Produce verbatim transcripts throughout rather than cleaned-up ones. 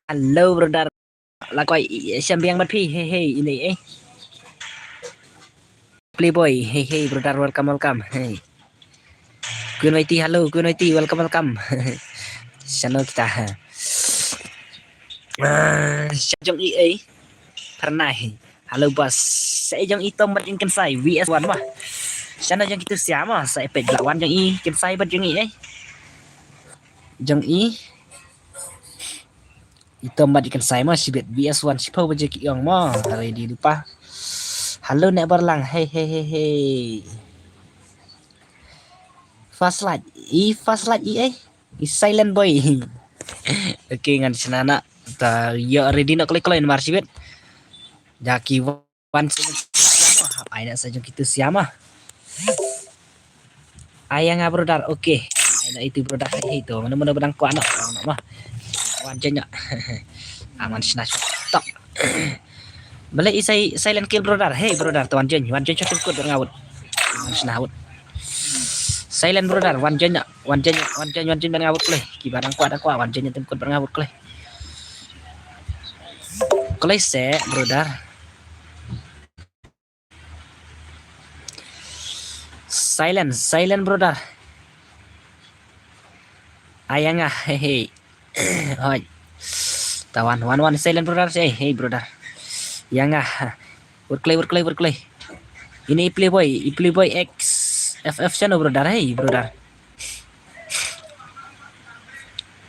Hello brother. La koi, i- i- shem biang bad phi. Hey hey, ini eh. Playboy, hey hey brother, welcome welcome. Hey. Queen Waiti, hello Queen Waiti, welcome welcome. Shano kita. Ah, sha jong i eh. Pernah. Hello boss. Sa jong i Tom bad jong Kensai V S one ma. Shano jong kitu sia ma, sa peit la wan jong i Kensai bad jong i eh. Jong i Itom bad i Kensai ma, shibit V S one shiphew baje ki ong ma. Ready lypa. Hello ne Barlang. Hey hey hey hey. Fast light. I fast light i eh. I silent boy. Okay, ngan shna na. Ta ïoh ready noh kloi kloi namar shibit. Ja ki wan sa jong kitu sia ma. Ai na sa jong kitu sia ma. Ai ïa nga brother. Okay. Ai na itu brother. Hey, hey, tu. Mano mano ba dang kwah noh. Noh ma. Wan jong noh. Aman shna shot. Tok. Balei i sai silent kill brother. Hey brother, tu wan jong. Wan jong shot tim kut bad nga wut. Wan shna wut. Silent brother, wan jong noh. Wan jong, wan jong, wan jong bad nga wut kloi. Kiba dang kwah dang kwah, wan jong tim kut bad nga wut kloi. Kloi se brother. Silent, silent brother. Ai ïa nga, hey hey. Hoi. Ta wan, wan, wan, silent brother, hey hey brother. Ïa nga. Wut kloi, wut kloi, wut kloi. Ini i Playboy, i Playboy X F F shano brother, hey brother.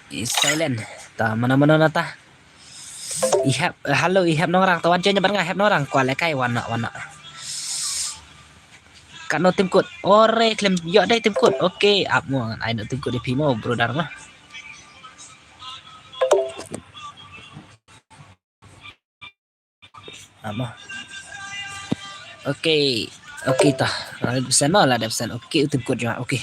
I silent. Ta mano mano na ta. I Hep, eh, hello, i Hep Nongrang, to wan jong bad nga Hep Nongrang, kwah lehkai wan noh, wan noh. Katno tim kut, ore khlem ïoh dei tim kut, okay, ap mo ngan ai noh tim kut ïa phi mo, brother mo. Ap mo. Okay, okay ta, lada absent mo, lada absent, okay, u tim kut jong nga, okay.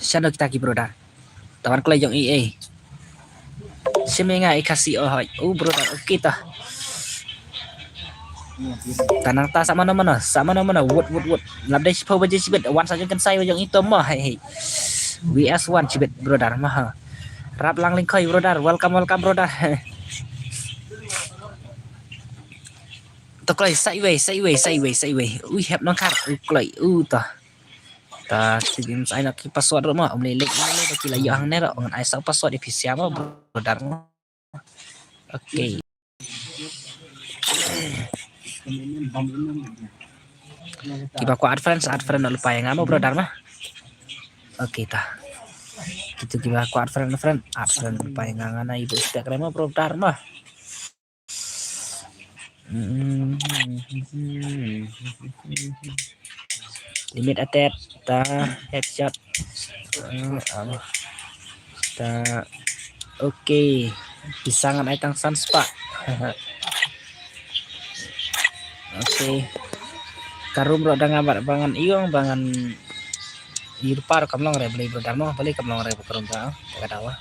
Shano kita ki brother. Ta wan kloi jong i eh. Shim ïa nga i Khasi oh hoi. Oh brother, okay ta. Ta nangta sa mano mano, sa mano mano, wut wut wut. Lap dei shiphew baje shibit, wan sa jong Kensai jong i Tom mo, hey hey. V S one shibit brother mo ha. Rap lang lyngkhoi brother, welcome welcome brother. To kloi sa iwei, sa iwei, sa iwei, sa iwei. Ui Hep Nongkhar, u kloi, u to. Ta, ki bym sa ai na ki password ruh mo, um lei lei, um lei lei, ki la ïoh hangne ruh, ngan ai sa password ïa phi sia mo, brother mo. Okay. Kiba kwah add friends, add friend, lypa ïa nga mo, brother mo. Okay ta. Kitu kiba kwah add friend, friend, add friend, lypa ïa nga, ngan ai boost pack re mo, brother mo. Limit attack, ta headshot. Hmm, um, ta, okay. Pisa ngan ai tang san spah. Okay. Ka room ruh da nga bad ba ngan ïong ba ngan ïa ruh par kam long re balei brother mo, balei kam long re ba ka room ta, ta ka dawa.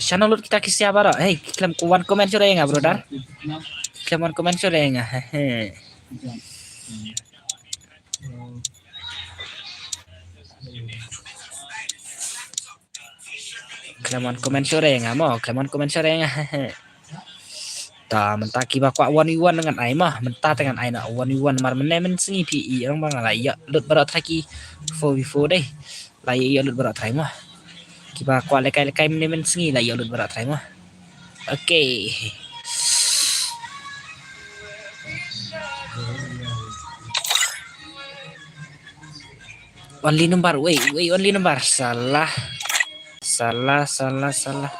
Shano lut kita ki sia baroh. Hey, khlem wan comment shuh re nga brother. Khlem wan comment shuh re nga. Hehe. Khlem wan comment shuh re nga mo, khlem wan comment shuh re nga. Hehe. Ta mynta kiba kwah one v one ngan ai mo, mynta te ngan ai na one v one mar mynne mynsngi phi i ong ba nga la ïa lut baroh trai ki four v four dei. La ïa lut baroh trai mo. Kiba kwah lehkai lehkai mynne mynsngi la ïa lut baroh trai mo. Okay. Only number, wei, wei, only number. Salah. Salah, salah, salah.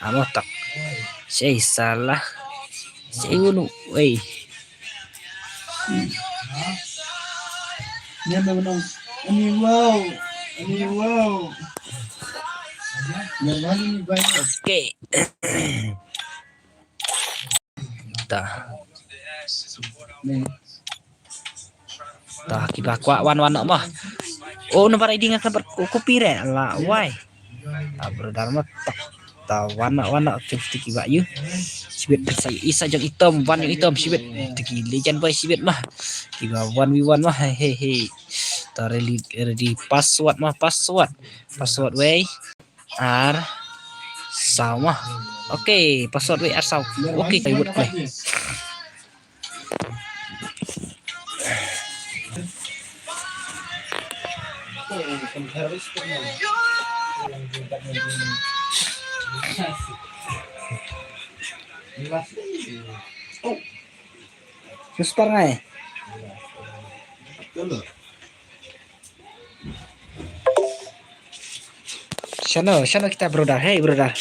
Amo tak. Sei salah. Sei unu, wei. Ani wow. Ani wow. Okay. Ta. Ta kiba kwah wan wan noh mo. Oh, number I D nga khlem pat copy re. La wai. Ah, brother mo. Ta wan na, wan na, te ki ba ïa. Shibit sa, isa jong itom, wan jong itom, shibit. Te ki legend boy shibit mah. Ki ba one v one mah, hey, hey, hey. Ta ready, ready, password mah, password. Password wei. Ar saw mah. Okay, password wei ar saw. Okay, kai wut kai. Suspar ngai. Shano, shano kita brother. Hey brother.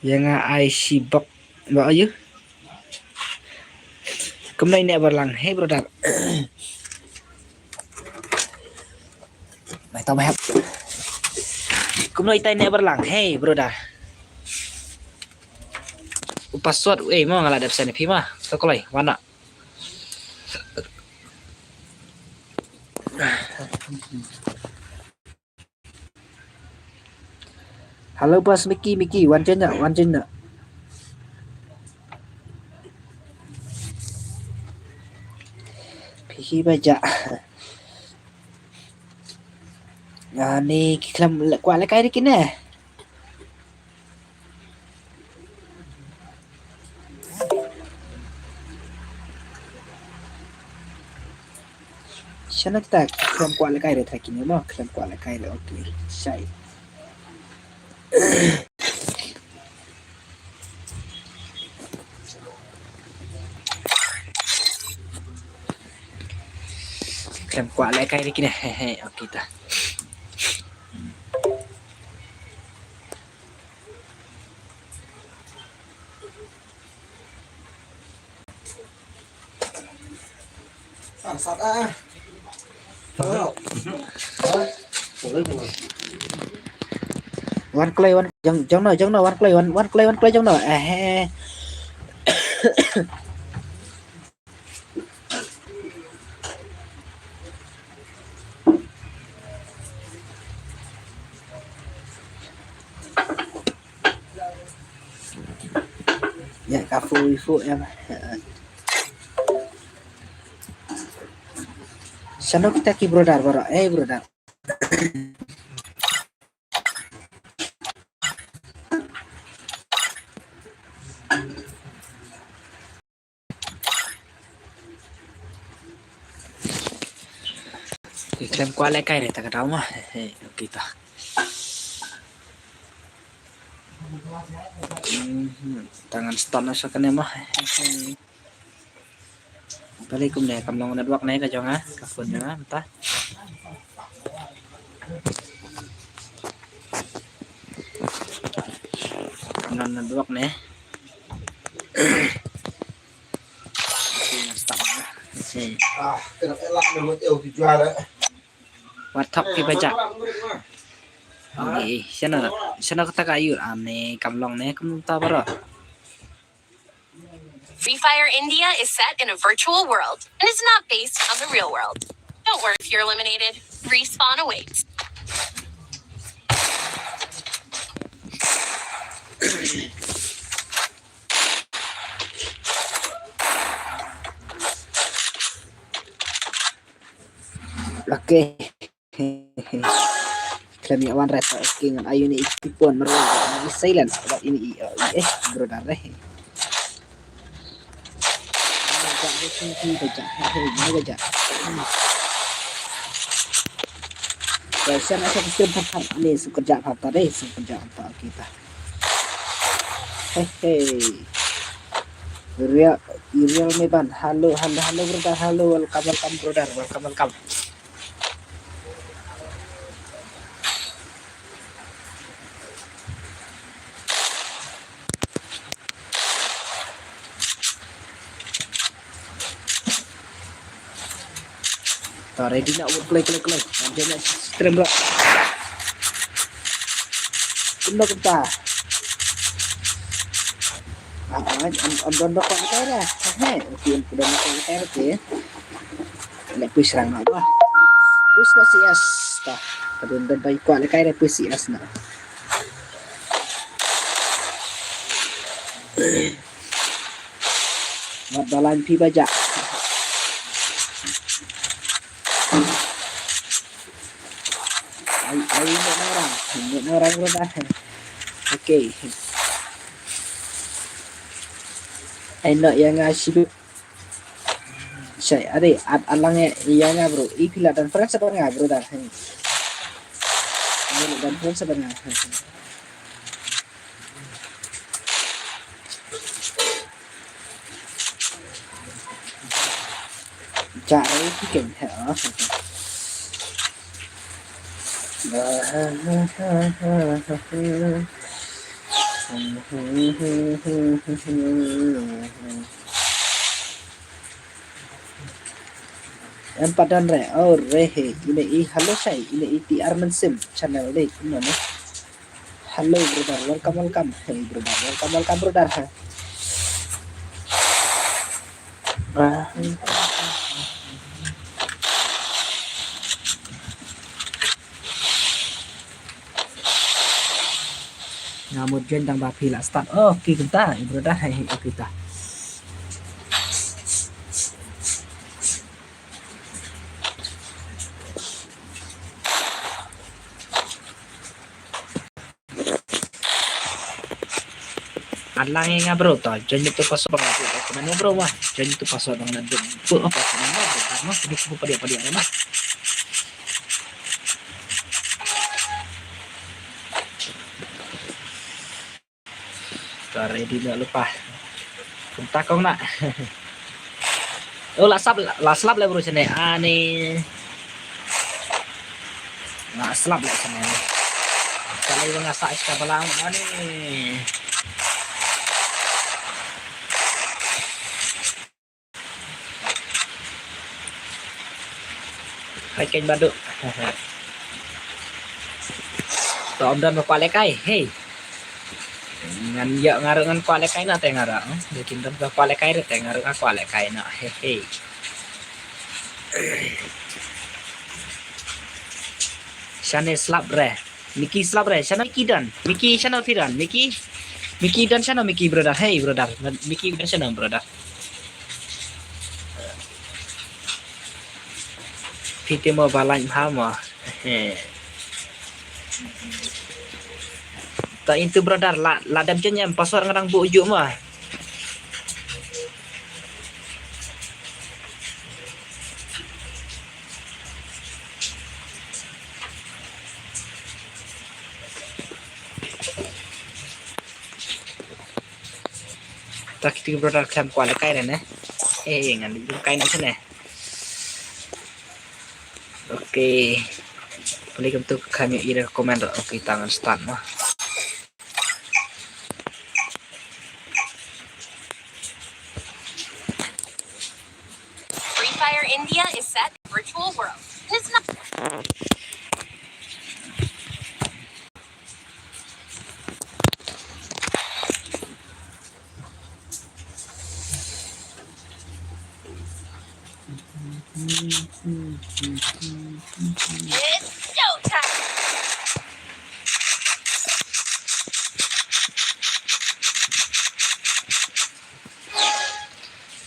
Ïa nga ai shi bok ba ayu. Kumno ine barlang, hey brother. Mai tau mai hap. Kumno ita ine barlang, hey brother. U password, eh, mo nga la dep send phi ma. To kolai, wana. Hello, boss Mickey, Mickey, wan jin na, wan jin na. Phi ba ja. Ani ki khlem kwah lehkai de kine. Shano kita khlem kwah lehkai re, try kine mo, khlem kwah lehkai re, okay. Shai. Khlem kwah lehkai re kine, he he, okay ta. Wan kloi, wan jong, jong no, jong no, wan kloi, wan, wan kloi, wan kloi jong no. Eh, eh. Ya, ka fu fu ya. Shano kita ki brother baroh, eh brother. Ki khlem kwah lehkai re ta ka daw ma. He, he, okay ta. Hmm, ta ngan start na sa kane ma. He, he. Balei kumne, kam long network ne ka jong nga, ka phone jong nga mynta. Kam long network ne. Wat thok ki ba jak. Ni, shano, shano kata ka ïur, ah, ne kam long ne kumta baroh. Free Fire India is set in a virtual world and is not based on the real world. Don't worry if you're eliminated. Respawn awaits. Okay. Khlem ïa wan rep, okay, ngan ai uni i pon marwei, ngan i silence, bad uni i, eh, brother, eh. Guys, siapa yang subscribe, ni subscribe, okay ta. Hey, hey. Real, real me ban. Hello, hello, hello, brother. Hello, welcome, welcome, brother. Welcome, welcome. Ta ready na, wut kloi, kloi, kloi. Nanti na stream bro. Kumno kumta. Ah, ah, am, am don dok kita ya. Hei, okay, am don dok kita ya. Lek push rang na ba. Push na C S ta. Ka don don bai kwah lehkai da pesi as na. Wat balan phi ba ja. Ai, ai, ne orang, ne orang roda. Okay. Ai, no, yang ngasih. Shai, ade, at alang ya, ya nga, bro. I phi la done friend sa bad nga, bro, da. Hey. I la done friend sa bad nga. Ja, ai, phi ken, ha, oh. Em pat don re, oh re he, ine i hello shai, ine i T R Mynsiem channel de, kumno ne? Hello brother, welcome, welcome. Hey brother, welcome, welcome brother. Ha. Ah. Nga mut join tang ba phi la start. Oh, okay, kumta, eh, brother, hai, hai, okay, ta. Alang nga bro, ta, join tu password bang tu, comment bro, wah, join tu password bang na tu, tu apa comment bro, karena tu tu pada pada apa. Ka ready na lupa. Kumta kong na. Oh, la slap, la slap le bro sene. Ani. La slap le sene. Kali nga sa iska balang ani. Hai keng badu. To om don ba kwah lehkai. Hey. Ngan ïa nga ruh ngan kwah lehkai na te nga ruh. Lekin don ba kwah lehkai te nga ruh nga kwah lehkai na. Hey hey. Shane slap re. Miki slap re, shano Miki don? Miki shano phi don? Miki, Miki don shano Miki brother? Hey brother, Miki don shano brother? Phi te mo ba lain ha mo. He. Ta into brother la, la dam jen yam password nga dang buh ju mo. Ta kiti brother khlem kwah lehkai ne. Eh, ngan lehkai na sene. Okay. Pali kam tu kami ira comment. Okay, ta ngan start mo. Free Fire India is set in virtual world. It's not. It's showtime.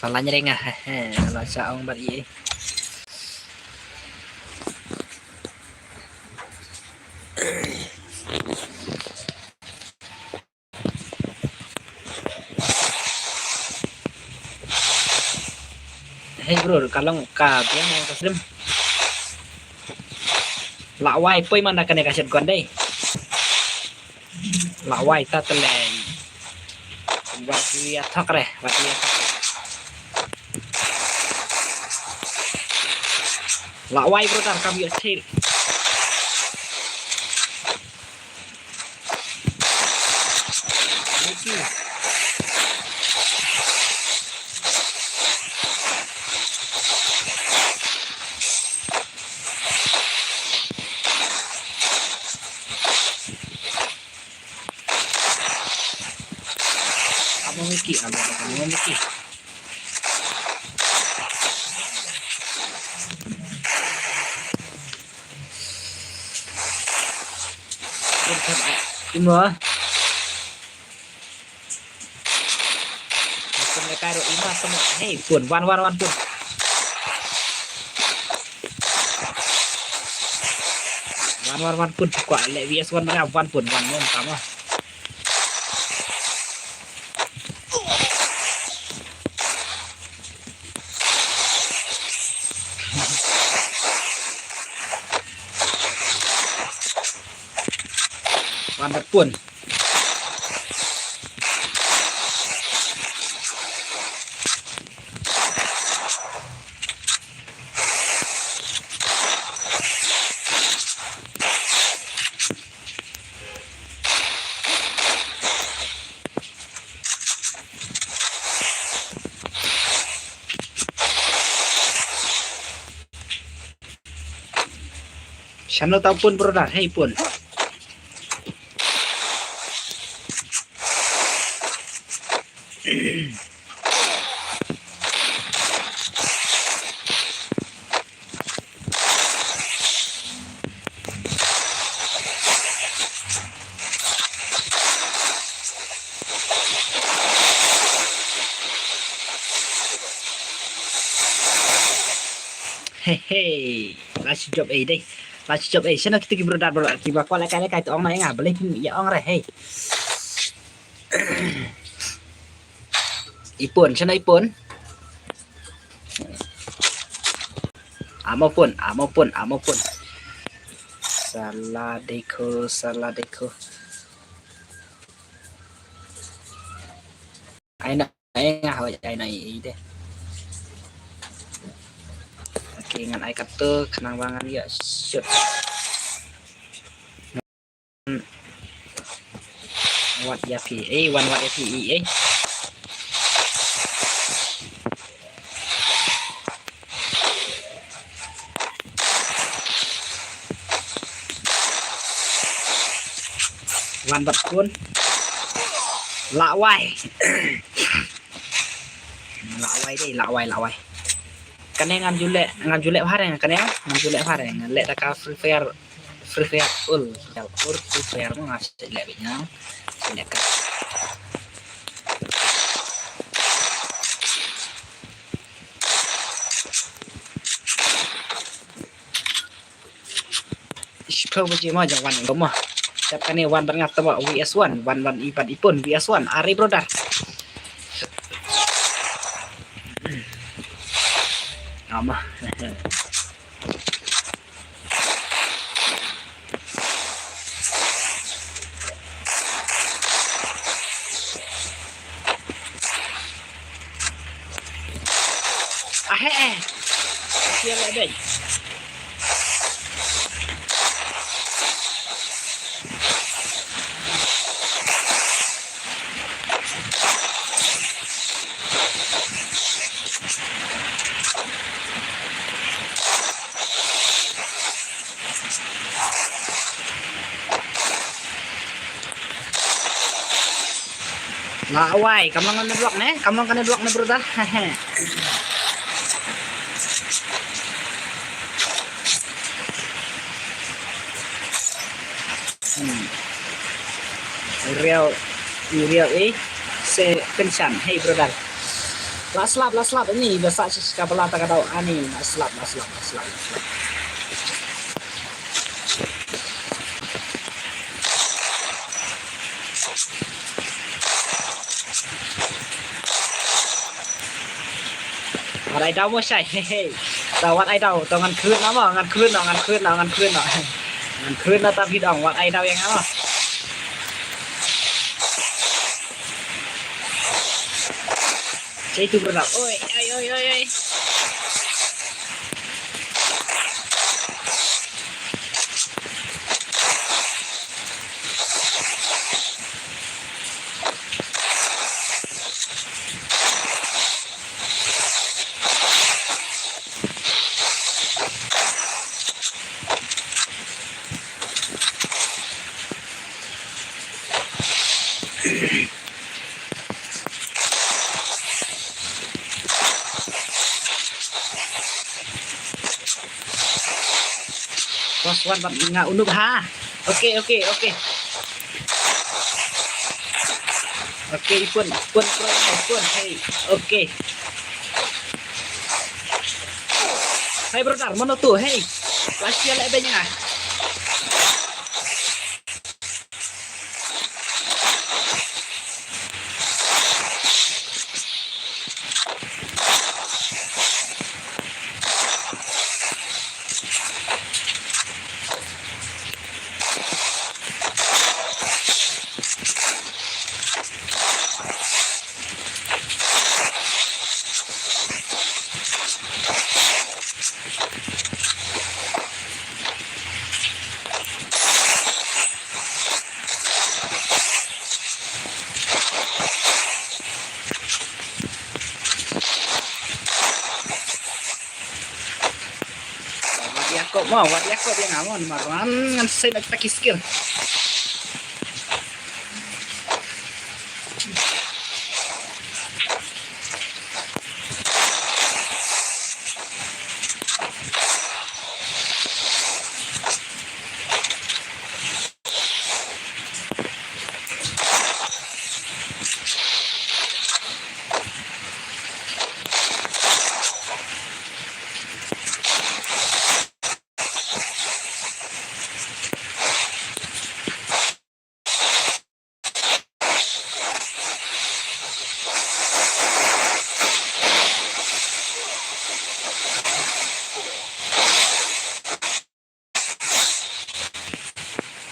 Salah nyering ah. Salah sa ong bat i. Hey bro, ka long ka biang ka srim. La wai poi man da kane ka shet gon dei. La wai ta teleng. Wat ïa thok re, wat ïa thok re. La wai brother, kam ïa thir. Niki. Amo Niki, amo, amo Niki. Imo. Kum le kai ro ima sama. Hei, Pun, wan, wan, wan, Pun. Wan, wan, wan, Pun. Kwah le V S wan, wan, wan, Pun, wan, wan, sama. Wan bad Pun. Shano tau Pun, brother? Hei, Pun. Hei, hei. La shu jop ei dei. La shu jop ei. Shano kita ki brother, brother kiba kwah lehkai lehkai to ong noh ïa nga. Balei phim ïa ong re, hei. I Pun, shano i Pun? Amo Pun, amo Pun, amo Pun. Sala dekho, sala dekho. Ai na, ai nga hoi, ai na i, i de. Okay, ngan ai katto, khnang ba ngan ïoh shoot. Wat ïa phi, eh, wan wat ïa phi, eh, eh. Wan bad Pun. Lah wai. Lah wai dei, lah wai, lah wai. Kane ngan ju leh, ngan ju leh bha re, kane ngan ju leh bha re, ngan leh da ka Free Fire, Free Fire ul, ul Free Fire mo nga shu leh beit nga, shu leh ka. Shiphew baje mo jong wan ïa mo. Tep kane wan bad nga tama V S one, wan wan i bad i Pun V S one. Are brother. Ama. Ah, eh, eh. Sial lah, Ben. Lah wai, kam long kane block ne, kam long kane block ne, brother. Hmm. Riau, riau, eh, se pensan, hey, brother. La slap, la slap, ani, ba sa shi ka bala ta ka dau, ani, la slap, la slap, la slap, la slap. Wat ai daw mo shai, he he. Ta wat ai daw, to ngan khlun na mo, ngan khlun na, ngan khlun na, ngan khlun na. Ngan khlun na ta bit ong, wat ai daw ïa nga mo. Cei tu bernap. Oi, oi, oi, oi, oi. Boss wan bad nga unup ha. Okay, okay, okay. Okay, pun, pun, pun, pun, hey, okay. Hey, brother, mano tu, hey. Last year lah, benya. Wat ïa ko mo, wat ïa ko ïa nga mo, namar ngan, ngan sei na kita ki skill.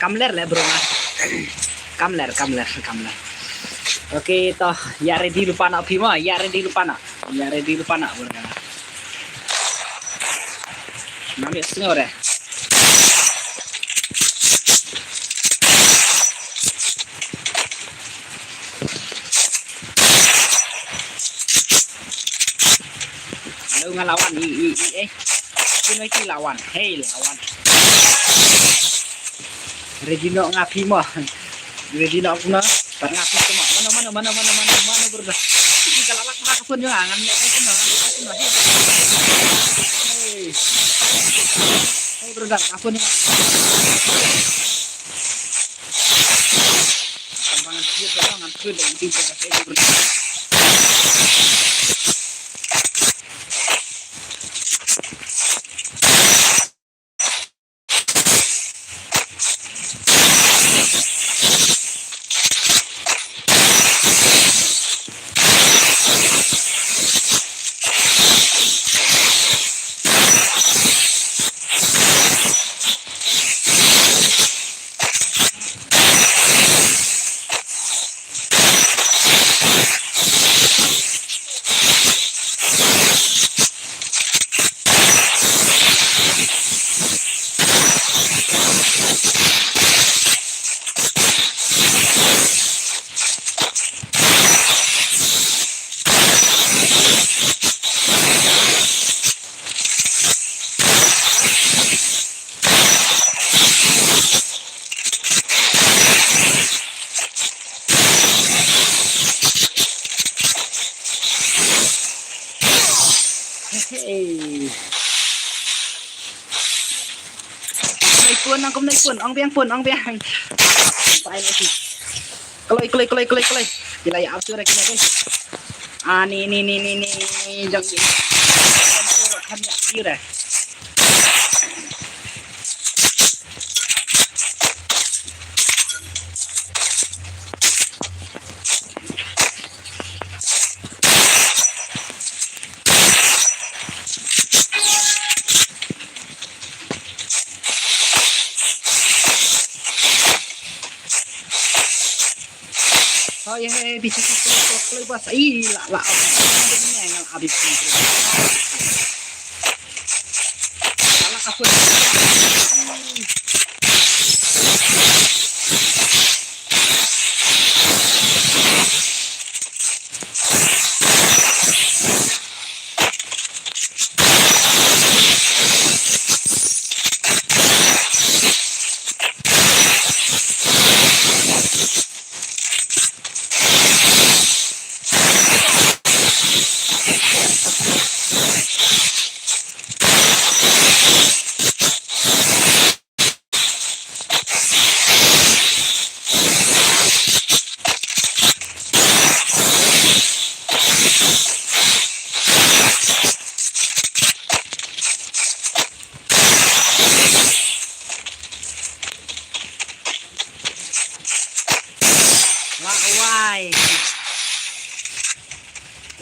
Kam ler le bro nga. Kam ler, kam ler, kam ler. Okay, to, ïa ready lypa noh phi mo, ïa ready lypa noh. Ïa ready lypa noh bro nga. Ngam ïohsngew re. Hello, nga la wan, i, i, i, eh. Kino ki la wan, hey, la wan. Ready noh nga phi mo. Ready noh nga phi mo. Pat nga phi mo. Mano, mano, mano, mano, mano, mano, brother. I ka la lak ma ka phone jong nga, ngan lek ka phone, ngan lek ka phone, hey. Hey. Hey, brother, ka phone jong nga. Kan ba ngan phi ka, ngan phi da, ngan phi da, hey, brother. Hey. Kumno i pun, nang kumno i pun, ong biang pun, ong biang. Kloi, kloi, kloi, kloi, kloi. Ki la ïa ap shuh re kine de. Ah, ni, ni, ni, ni, ni, jong ki. Kan ïa ki re. Oh, ye, ye, bicha, bicha, bicha, bicha, bas. Ih, la, la. Ngan abi. La, la, ka phone.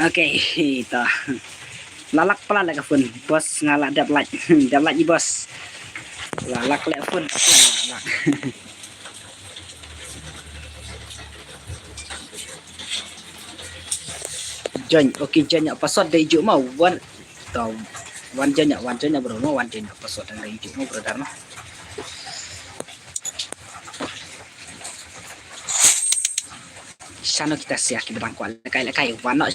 Okay, to. La lak pala la ka phone. Boss nga la dep light. Dep light i boss. La lak la phone. La lak. Join, okay, join ya password dei ju ma wan. To, wan join ya, wan join ya bro, ma wan join ya password dei ju ma brother ma. Shano kita sia ki bidang kwah lekai lekai wan no.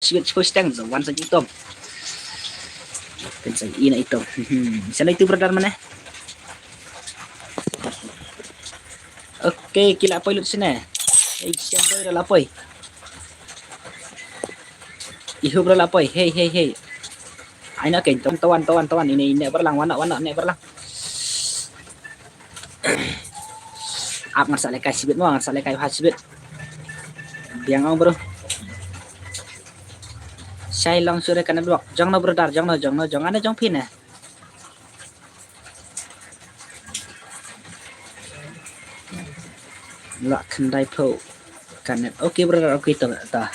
Sibit sibit steng zo wan sa itom. Kan sa ina itom. Hmm, sana itu brother mana? Okay, kila poi lut sini. Hey, siang boy dah lapoi. Ihu bro lapoi. Hey, hey, hey. Aina ken tawan tawan tawan tawan ini ini berlang wana wana ne berlang. Ap ngan sa lekai sibit mo ngan sa lekai ha sibit. Biang ong bro. Sai long sure kana duak. Jong no brother, jong no, jong no, jong ana jong pin eh. La khyndai phew. Kan net. Okay brother, okay to ta.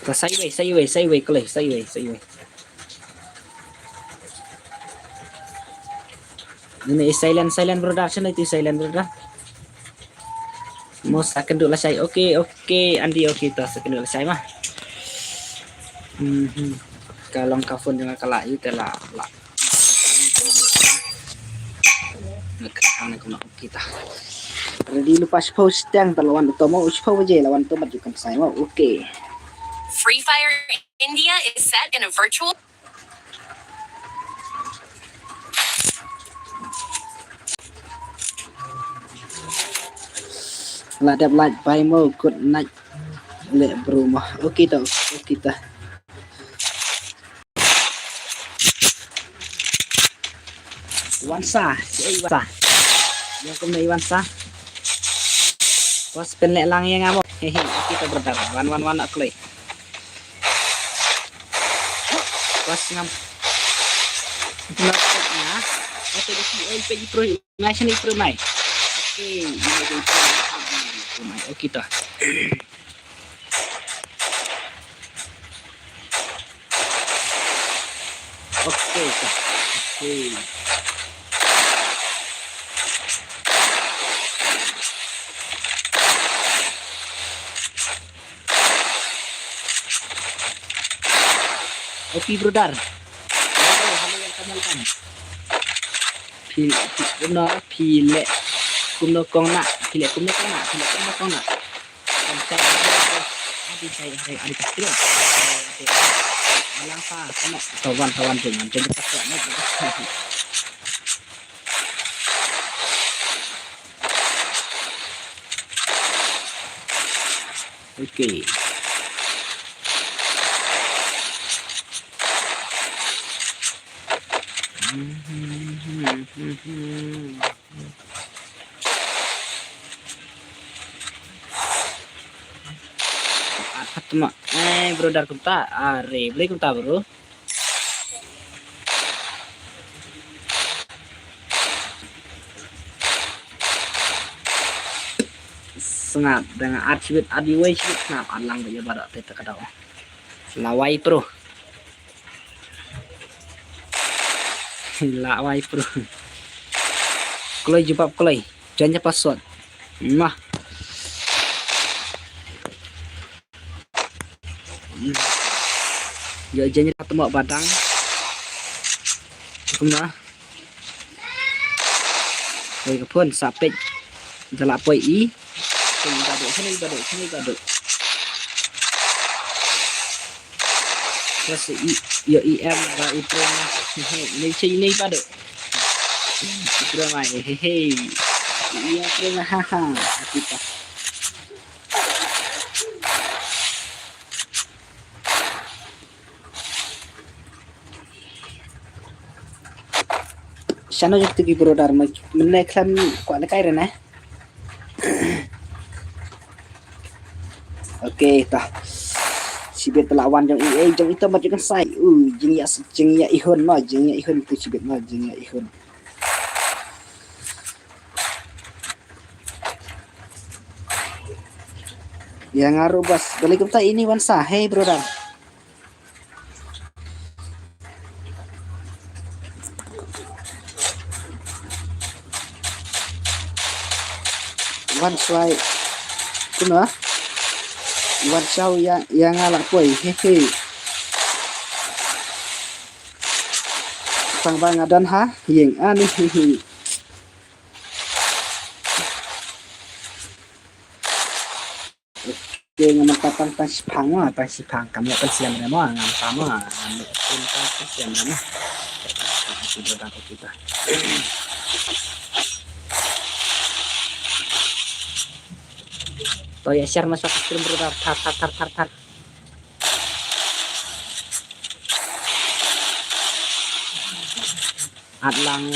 Ta sai wei, sai wei, sai wei, klei, sai wei, sai wei. Ini silent, silent brother, sini itu silent brother. Mo sa kynduh lashai. Okay, okay, Andi, okay, to sa kynduh lashai ma. Mhm. Ka long ka phone jong nga ka la ïa ka la la. Nga kynduh ne kumno kita. Ready lypa shiphew steng ta la wan uto mo, shiphew baje la wan uto bad ju kan sai mo. Okay. Free Fire India is set in a virtual La dep light bye mo, good night. Le bro mo. Okay to, okay to. Wan sa, si ai wan sa. Yang kumne wan sa. Bos pynleh lang ïa nga mo. Hehe, okay to brother. Wan wan wan nak kloi. Bos ngam. Ngam pek nga. Ate besi oi pek ipro. Mai sini ipro mai. Okay, ini dia ipro mai. Okay to. Okay to. Okay. Okay brother. Hello, hello, welcome, welcome. Phi, phi, kumno, phi leh kumno kong na, phi leh kumno kong na, phi leh kumno kong na. Kan sa, adi sai, hari, adi tak kira. Malang sa, kumno, tawan, tawan, jangan, jangan tak kuat, no. Okay. Atma, eh, brother kumta, are, beli kumta, bro. Sngap, da nga at shibit, at iwei shibit, sngap, at lang da ïa baroh te ta ka daw. Lawai pro. Lawai pro. Kloi jubab kloi. Jan ïa password. Mah. Ïa jan ïa tmo badang. Kumno? Oi ka phone sa peit. Da la poi i. Sini badu, sini badu, sini badu. Terus i, ïa i em ba i pro. Ini sini badu. I pro mai, hehe. I pro mai, ha ha. Kita. Shano jati ki brother ma, mynne khlem kwah lekai re ne. Okay ta. Shibit la wan jong i, eh, jong i to mat jong kan sai. U, jingïa, jingïa ihun mo, jingïa ihun tu shibit mo, jingïa ihun. Ïa nga ruh bas, balik kumta ini wan sa, hey brother. Wan swai. Kumno? Wan shaw ïa, ïa nga la poi. He he. Tang ba nga don ha ïing ani, he he. Ke nga mynta tang, tang shiphang ma, tang shiphang kam ïa pynsiam re ma, ngam tam ma, ngam ïa pyn tang pynsiam re ma. To ïa share ma sa stream brother, thar, thar, thar, thar, thar. At lang.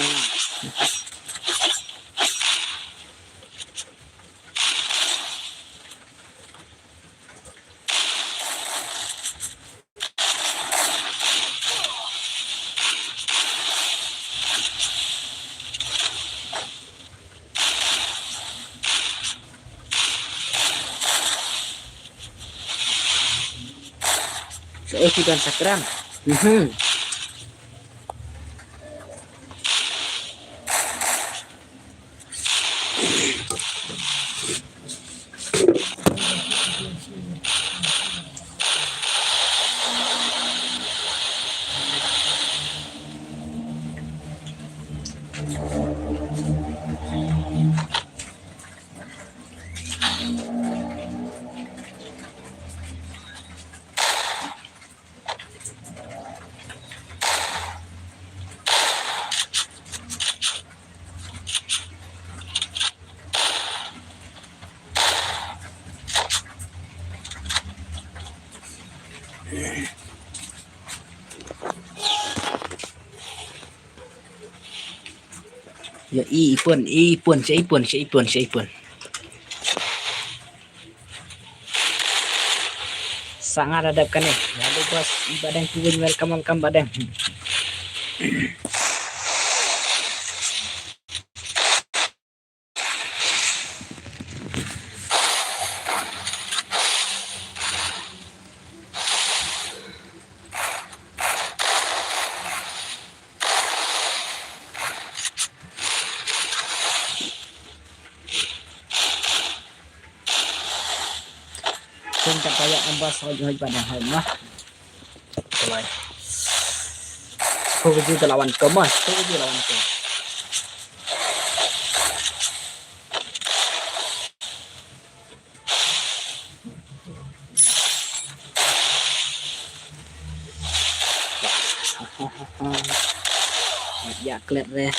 So, eh, ki ban sakram. Mhm. Ïa, i pun, i pun, sha i pun, sha i pun, sha i pun. Sa nga da dep kane. Hello boss, i Bah Deng Kuwin, welcome, welcome Bah Deng. Kum ta paya ambas hoi hoi pada hoi mah. Kalai. Ko ji ta lawan ko mah, ko ji lawan ko. Ïa klet re.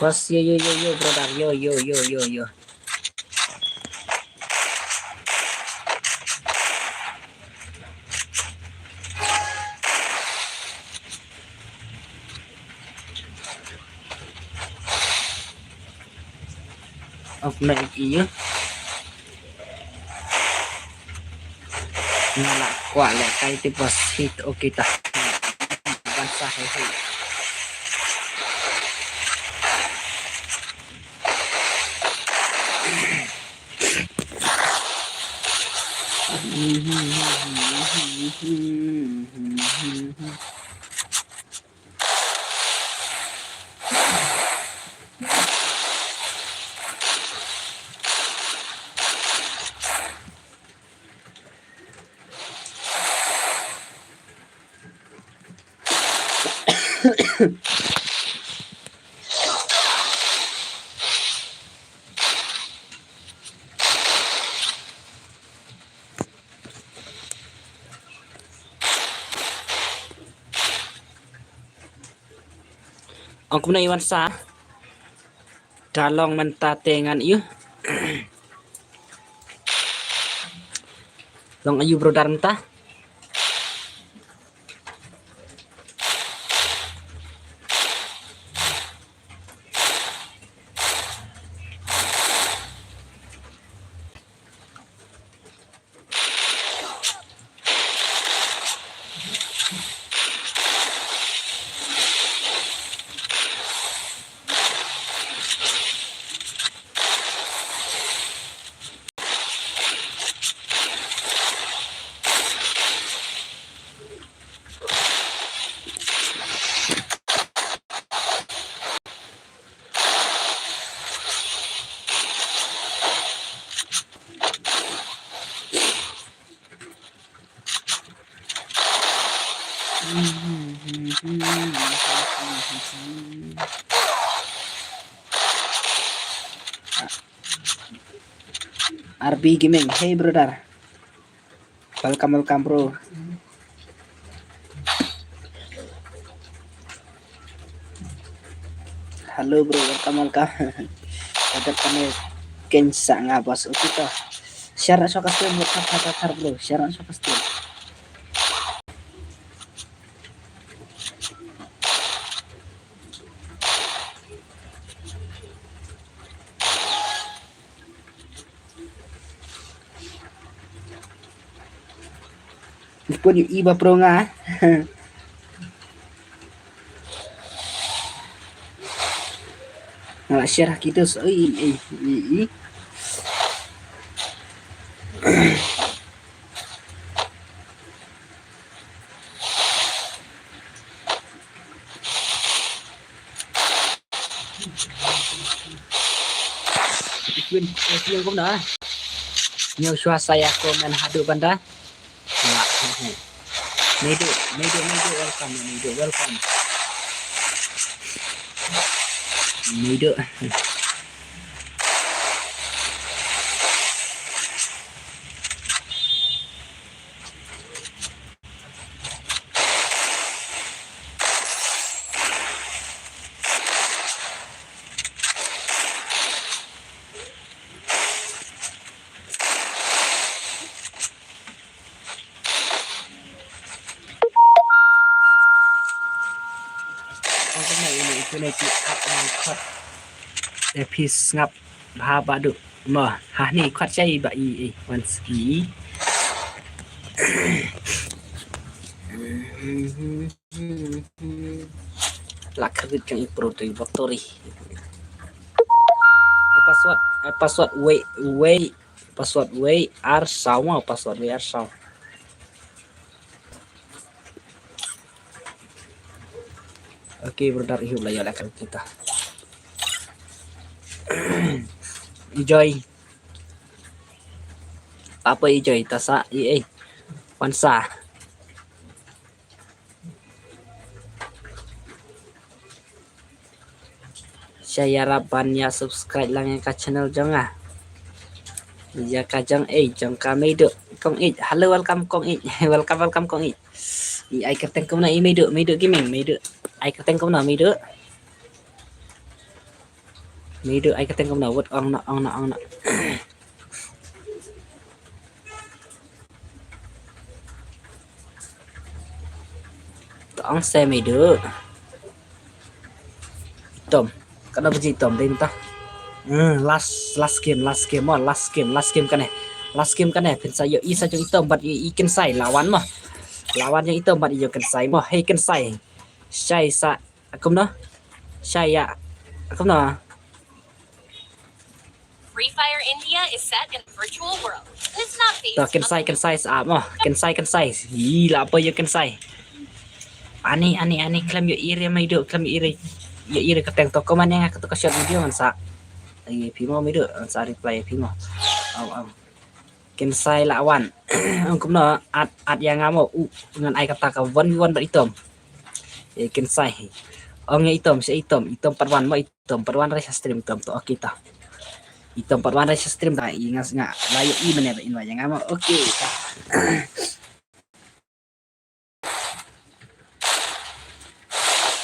Bos, yo, yo, yo, yo, brother, yo, yo, yo, yo, yo. Of na ik iyo. Nga la kwah lehkai te bos hit, okay ta. Ban sa hei hei. Ong kumne i Wansa. Da long mynta te ngan ïoh. Long aïu brother mynta? R B Gaming, hey brother. Welcome, welcome, bro. Hello, bro. Welcome, welcome. Welcome, welcome. Ken sa nga bos. Okay to. Share sa ka stream, WhatsApp, WhatsApp, bro. Share sa ka stream. Pun ïohi ba pro nga. Nga la share ha kitu so, oi, oi, oi, oi. Ikwin, ikwin kumno? Ñiew shuwa sa ïa comment haduh ban da. Maidu, maidu, maidu, welcome, maidu, welcome. Maidu. Ong kumne, ine i kine ki ap ong khot. Te phi sngap bha ba duk mo. Ha ni khot shai ba i, i wan ski. La kredit kang i pro tu bok tori. Ai password, ai password wei, wei, password wei ar saw mo, password wei ar saw. Okay, brother, ihu la ïa la kredit ta. Enjoy. Apa i Joy ta sa i ei. Wan sa. Sha ïarap ban ïa subscribe lang ïa ka channel jong nga. Ïa ka jong ei jong ka Meidu Kong Ij. Hello, welcome Kong Ij. Welcome, welcome Kong Ij. I ai kyrteng kumno i Meidu, Meidu Gaming, Meidu. Ai kyrteng kumno Meidu. Meidu ai kyrteng kumno, wat ong na, ong na, ong na. To ong se Meidu. Tom. Kano baji Tom dei mynta. Hmm, last, last game, last game mo, last game, last game kane. Last game kane, phin sa ïoh i sa jong i Tom bad i, i Kynsai lawan mo. Lawan jong i Tom bad i jong Kynsai mo. Hei Kynsai. Shai sa Kumno? Shai ïa. Kumno? Free Fire India is set in a virtual world. It's not based. To Kynsai, Kynsai sa mo. Kynsai, Kynsai. Ila apa ïa Kynsai. Ani, ani, ani khlem ïoh ïa Meidu, khlem ïoh ïa, ïoh ïa ka teng to comment ïa nga kato ka short video ngan sa. Ai phi mo Meidu, ngan sa reply phi mo. Au, au. Kynsai la wan. Ong kumno, add, add ïa nga mo. U, ngan ai kata ka one v one bad i Tom. Eh, Kynsai. Ong ïa i Tom, sha i Tom, i Tom pat wan mo, i Tom pat wan re sha stream i Tom to, okay ta. I Tom pat wan re sha stream ta, i nga nga la ïohi mane ba invite ïa nga mo, okay ta.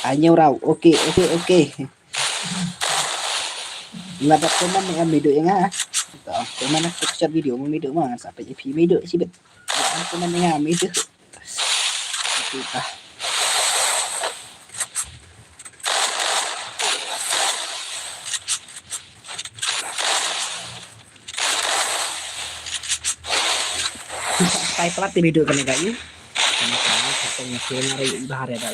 Ai ñiew raw, okay, okay, okay. Lada comment ne em meiduh ïa nga. To, comment na short video mo meiduh mo, ngan sa peit ïa phi meiduh shibit. Lada comment ne em meiduh. Ito ka. Kai plat te meiduh kane ka i. Kane ka, kane ka, kane ka, kane ka, kane ka.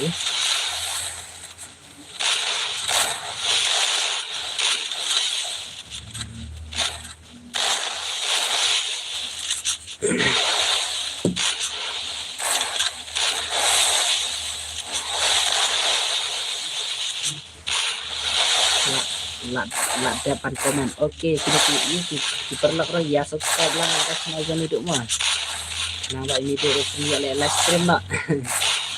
La, la, la dep ban comment. Okay, kine ki, ki, ki paralok ruh ïa subscribe lang ka channel jong i Meiduh mo. Khnang ba i Meiduh ruh kin ïoh leh live stream mo.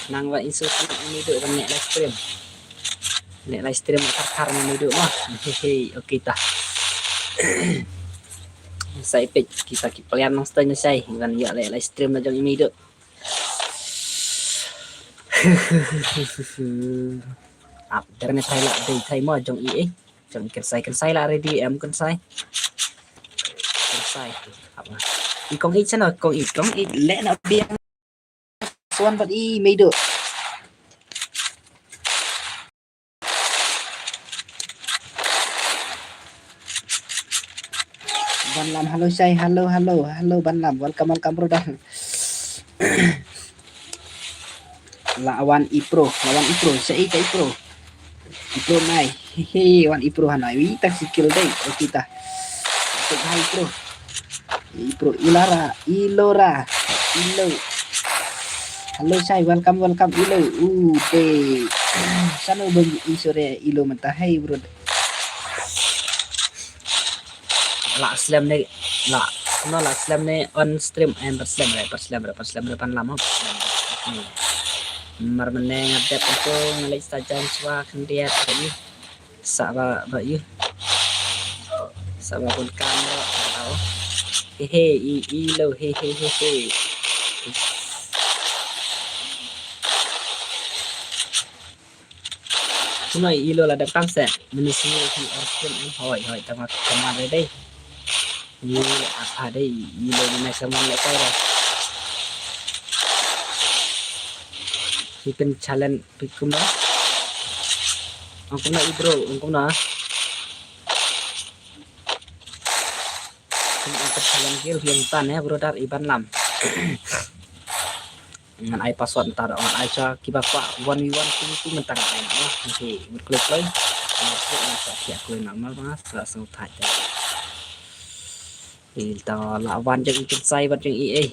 Khnang ba in shu khnang i Meiduh ban leh live stream. Leh live stream thar thar mo i Meiduh mo. Hehe, okay ta. Sa ïa peit kita ki plan nongstad nongshai ban ïoh leh live stream na jong i Meiduh. Ap, dang ne trai lah dei trai mo jong i eh. Jong i Kynsai, Kynsai lah ready em Kynsai. Kynsai. Ap. I Kong Ïeit sano, Kong Ïeit, Kong Ïeit leh na biang. Swan bad i Meiduh. Ban Lam, hello Shai, hello, hello, hello Ban Lam, welcome, welcome brother. La wan i pro, la wan i pro, sa i ka i pro. I pro nai. Hehe, wan i pro hanai. Wi tak sikil dei. Okay ta. Tak hai i pro. I pro Ilara, Ilora. Ilo. Hello Shai, welcome, welcome Ilo. U dei. Sano bang i sore Ilo mynta hai bro. La slem ne la no la slem ne on stream em pat slem re pat slem re pat slem re pan lama. Mar mene ngadep tu ngalai sajan swa khyndiat ba yu. Sa ba ba yu. Sa ba pun kam ro tau. Hehe i i lo hehe hehe. Kumno i Ilo la dep kam se. Mini sini kin arsin hoi hoi tama tama dei. Ni apa dei i Ilo ni sama le kai dei. Ipin challenge pikum dei. Ong kumno i bro, ong kumno. Ipin challenge gil hian tan ya brother i Ban Lam. Ngan ai password ntar ngan ai sha kiba kwah one v one two v two mynta ngan ai na. Ngi mut kloi kloi. Ngi mut kloi ngan sa khia kloi na ma ma sa sngewthuh. Ita la wan jong i Kynsai bad jong i eh.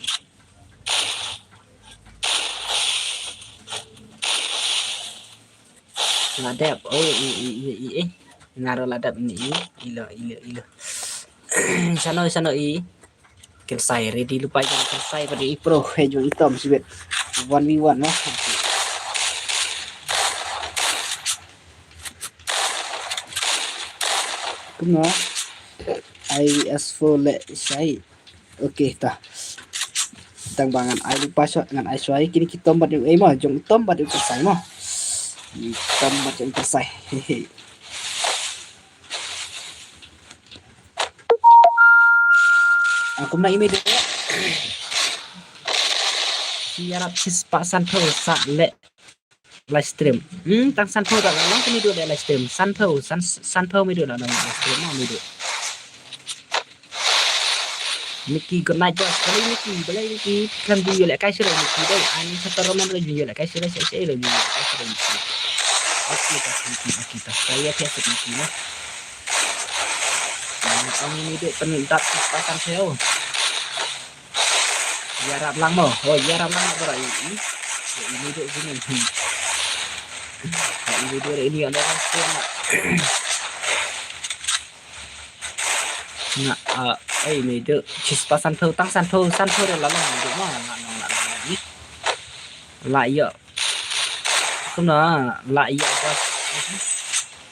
La dep oh i i i i eh. Nga ruh la dep ni i ilo ilo ilo. Sano sano i. Kynsai ready lupa jong Kynsai pada i pro he jong i Tom sibit. One v one no. Kumno i S four le Shai. Okay ta. Tang ba ngan ai lupa shot ngan ai Shai kini ki Tom bad i eh mo jong Tom bad i Kynsai mo. Tom bad jong Kynsai. Hehe. Aku nak email dia. Siarap sis pak sanphew sa leh live stream. Hmm, tang sanphew dah lah long kami dua leh live stream. Sanphew, san sanphew mi dua lah long live stream, mi dua. Niki, good night boss. Balei Niki, balei Niki? Kan video leh kai sila Niki dai. Ani satu roman lagi video leh kai sila sila sila video leh kai sila Niki. Okay ta Niki, okay ta. Saya tiap Niki lah. Ang ini dek pendat pasan saya. Ïarap lang mo. Oh, ïarap lang mo bro. Ini dek sini. Ini dek ini ada rasa nak. Nga ai me de chis pa sanphew tang sanphew sanphew de la long de ma nga nong la long ni. La ïa. Kumno la ïa bas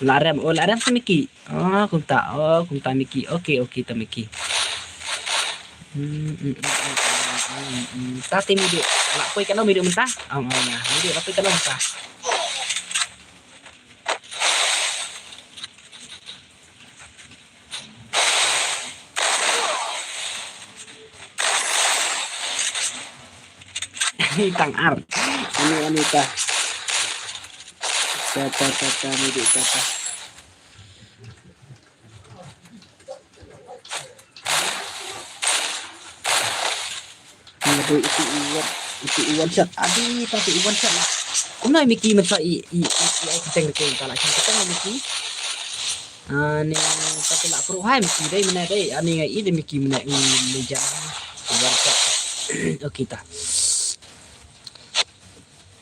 La rem, oh, la rem sa Mickey. Oh, kumta, oh, kumta Mickey. Okay, okay, ta Mickey. Hmm, hmm, hmm, hmm, hmm, hmm, hmm. Ta te Mido. La poi katno Mido mynta? Ong, ong, na. Mido, la poi katno mynta? Tang ar. Ani, ani ta. Ta, ta, ta, ta, Mido, ta, ta. Nga dei iti i wan, iti i wan shot. Adi, ta iti i wan shot la. Kumno i Mickey mynta i, i, i, i ai kyrteng da kyrteng, ta la kyrteng da Mickey. Ani, ta la pro hai Mickey dei, mynne dei. Ani nga i dei Mickey mynne, i legend. I wan shot. Okay ta.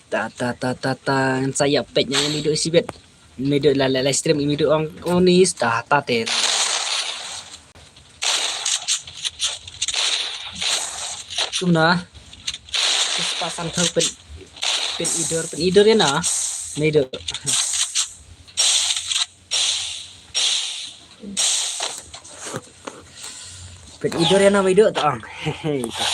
Ta, ta, ta, ta, ta. Ngan sa ïa peit ïa Mido shibit. Mido la, la, live stream Mido ong, oh, ni sta, ta te. Kumno? Spah san thau pyn, pynidor, pynidor ïa na. Mido. Pynidor ïa na Mido ta ong. Hehe, ta.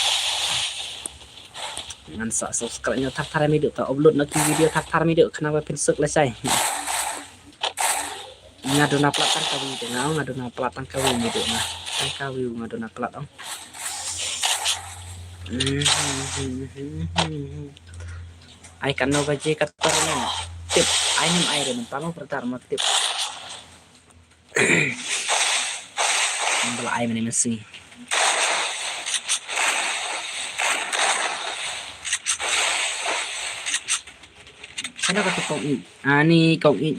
Ngan sa subscribe noh thar thar Mido ta, upload noh ki video thar thar Mido, khnang ba pynsuk lashai. Nga duna plat tang kawi te nga ong, nga duna plat tang kawi Mido na. Tang kawi nga duna plat ong. Ai katno baje katta ne. Tip, ai nym ai re mynta mo brother mo tip. Ba la ai mynne mynsi. Sa na kata kong ïeit. Ani kong ïeit.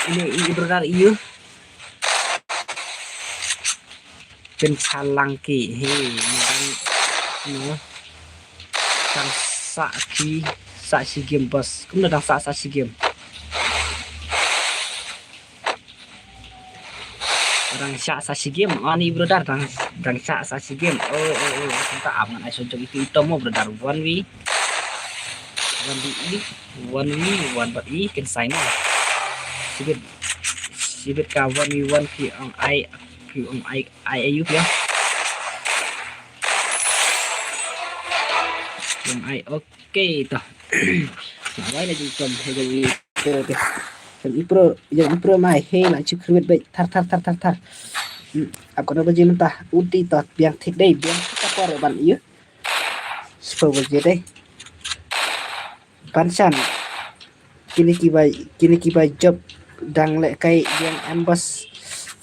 Ini i brother ïa. Pynchalang ki, he, ma dang, no. Dang sa ki, sa shi game, boss. Kumno dang sa, sa shi game? Dang sa, sa shi game. Oh, ni brother dang, dang sa, sa shi game. Oh, oh, oh, oh. Kumta am ngan ai sha jong itu itom mo brother. One v, one v, one v, one bad i, kin sign mo. Sibit, sibit ka one v one ki ong ai, ki ong ai, ai ayu ya. Ong ai, okay to. Wai la jingkom, he jong i pro te. Jong i pro, jong i pro mai, he la chu khruet bai, thar, thar, thar, thar, thar. Hmm, ap kono baje mynta, uti to, biang thik dei, biang thik ka por ban ïa. Spo baje dei. Ban san. Kine kiba, kine kiba jop dang leh kai biang em boss.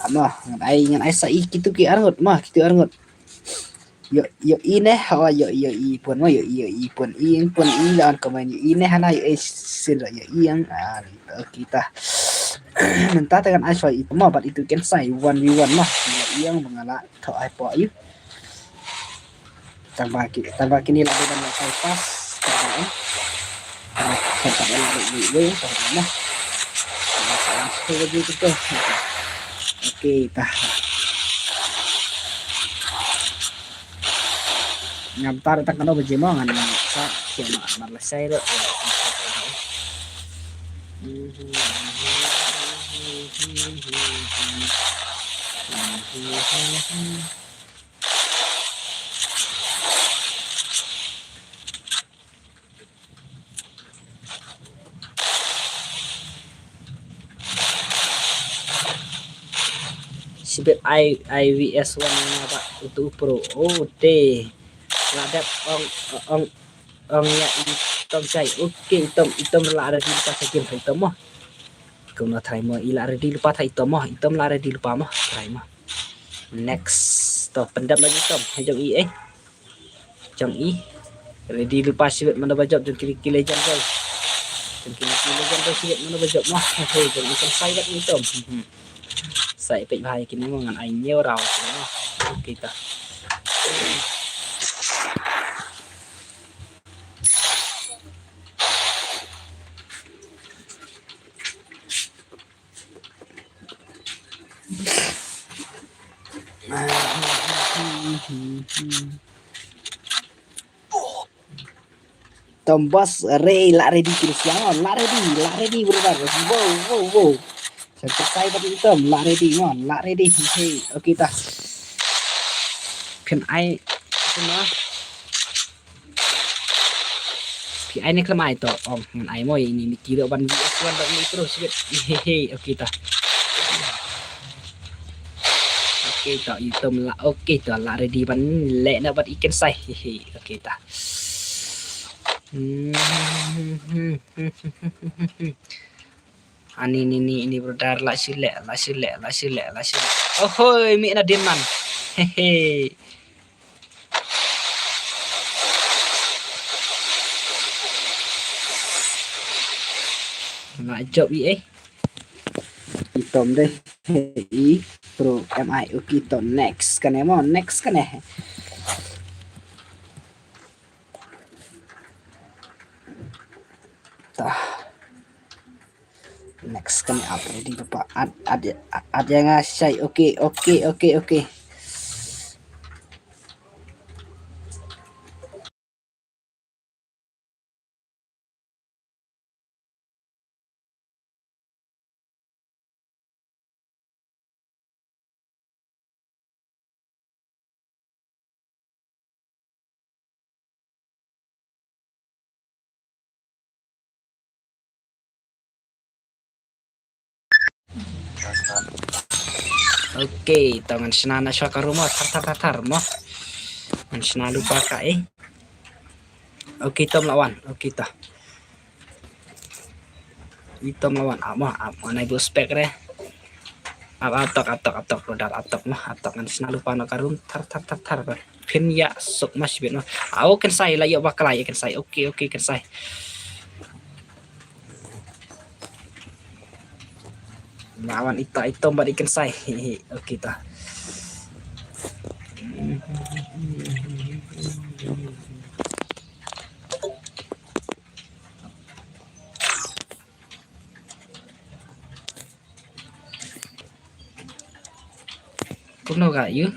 Amo, ngan ai, ngan ai sa i kitu ki arngut, ma, kitu arngut. Yo, yo i ne, hawa, yo, yo i pun mo, yo i, yo i pun i, pun i la an komen, yo i ne hana, yo i sin ra, yo i yang, ah, kita. Mynta te kan ai soi itu mo, bat itu ken sai, one v one mo, yo i yang mengala, tho ai po yu. Tang ba ki, tang ba kini la dei ban la kai pas, tang ba, eh. Tang ba, tang ba, eh, eh, eh, tang ba, eh. Tang ba, tang ba, eh, eh, eh. Okay, ta. Ngam tar tang kano baje mo ngan sa, kema, mar la sai ro. Sibit I, I V S one na ba utu pro. Oh, te. La dep ong, ong, ong ya itom sai. Okay, itom, itom la ready lypa sa game itom mo. Kumno try mo, i la ready lypa tha itom mo. Itom la ready lypa mo. Try mo. Next. To, pyndep lagi itom. Hajong i, eh. Jong i. Ready lypa sibit mano ba jop jong kini ki legend boy. Jong kini ki legend boy sibit mano ba jop mo. He, jong i kan sai dak itom. Hmm. Sai pek bahaya kini mo ngan ai nyeo rau kini mo. Okay ta. Tom Boss, re, la ready ki siang, la ready, la ready, brother. Wow, wow, wow. Sha ka sai bad Tom, la ready, mon, la ready. Hey, okay ta. Phin ai, phin ai. Phi ai ne khlem ai to, ong, ngan ai mo, ini ni kira ban V S one dot ni terus, sibit. Hehe, okay ta. Okay ta, i Tom la, okay ta, la ready ban leh na bad i Kensai. Hehe, okay ta. Hmm. Ani ni, ni, ni brother, la shu leh, la shu leh, la shu leh, la shu leh. Ohoi, mih na din man. Hehe. Nga jop i eh. I Tom dei. I Pro M I. Okay, to next kane mo, next kane. Ta. Next kane, ap ready papa. Ad, ad, ad ïa nga shai. Okay, okay, okay, okay. Okay, to ngan shna na shuwa ka room, thar, thar, thar, thar mo. Ngan shna lypa ka eh. Okay, Tom la wan. Okay, to. I Tom la wan, ap mo, ap mo, nai bus pek re. Ap, ap tok, ap tok, ap tok, brother, ap tok mo, ap tok, ngan shna lypa na ka room, thar, thar, thar, thar. Phin ïa suk mas bit mo. Au, Kensai la ïoh bakla, ïa Kensai. Okay, okay, Kensai. Nga wan ita i Tom bad i Kensai. Hehe, okay ta. Kumno ka ïu?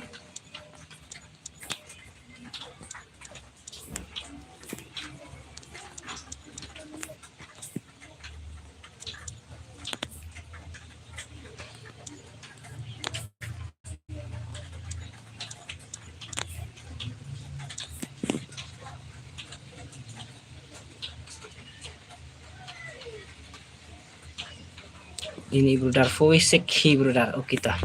Ini brother, four v six hi brother. Okay ta.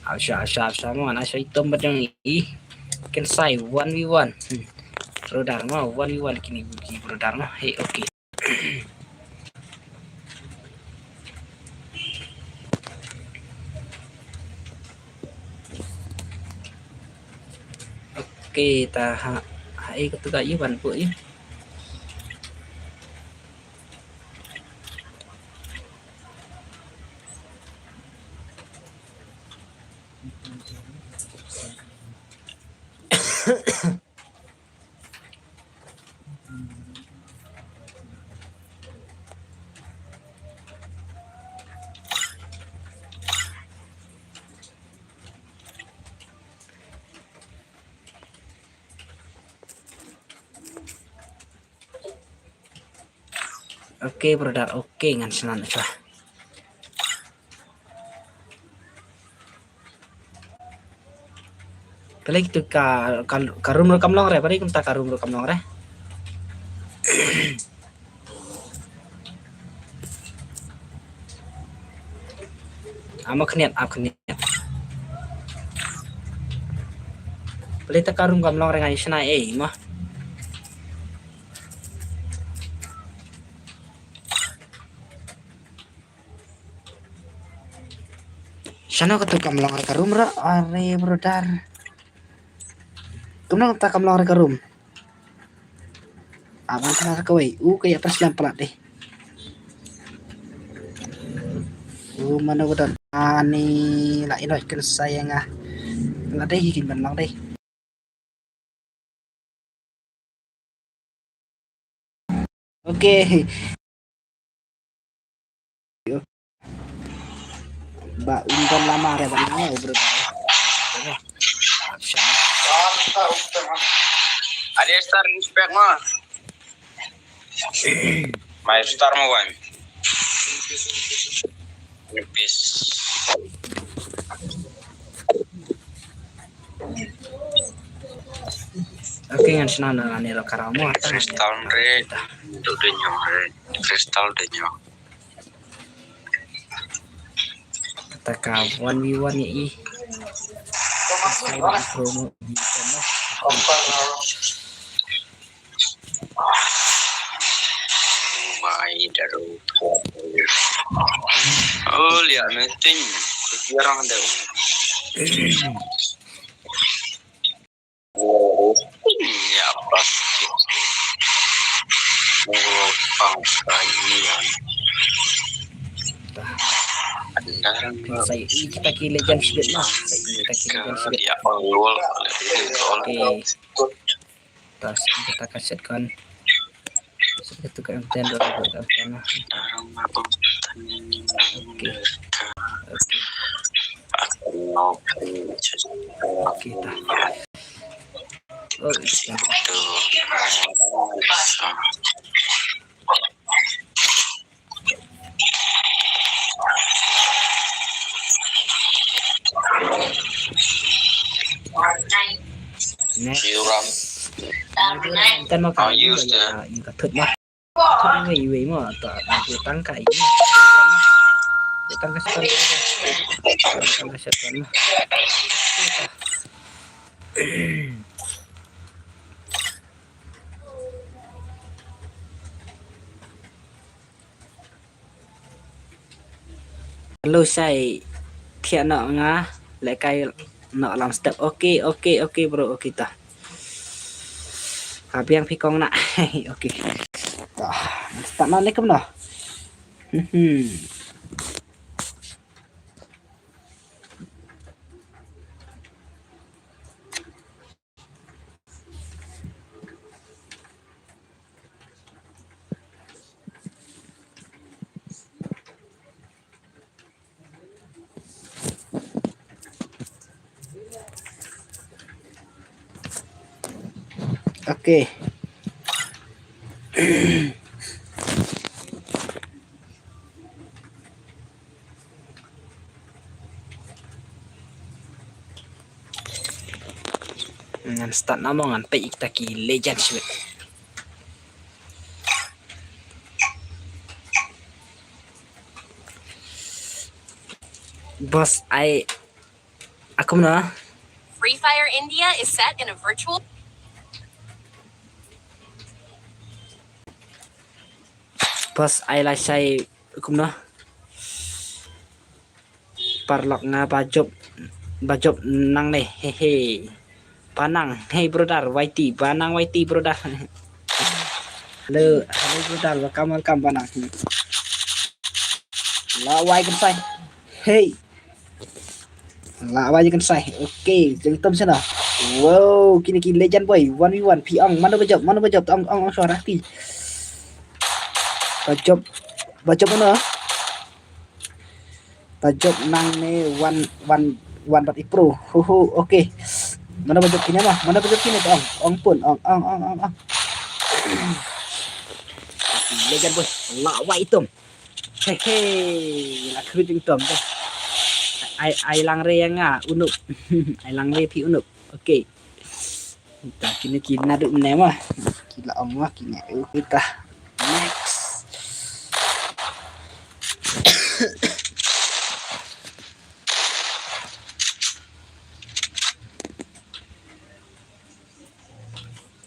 Asha, asha, asha mo, ana asha i Tom bad jong i Kensai one v one. Hmm. Brother mo, one v one kini, brother mo. Hey, okay. Okay ta, ha, ha, eh, kata ka ïa ban pu ïa. Okay brother, okay, ngan snan shuwa. Pele kitu ka, ka, ka room ruh kam long re, pele kumta ka room ruh kam long re. Amo khniat, ap khniat. Pele ta ka room kam long re, ngai shna ei mo. Shano katu kam long re ka room ra, are brother. Kumno kata kam long re ka room. Abang kena re kawei. U ka ïa pas lam palat deh. U mano ka don. Ani la ino ken sayang ah. La deh hi kin ban long deh. Okay. Ba un don lama re ba na bro. Ada star respect ma. Mai star mo wan. Nipis. Okay, ngan shna na ni lo karamo ata. Kristal re. Tu de nyo re. Kristal de nyo. Kata ka one v one ya i. Sai ba promo. Mai daru. Oh, lihat meeting. Jarang ada. Ya, plastik. Oh, pang kajian. Sai kita ki legend sibit lah. Sai kita ki legend sibit. Ya Allah. Okay. Tas kita kaset kan. Sibit tu kan ten dua ribu kan. Okay. Okay. Okay, ta. Oh, iya. Next. Kan ma ka, use the, use ka thut ma. Thut iwei iwei ma ta, use tang ka iwei. Use tang ka shotgun. Use tang ka shotgun ma. Hello, sai thiah noh nga, lehkai noh lam step. Okay, okay, okay, bro, okay ta. Ka biang phi kong na. Okay. Ta, start na ne kumno. Hmm. Okay. Ngan start na mo, ngan peit ïa kita ki legend shuh. Boss, ai, aku mana? Free Fire India is set in a virtual. Boss, ai la shai kumno? Paralok nga ba jop, ba jop nangne, hehe. Ba nang, hey brother, Y T, ba nang Y T brother. Hello, hello brother, welcome, welcome ba nang. La wai kan sai. Hey. La wai kan sai. Okay, jeng tom sana. Wow, kini ki legend boy, one v one, phi ong, mano ba jop, mano ba jop, ong, ong, ong, suara phi. Ba jop, ba jop mana? Ba jop nangne one, one, one bat i pro. Ho, ho, okay. Mano ba jop kine ma? Mano ba jop kine? Ong, ong pun, ong, ong, ong, ong, ong. Legend boy, la wai itom. He, he, la khrut itom. Ai, ai lang re ïa nga, unup. Ai lang re phi unup. Okay. Ta kine ki naduh mynne ma. Ki la ong ma kine. Kita. Next.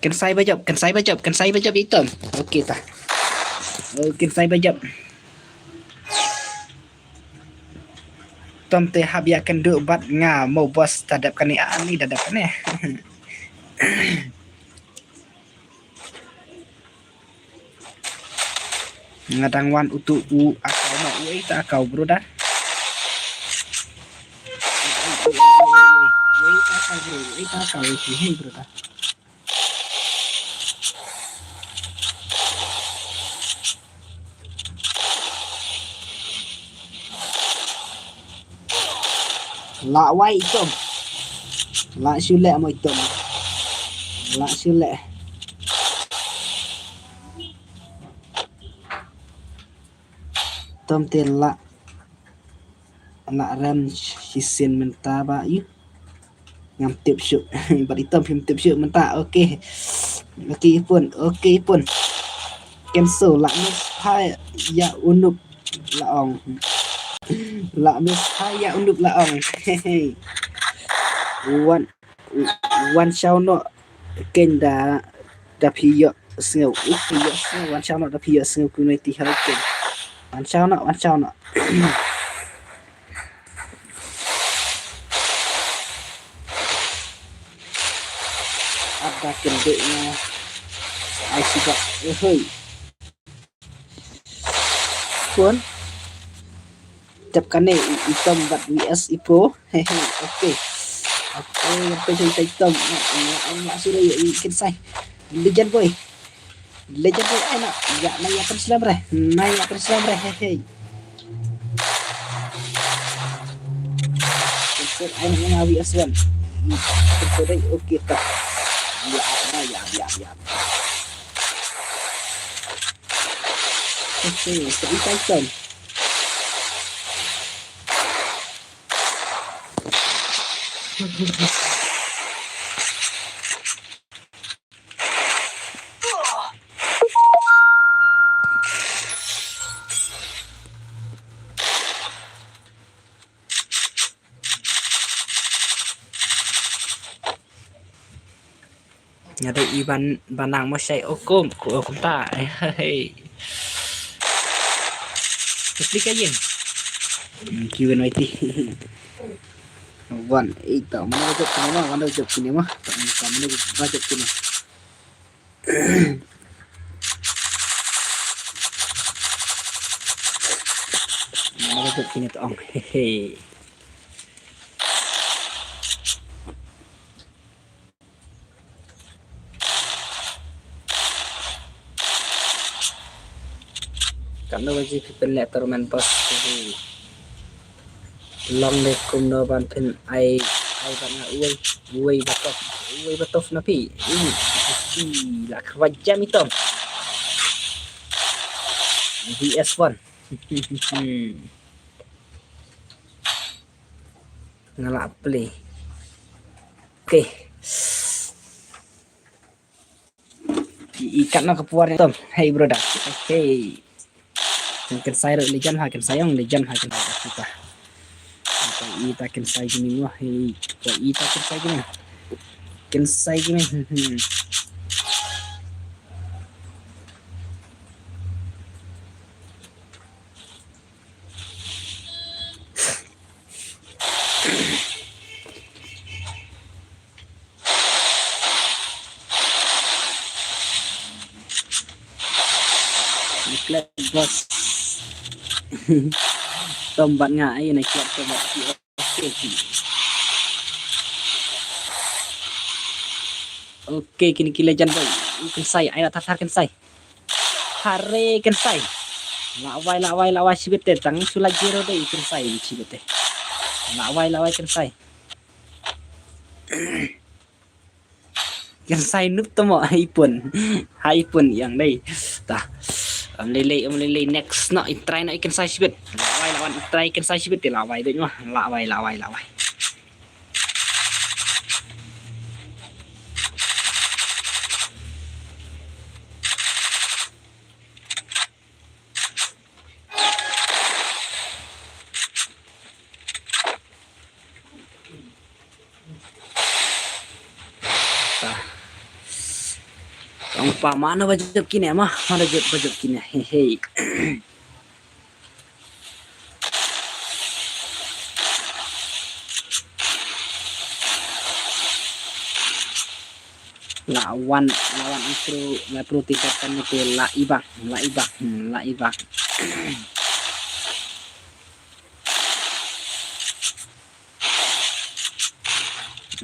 Kynsai ba jop, kynsai ba jop, kynsai ba jop itom. Okay ta. Oh, kynsai ba jop. Tom te hap ïa kynduh bad nga mo boss, ta dep kane, ani da dep kane. Nga dang wan utu u akau ma, u ei ta akau brother. U ei ta akau bro, u ei ta akau, u ei ta akau brother. Lah wai itom. Lah shu leh mo itom. Lah shu leh. Tom te la, la rem shisien mynta ba ïu. Ngam tip shuh. Bad i Tom phim tip shuh mynta. Okay. Okay i Pun. Okay i Pun. Kenso la miss ha ïa u Nup la ong. La miss ha ïa u Nup la ong. Wan, wan shaw noh keiñ da, da phi ïohsngew. U phi ïohsngew, wan shaw noh da phi ïohsngew kumne ti ha keiñ. Wan shaw noh, wan shaw noh. Ada kendek nga ai sibak. Ehoi. Pun. Jap kane i, i Tom bad V S i Pro. Hehe, okay. Okay, okay, okay, Tom. Nga, nga, nga suruh i, i Kensai. Legend boy. Legend boy, ai na. Ya, na ya Prince Lamre. Na ya Prince Lamre, hehe. Kensai, ai na V S one. Kensai, okay, tak. Ya, ya, ya, ya, ya. Okay, okay, okay, Tom. Nga dei i ban, ban nang mo shai o kum, ko o kumta. Hey. Explica bien. Hmm, Q and Y T. Wan, eh, ta, mano jop kine ma, mano jop kine ma. Ta, ta, mano jop kine. Mano jop kine ta ong. Hehe. Katno baje phi pynleh tournament boss? Long de kumno ban pyn ai, ai ban nga uwei, uwei ba tough, uwei ba tough na phi. Ui, ui, la khrwa jam i Tom. V S one. Nga la play. Okay. I, i katno ka por ni Tom. Hey brother. Hey. Kensai ruh legend ha, Kensai ong legend ha, Kensai kita. Ita Kensai gini mo, hey. Ita Kensai gini. Kensai gini. Hmm, hmm. Klet boss. Tom bad nga ai na klet Tom bad ki. Okay, okay. Okay, kini ki legend boy. Kensai, ai la thar thar Kensai. Hare Kensai. Lawai, lawai, lawai shibit te tang shu la zero dei Kensai shibit te. Lawai, lawai Kensai. Kensai nup tamo ha i Pun. Ha i Pun yang dei. Ta. Am lei lei, am lei lei next no i try no i Kensai shibit. Lawai, lawai i try Kensai shibit te lawai dei no. Lawai, lawai, lawai. Ong pa mano ba jop kine ma, mano jop ba jop kine. He he. La wan, la wan intro, la pro ti katan ni te la ibak, la ibak, hmm, la ibak.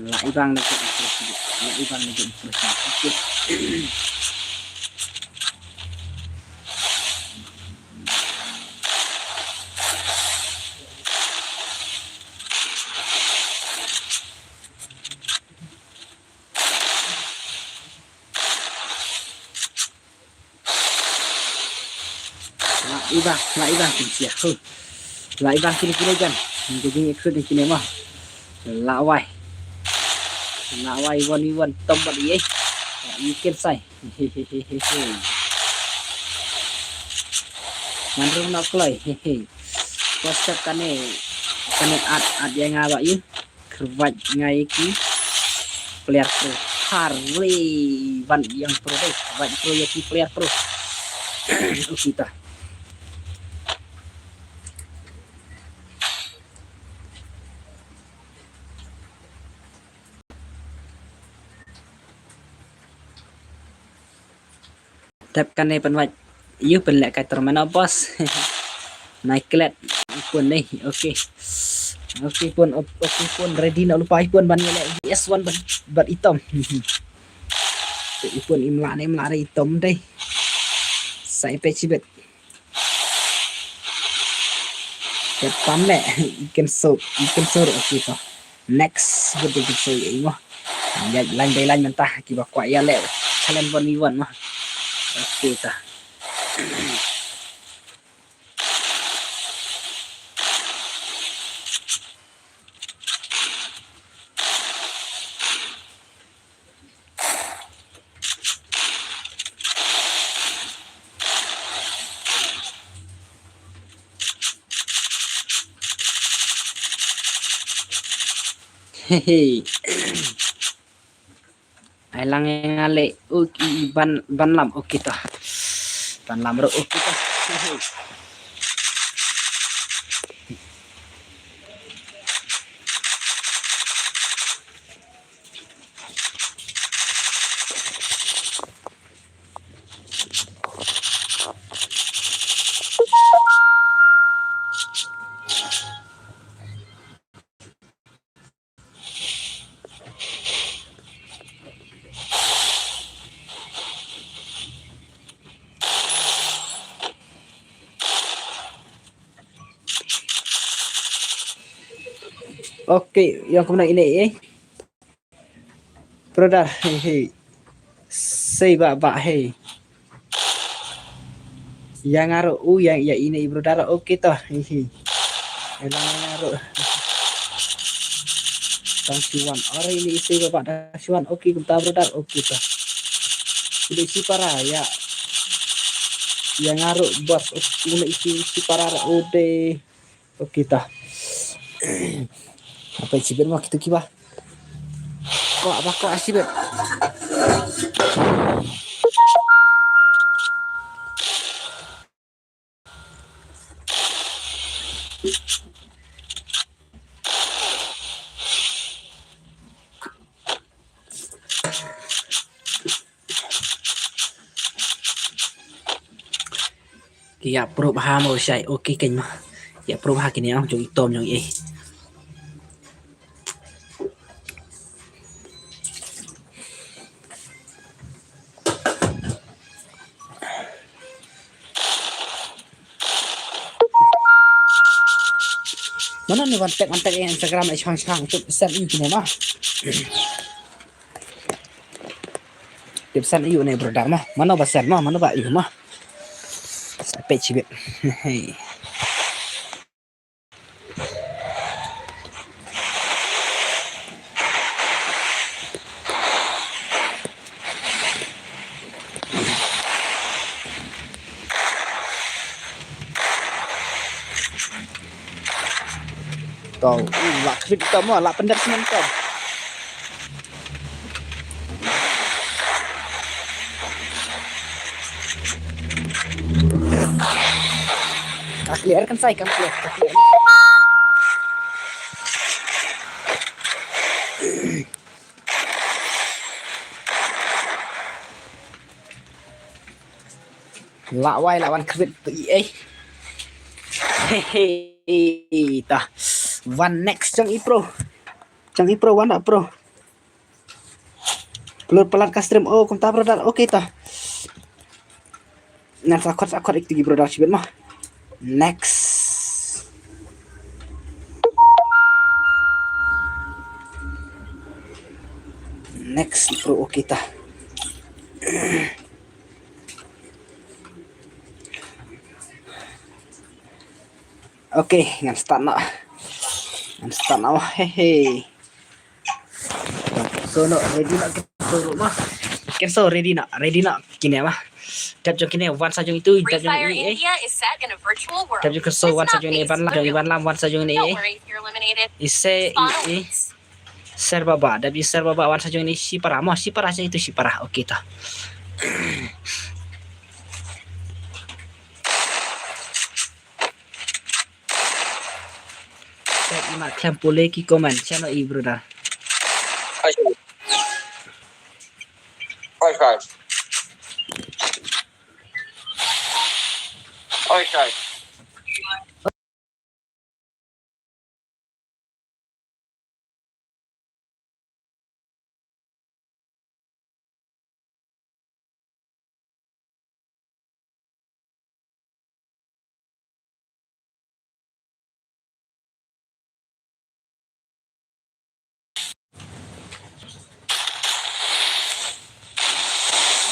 La ibang na jop intro. La ibang na jop intro. Okay. Iba, la iba kin sia. Huh. La iba kin kine jan. Ni ka jing ikut kine mah. La wai. La wai wan wan tom bad ye. Ikin sai. Hehehe. Man rung na kloi. Hehe. Pas step kane, kane at, at ïa nga ba ïa. Kyrwat nga ïa ki player pro. Har le ban ïa pro dei. Kyrwat pro ïa ki player pro. Okey ta. Tep kane pynwait. Ïu pynleh kai terminal bos. Nai klet. Pun ni. Okey. Okey pun, okey pun ready na lupa pun ban ngelek G S one ban, ban itom. Pun imla ni imla re itom dei. Sai pe chibet. Ket tam ne, ikin sur, ikin sur, okey to. Next, good to good so imo. Ya, line by line mynta, kiba kwah ïa leh challenge one v one mo. Okey to. Hehe. Ai lang nga leh, okey, ban, ban lam, okey to. Ban lam ruh, okey to. Hehe. Okey, ïa kumno ine eh. Brother, hey, hey. Sei ba, ba, hey. Ïa nga ruh, u, ïa, ïa ine i brother, okey to, hey, hey. Ïa nga ruh. Tang siwan, ore ine i sei ba, ba, tang siwan, okey kumta brother, okey to. Ine i sei para, ïa. Ïa nga ruh, bos, okey, ine i sei, sei para, ode. Okey ta. Apa sibet mo kitu kiba. Ko apa ko sibet. Ki ïa proof ha mo shai, okey kein mo. Ïa proof ha kine ong jong i tom jong i. Mano ni wan tek wan tek Instagram ai shang shang tu sen in kine ma. Tip sen ïu ne brother ma. Mano ba sen ma, mano ba ïu ma. Sa peit shibit. Hey. To, uh, la khwit to mo, la pyndep snem to. Ka clear kan sai, kan clear, ka clear. La wai la wan khwit tu i eh. Hehe, ta. Wan next jong i pro. Jong i pro, wan da pro. Upload palat ka stream. Oh, kumta brother. Okey ta. Ngan sa khot, sa khot ikti brother shibit ma. Next. Next pro, okey ta. Okay, ngan start noh. Ngan start noh. Hehe. So, no, ready noh, Kenso ruh ma. Kenso, ready noh, ready noh kine ma. Dep jong kine, wan sa jong itu, dep jong i, eh. Dep jong Kenso, wan sa jong i, ban lam, jong i, ban lam, wan sa jong i, eh. Ise, i, i. Ser baba, dep i ser baba, wan sa jong i, shipara mo, shipara, jong itu shipara. Okay, to. Tek i mat khlem pule ki comment, shano i brother. Oi, shai. Oi, shai. Oi, shai.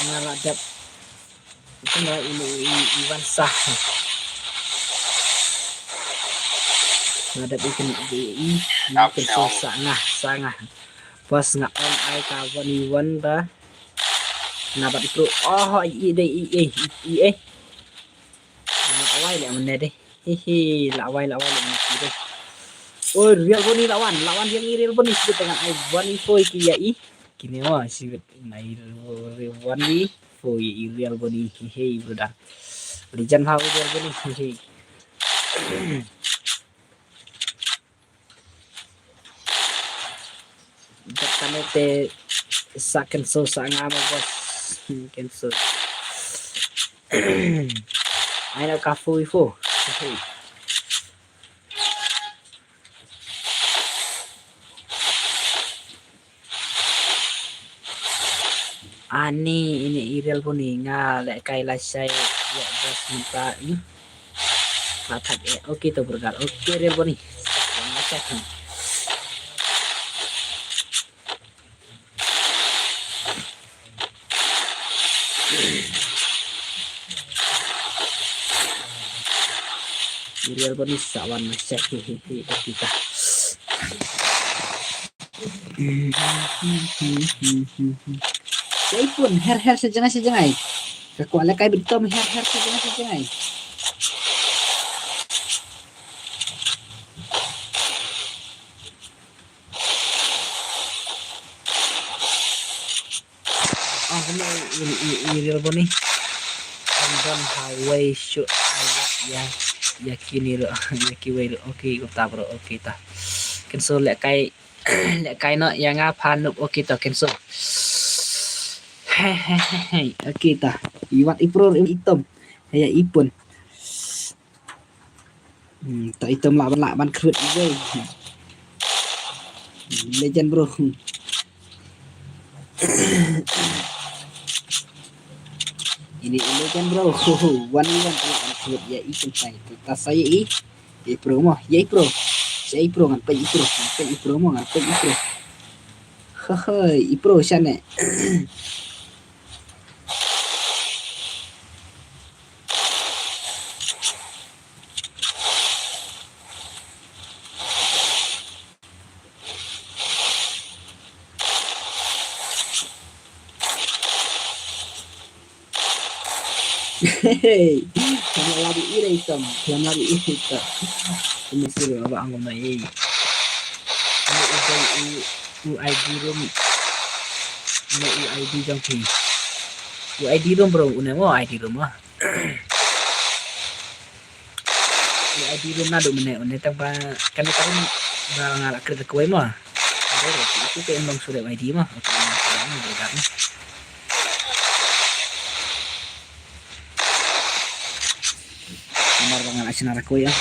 Nga la dep. Ito nga i, i, i, i wan sa. Nga dep i ken, i, i, i ken so sa nga, sa nga. Pas nga on ai ka wan i wan ba. Nga bat i pro. Oh, i, i, dei, i, i, i, i. La wai le mane dei. Hi, hi, la wai, la wai le mane dei. Oi, Real Boni la wan, la wan yang i Real Boni. Sibit dengan ai wan i foi ki ya i. Kine wa, sibit nai wan i foi i Real Boni. Hi, hi, brother. Legend ha i Real Boni. Hi, hi. Dep kane te sa Kenso sa nga mo boss. Kenso. Ai na ka fu i fu. Ani ini i Real Boni nga lehkai lashai ïa boss mynta i. Pathak eh. Okay to brother. Okay Real Boni. Lashai. I Real Boni sa wan lashai. Hi, hi, hi. Okay ta. Sa i pun, her, her, sha jngai, sha jngai. Ka kwah lehkai bit tom, her, her, sha jngai, sha jngai. Oh, kumno i, i, i Real Boni. Ang don ha wei shu ai ya, ya kini ro, ya ki wei ro. Okay, kumta bro, okay ta. Kenso lehkai. Lehkai noh ïa nga pha noob, okay to Kenso. He he he he. Okay to. I wat i pro i tom. Ïa i pun. Hmm, to i tom lah ban lah ban khrut i wei. Legend bro. Ini legend bro. Wan i wan lah ban khrut ïa i pun sai. Ta sai i. Ïa i pro mo, ïa i pro. Ïa i pro ngan peit i pro, ngan peit i pro mo, ngan peit i pro. Hoi, i pro shane. Hey, khlem la bi i re itom, khlem la bi i re itom. Kumi sir ba ang kumno ei. Une u dei u, u I D room. Une u I D jong phi. U I D room bro, une mo I D room mo. U I D room naduh mynne, une tang ba kane ka room ba nga la create kawei mo. Ade re, itu ke em long sure U I D mo. Itu em long sure mo, bro, mo. Namar ba nga la shna da kawei ah.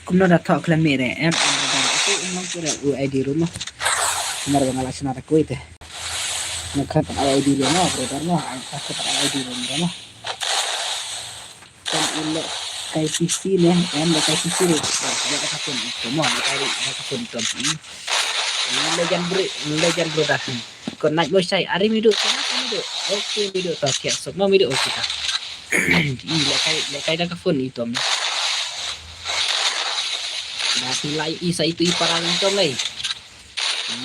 Kumno da thoh khlem mih re, em, em, em, itu em long sure U I D room mo. Namar ba nga la shna da kawei te. Nga khat pat ai I D le mo, brother mo, nga khat pat ai I D le mo. Kan i lehkai P C ne, em lehkai P C ne. Lehkai ka phone ito mo, lehkai ka phone ito mo. Legend bro, legend brother. Kon nai mo shai, are midu, kon nai midu. Okay midu, to kiak sok mo midu, okay ta. I lehkai, lehkai da ka phone i Tom. Da phi la ïohi sa itu i para i Tom lei.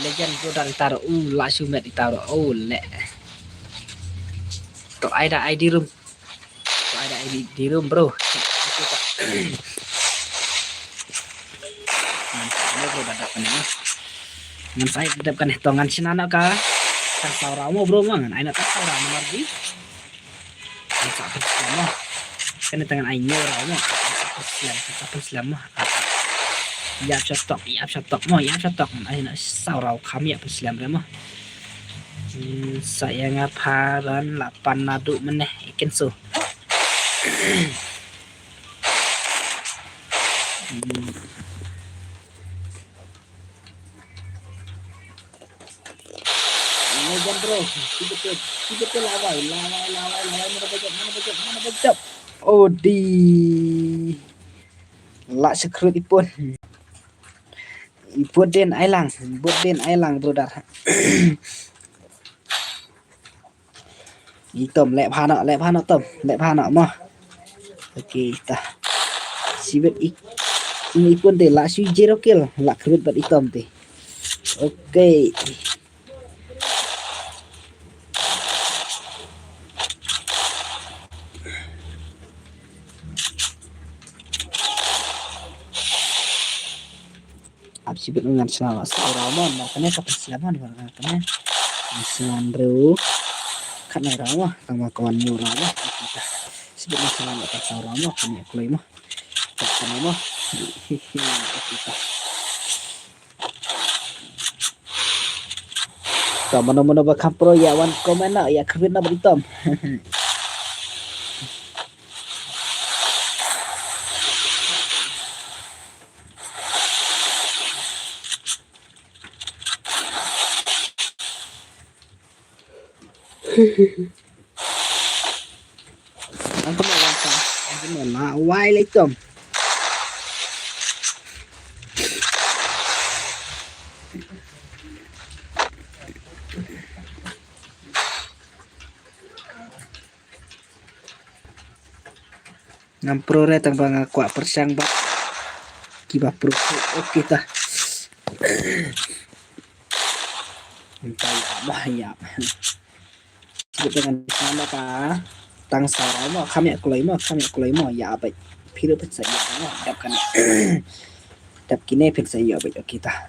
Legend bro, da taro u la shu met i taro u le. To ai da I D room. To ai da I D room bro. Ngan sa ai bro da dap kane. Ngan sa ai da dap kane to ngan shna na ka. Tang saw raw mo bro mo ngan ai na tang saw raw mo marji. Ngan sa pynslem mo. Kane tang ngan ai hynñiew raw mo. Ngan sa pynslem, ngan sa pynslem mo. Ïap shatok, ïap shatok mo, ïap shatok. Ai na saw raw kham ïap pynslem re mo. Hmm, sa ïa nga pharan la pan naduh mynne i Kenso. Hmm. Legend bro, tiba tiba tiba tiba lawai, lawai, lawai, lawai, mana bajak, mana bajak, mana bajak. Oh di. La secret ipun. Ipun din ailang, ipun din ailang brother. I Tom leh phano, leh phano Tom, leh phano mo. Okay ta. Sibit i, i Ipun te la shu zero kill, la khrut bad i Tom te. Okay. Ap sibit ngan sna la saw raw mo, mar kane ka pynslem mo, mar kane. Ngan sna hynriew. Khatnai raw mo, tang ma ka wan hynñiew raw mo. Sibit ngan sna la saw raw mo, kane kloi mo. Kane mo. Hihi, okay ta. To mano mano ba kham pro ïa wan comment na, ïa kyrwit na bad i Tom. Ang kumawang ka. Ang kumawang. Wai lai Tom. Ngam pro re tang ba nga kwah pyrshang bad kiba pro. Okay ta. Entah ïa bah ïa. Sibit ngan sna ka tang saw raw mo, kham ïa kloi mo, kham ïa kloi mo, ïa bad phi ruh phin sa ïa mo, dap kane. Dap kine phin sa ïa bad, okay ta.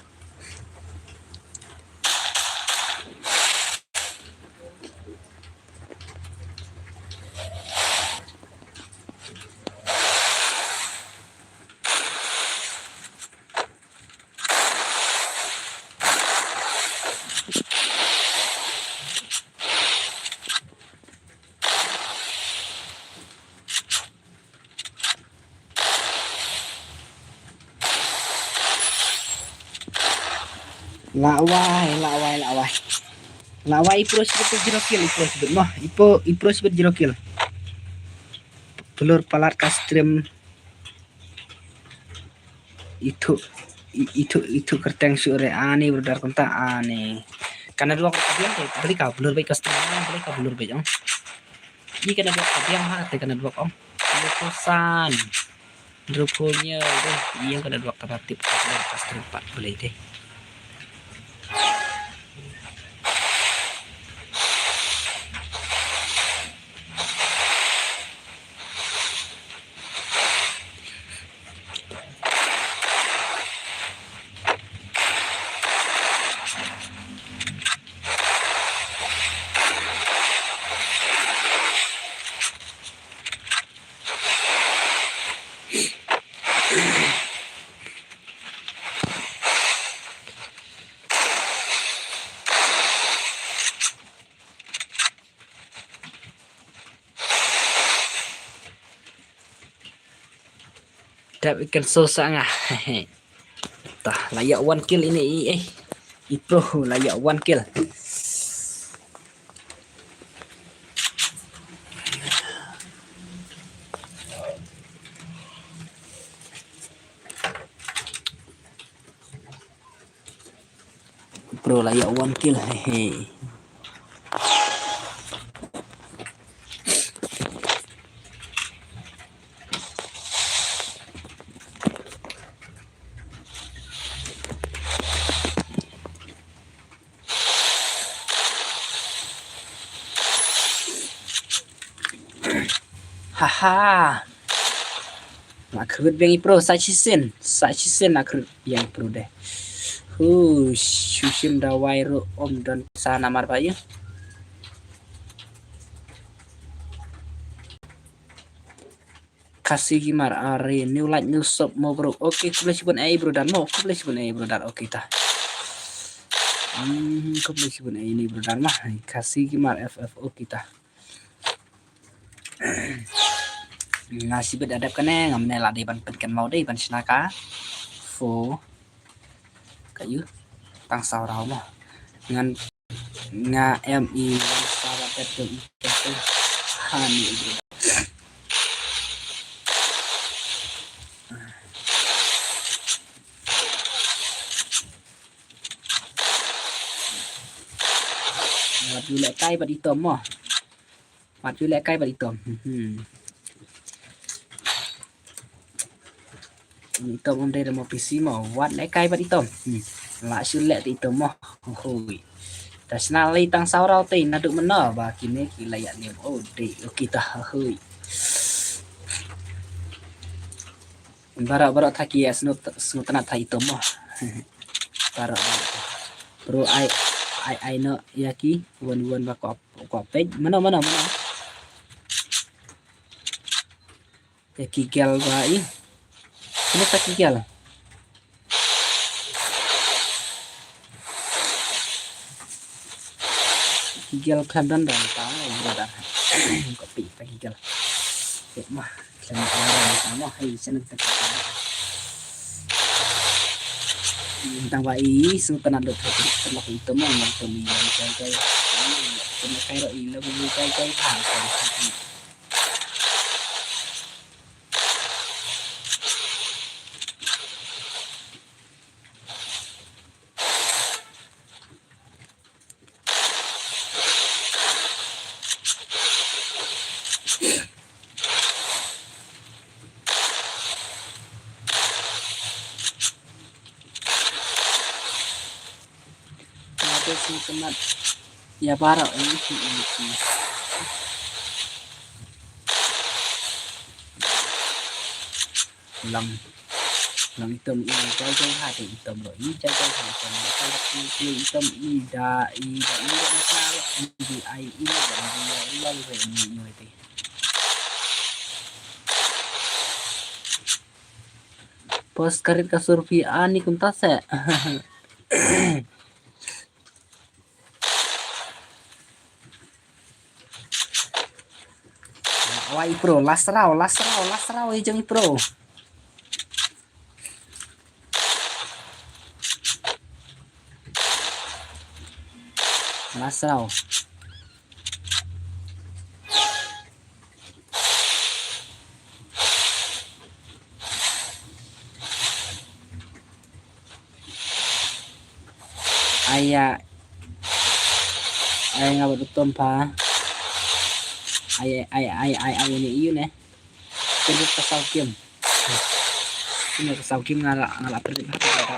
Lawai, lawai, lawai. Lawai i pro sibit zero kill, i pro sibit mo. I pro, i pro sibit zero kill. Pelur palat ka stream. Itu, i-, itu, itu kerteng sure ani brother kunta ani. Kana dua ka biang ke beli ka belur baik ka setengah beli ka belur baik ong. Ini kana dua ka biang ha te kana dua ong. Dua puluh san. Dua puluh nya deh. Iya kana dua ka tip ka biang ka setengah empat beli deh. Dap ikan sosa nga. Tah, la ïa one kill ini i, eh. I pro, la ïa one kill. Pro la ïa one kill, hehe. Haha. Nga khrut biang i pro, sa shisien, sa shisien nga khrut biang i pro de. Hu, shushim da wai ru om don sa namar ba yu. Khasi Gamer, are new like new sub mo bro. Okay, khublei shibun ei bro dan mo. Khublei shibun ei bro dan. Okay ta. Hmm, khublei shibun ei ni bro dan ma. Khasi Gamer F F, okay ta. Nga sibit adep kane, nga mne la dei ban pynkan mau dei ban shna ka. Fo. Ka yu. Tang saw rau mo. Ngan nga em i wan sa ba tet tu i tet tu. Ha ni i bro. Wat ju leh kai bad i Tom mo. Wat ju leh kai bad i Tom. Hmm. I Tom um dei da mo P C mo. Wat leh kai bad i Tom. Hmm. La shu leh te i Tom mo. Hoi. Ta shna lei tang saw rau te naduh mynno ba kine ki la ïa niam. Oh dei. Okay ta hoi. Baroh baroh ta ki ïa sngewt-, sngewtynnat ta i Tom mo. Baroh baroh. Bro ai ai ai no ïa ki wan wan ba ko ko pej. Mano mano mano. Ïa ki gel ba i. Kine ta ki gel. Ki gel khlem don don ta, eh, brother. Ko pi ta ki gel. Tek ma, khlem don don ta ma, hei, shen ta ki gel. Tang ba i, sngewtynnat lut ha ki, tang ba i to ma, ma to mi, ma kai kai. Tang ba kai ro i, la bu kai kai, ha, ha, ha. Nga te sngewtynnat ïa baroh ïa ki, ïa ki. Lang, lang itom i jai jai ha te itom lo i jai jai ha itom lo i jai jai ha itom i da i da i da i da i da i da i da i da i da i. Post karit ka surpi ani kumta se. Wai i pro, last round, last round, last round i jong i pro. Last round. Aya. Aya nga bad u Tom pa. Aya, aya, aya, aya, aya ni iu ne. Kene ka saw kim. Kene ka saw kim nga la, nga la pynrip ha ka.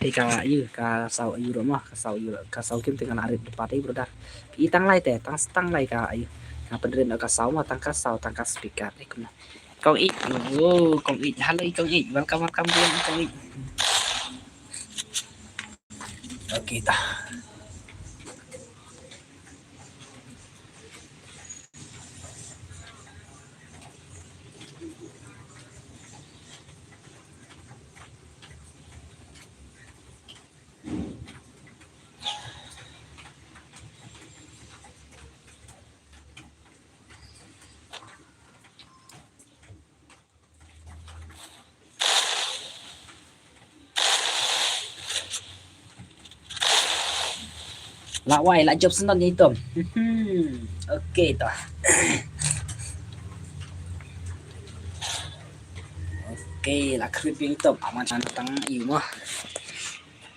Te ka iu, ka saw iu ro ma, ka saw iu, ka saw kim te nga la rip depa te brother. I tang lai te, tang, tang lai ka iu. Nga pynrip ka saw ma, tang ka saw, tang ka speaker. Te kumno. Kong Ih, oh, Kong Ih, hello Kong Ih, welcome, welcome to Kong Ih. Okay ta. La wai, la jop sendon ïa itom. Okay to. Okay, la khrip ïa itom. Aman san tang iu mo.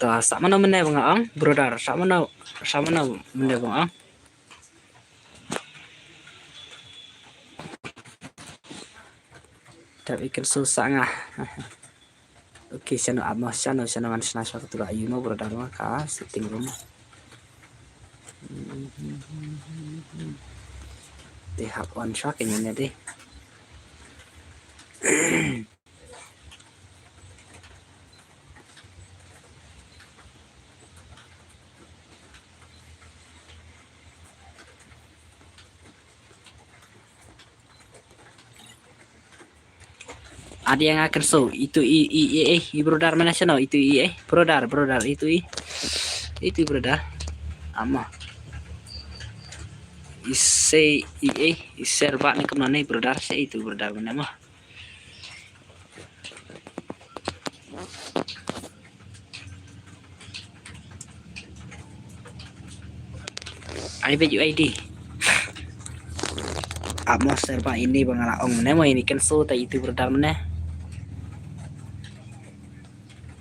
To, sa mano mynne ba nga ong, brother, sa mano, sa mano mynne ba nga ong. Tap ikan susah nga. Okay, shano amo, shano, shano ngan shna shwa ka tura ayu mo brother ma ka sitting room. Te hap on shwa ka nyan de. Ada yang akan so itu i i i i brother mana sana itu i i brother brother itu i itu brother ama ise i i iser ba ni kemana ni brother se itu brother mana mah. Ai bit U I D. Ap mo ser ba ini ba nga la ong ne mo ini kan so ta itu brother mene.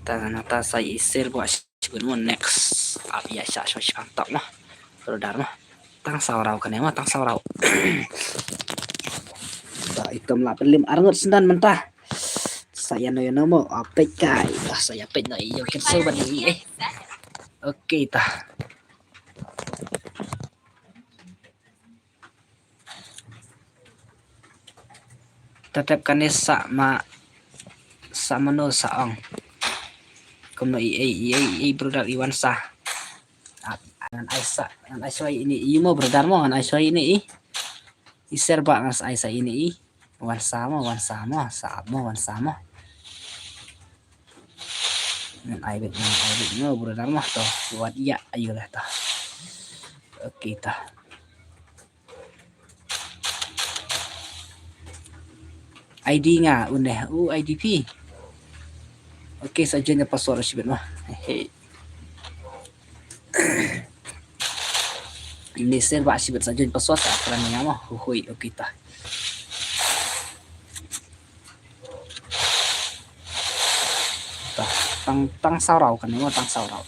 Ta na ta sa i ser ba shibun mo next. Ap ya sha sha sha tok mo. Brother mo. Tang saw raw kane mo tang saw raw. Ta itom la pelim arngut sendan menta. Sa ya no ya no mo apek kai. Ta sa ya pek no iyo kan so ba ni eh. Okay ta. Tetep kane sa ma sa mano sa ong. Kumno i ei i ei i brother i wan sa. Ah, ngan ai sa ngan ai sa ini i mo brother mo ngan ai sa ini i. I ser ba ngan sa ai sa ini i. Wan sa mo wan sa mo sa mo wan sa mo. Ngan ai bit ngan ai bit ngan brother mo to. Wat ya ayo lah to. Okay to. I D nga uneh u I D P. Okay sa join password shibit mo. Hey. Ini ser ba shibit sa join password sa akan nga mo. Hui okay to. Tang tang saw raw kan mo tang saw raw.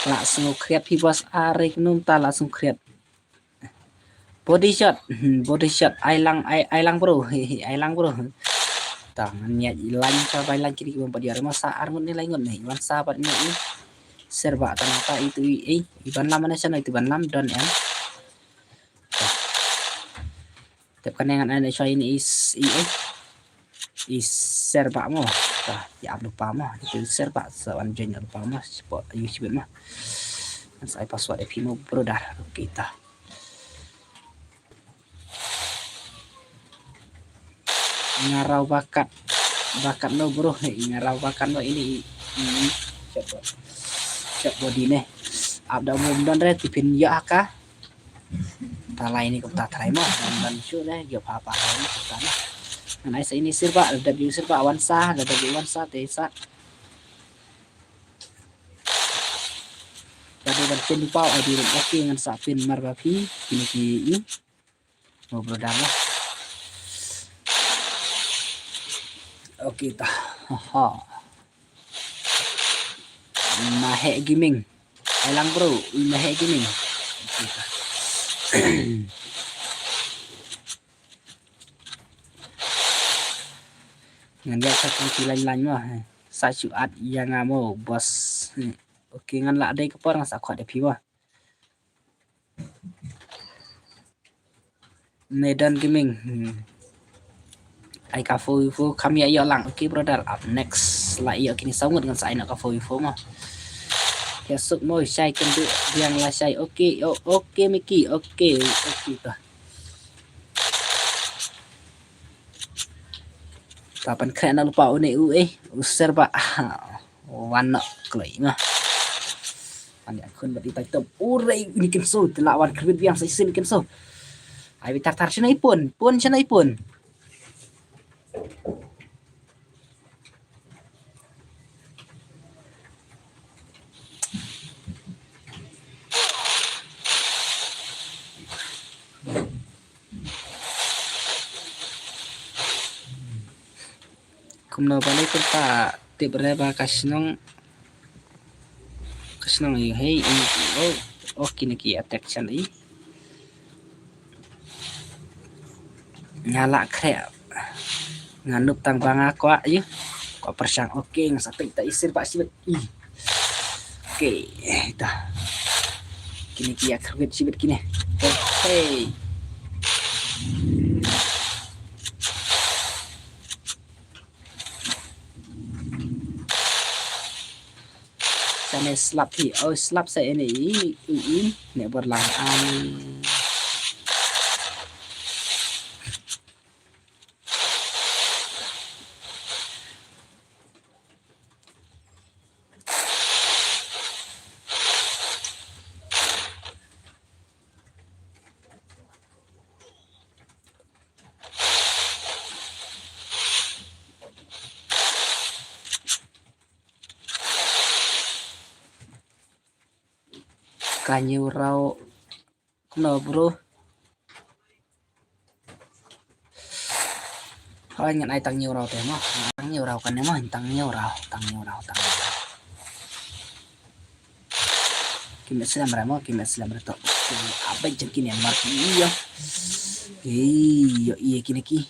La sngew khriat phi bos are knum ta la sngew khriat. Body shot, hmm, body shot, ai lang, ai, ai lang bro, ai lang bro. Tang niat i lang sa bai lang kiri bang padi arma sa arngut ni langut ni, wan sa pat ni i. Ser ba tang ta itu i, i ban lam mana sana itu ban lam don em. Tep kane ngan ai na shoi ni is i eh. I ser ba mo. Ta ya ap lupa mo. Itu ser ba sa wan join lupa mo. Support you sibit mo. Ngan sa ai password F mo brother. Okay ta. Nga raw bakat bakat no bro. Nga raw bakat no ini ini. Siap bro. Siap body ne. Ap da mo don re tipin ya ka. Talai ni kumta try mo ban ban shu deh gyo pha pha ni kumta na. Ngan ai sa ini sirba da W sirba wan sa da W wan sa te sa. Da W ban pin pau ai di rum okay ngan sa pin mar ba phi pin ki i. Mo brother mo. Okay ta. Ha ha. Mahek Gaming. Ai lang bro, Mahek Gaming. Ngan ïa sa ki lain lain ma. Sa shu at ïa nga mo boss. Okay ngan la dei ka por ngan sa khot ïa phi ma. Medan Gaming. Hmm. Ai ka four v four kam ïa ïoh lang. Okay brother, up next. La ïoh kini saw ngut ngan sa ai noh ka four v four mo. Ïa suk mo shai kynduh biang la shai. Okay, okay Mickey. Okay, okay ta. Ta pan khreh na lupa une u eh. U serba. Wan nok kloi ma. Ani akun bad itai top. Urei ni kinso tela wan krbit biang sa isin kinso. Ai bitar tar shana ipun. Pun shana ipun. Kumno balei kumta tip re ba ka shnong ka shnong ïa hei i o o kine ki attack chan i. Nga lah khreh. Nga nup tang ba nga kwah ïa. Kwah pyrshang. Okay, nga sa peit ta isir ba shibit. I. Okay, ta. Kine ki ïa khrwit shibit kine. Okay. Sa ne slap hi, oh slap sa ine i, i, i, ne berlang. Am. Ka hynñiew raw. Kumno, bro? Hooid, ngan ai tang hynñiew raw te mo. Tang hynñiew raw kane mo, tang hynñiew raw, tang hynñiew raw, tang hynñiew raw. Ki met slem re mo, ki met slem re to. Ki abet jong kine mar ki ïa. Ki ïa ïa kine ki.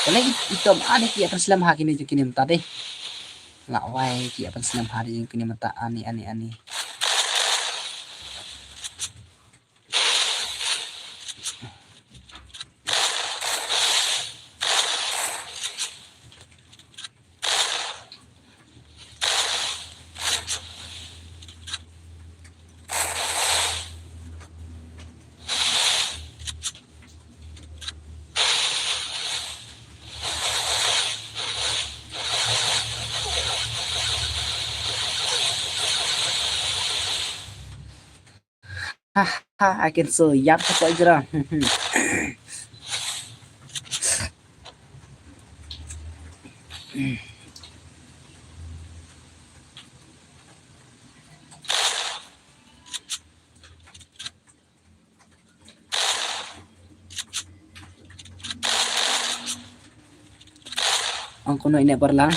Kane i, itom ani ki ïa pynslem ha kine jong kine mynta dei. Lah wai ki ïa pynslem ha dei jong kine mynta ani, ani, ani. Ha, ha, I can so yap ka poi jra. Ong kumno ine berlang.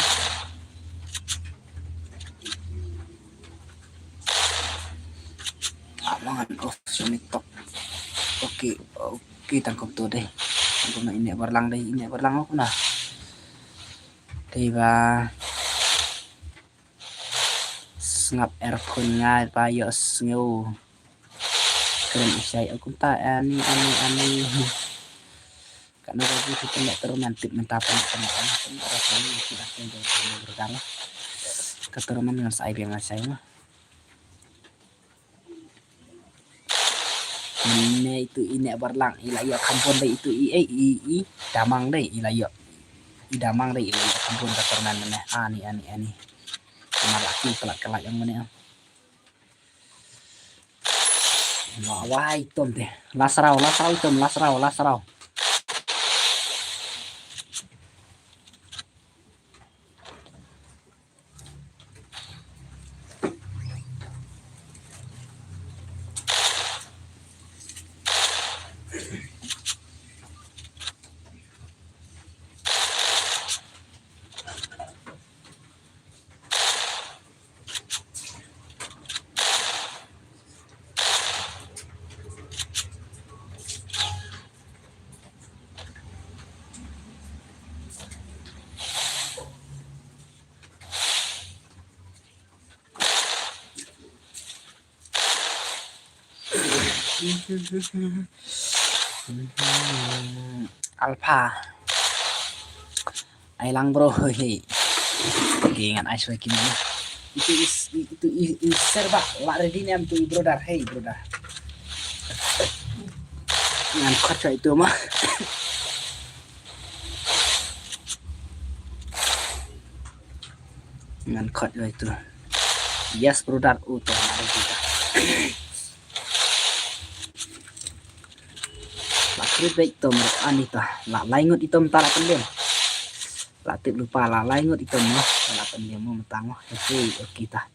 Ah, mangan off sini tok. Okay, okay, tang kumto dei. Ong kumno ine berlang dei, ine berlang ong kumno. Dei ba. Sngap earphone nga ba ïoh sngew. Kren i shai, oh, kumta, ani, ani, ani. Ka no ba ju ki pynleh ka romantic mynta pynleh, pynleh, pynleh, pynleh, pynleh, pynleh, pynleh, pynleh, pynleh, pynleh. Ka roman ngan sa ai biang nga shai ma. Mynne itu i Neh Barlang, i la ïoh kham bun dei itu i, eh, i, i Damang dei, i la ïoh. I Damang dei, i la ïoh kham bun ka tournament mynne. Ani, ani, ani. Mar la ki kelat kelat ïa mynne. Wah, wah, itom te. Last round, last round itom, last round, last round. Alpha. Ai lang bro, hey. Okay, ngan ai shwa kine. Itu is, itu is, is serba la ready ne em tu brother, hey brother. Ngan khot shwa itu ma. Ngan khot ïa itu. Yes, brother, u to na itu. La khrip beit to mo ani ta. La lai ngut itom ta la pyndem. La tip lypa la lai ngut itom mo. La pyndem mo mynta mo. Hei, okay ta.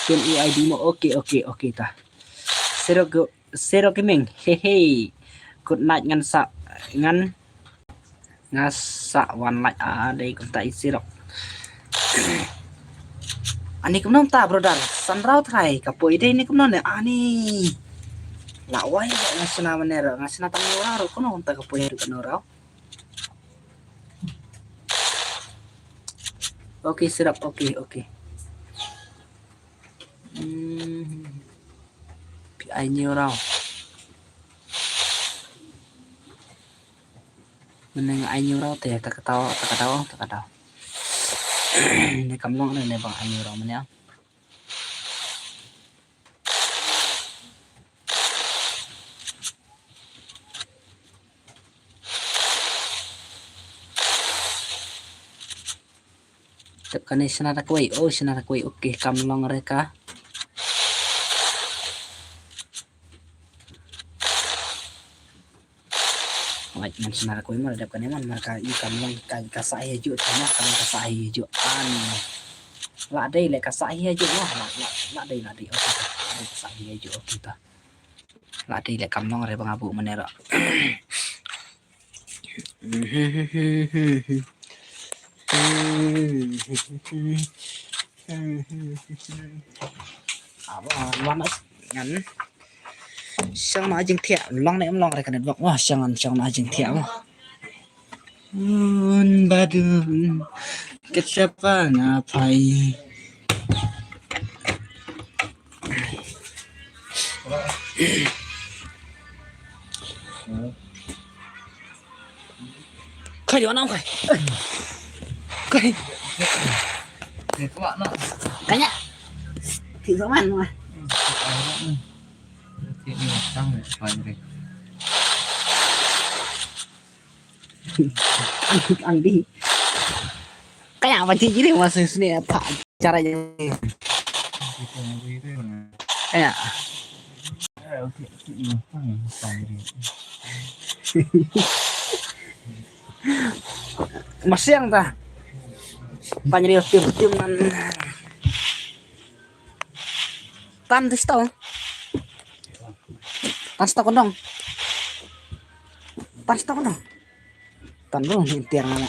Pin U I D mo. Okay, okay, okay ta. Sero ke, sero ke meng. He he. Good night ngan sa, ngan nga sa wan lait a dei kumta i sirok. Ani kumno ta brother, san rau trai ka poi dei ni kumno ne ani. La wai nga sna mane ro, nga sna tang rau ro kumno ta ka poi ro kumno rau. Okay sirok, okay, okay. Hmm. Pi ai ñiew rau. Mynne nga ai ñiew rau te ta ka tau, ta ka tau, ta ka tau. Ne kam long ne, ne bang ai ñiew rau mynne. Tep kane shna da kawei, oh shna da kawei, okay, kam long re ka. Lait man shna da kawei mar dep kane man mar ka i kam long ka, ka sa hi ju ta ma ka long ka sa hi ju an. La dei le ka sa hi ju ma la, la, la dei, la dei, okay ta. La dei ka sa hi ju, okay ta. La dei le kam long re ba nga buh mane ro. Aba wan ngan shong na jingthiah long ne em long re ka network wa shong, shong na jingthiah wa. Un badun ka chapa nga phai. Khai di mana khai. Khai. Kanya. Ti zaman mah. Ang, ang di. Kaya apa sih jadi masa sini apa caranya? Kaya. Masih yang ta. Panjri tim tim nan. Tan tu stau. Tan stau kondong. Tan stau kondong. Tan ro ni tiar ngana.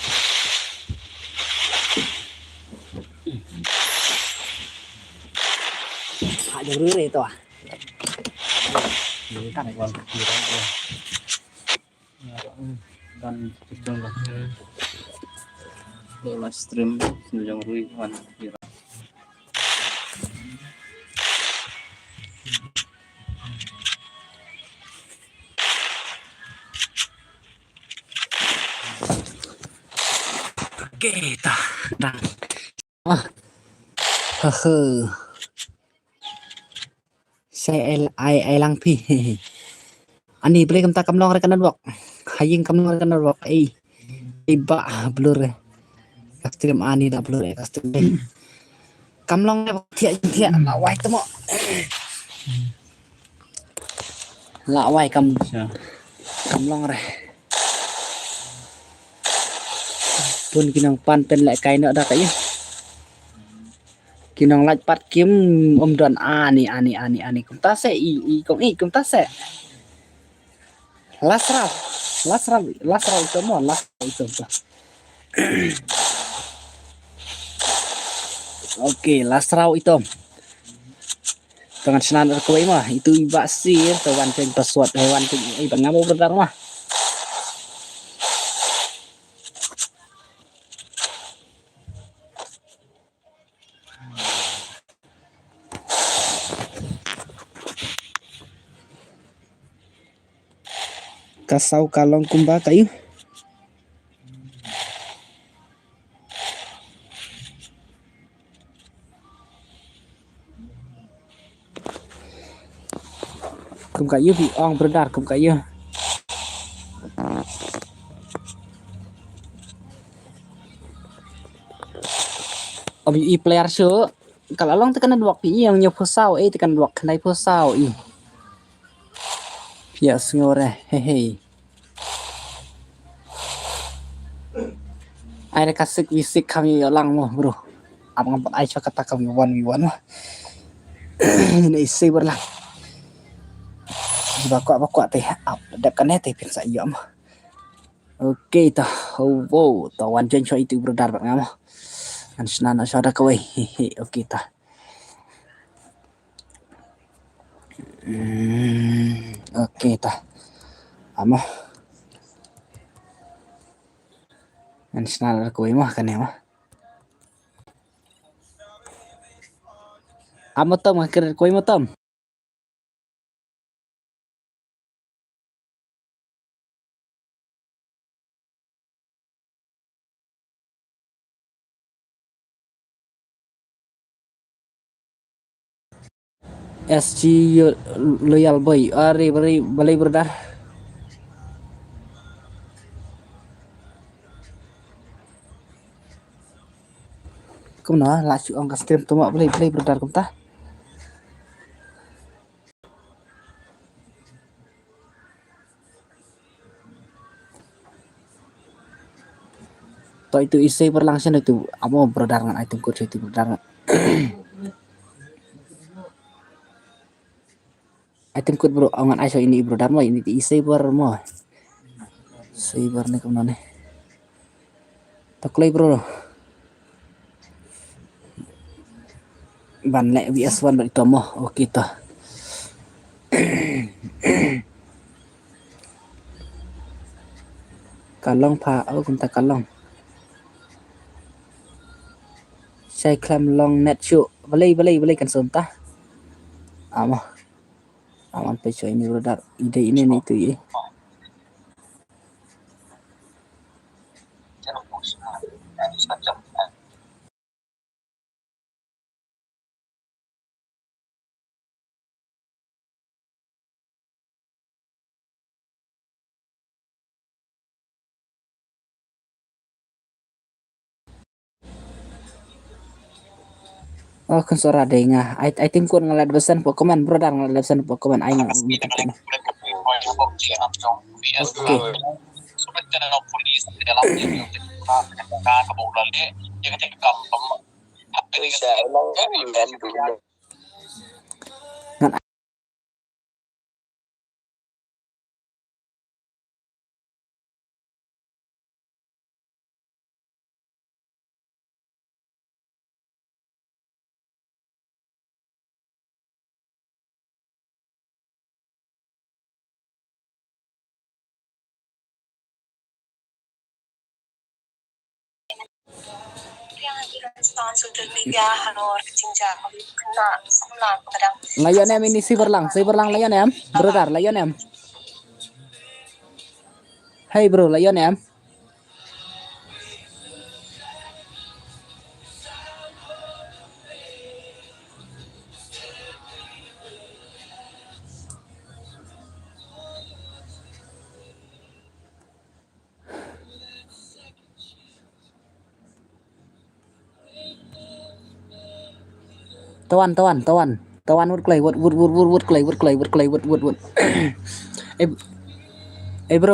Ha jong rure to ah. Tan wan kira. Dan picture lah. Live stream jong rui wan kira. Okay ta dang. Ah. Hehe. Sai ai, ai, ai lang phi. Ani ble kam ta kam long re ka network. Ha ïing kam long re ka network. Ei. Ei ba blur re. Ka stream ani da blur re ka stream. Kam long re thiah thiah la wai tamo. La wai kam. Kam long re. Pun ki nongpan pynlehkai noh da ka ïa. Ki nonglait pat kim ym don ani, ani, ani, ani. Kumta se i, i kong i, kumta se. Last round. Last round, last round ito mo, last round ito mo. Okay, last round ito. Tangan senan kawei mo. Itu i ba sir, to wan keng password, eh, wan keng i ba ngam over dar mo. Ka saw ka long kumba ka ïu. Kum ka ïu phi ong brother, kum ka ïu. Om ïu i player shu. Ka la long te ka network phi ïeng ñiew phew saw, eh, te ka network khyndai phew saw, eh. Phi ïa sngew re, he he. Ai re ka six v six kam ïa lang mo, bro. Ap ngam pat ai sha kata kam ïa one v one mo. Ine i sei bar lang. Ba kwah ba kwah te. Ap dep kane te phin sa ïoh mo. Okay ta. Oh, wow. Ta wan join shuwa itu brother bad nga mo. Ngan shna na shuwa da kawei. Okay ta. Hmm, okay ta. Amo. Ngan shna da kawei mo kane mo. Amo Tom, ngan kren kawei mo Tom. S G Loyal Boy. Are, balei, balei brother? Kumno la shu ong ka stream tu mo, balei, balei brother kumta? To itu i sei bar lang shen itu. Amo brother ngan ai tyngkut sha itu brother. Ai tyngkut bro, ngan ai sha ini brother mo, ini i sei bar mo. Sei bar ne kumno ne. To kloi bro. Ban leh V S one bad ito mo. Okay to. Ka long pha, oh kumta ka long. Shai khlem long net shuh. Balei, balei, balei kan sum ta. Amo. Aman peit shuwa ini brother. Ide ini ni tu i. Oh, kan suara dei nga. I, I think kun nga la dep send po comment, brother, nga la dep send po comment. Ai nga. Okay. Ngan La ïoh ne em ini Sei Barlang, Sei Barlang la ïoh ne em? Brother, la ïoh ne em? Hey bro, la ïoh ne em? Tawan, tawan, tawan. Tawan, wut kloi, wut, wut, wut, wut, wut kloi, wut kloi, wut kloi, wut, wut, wut. Eh, eh, bro.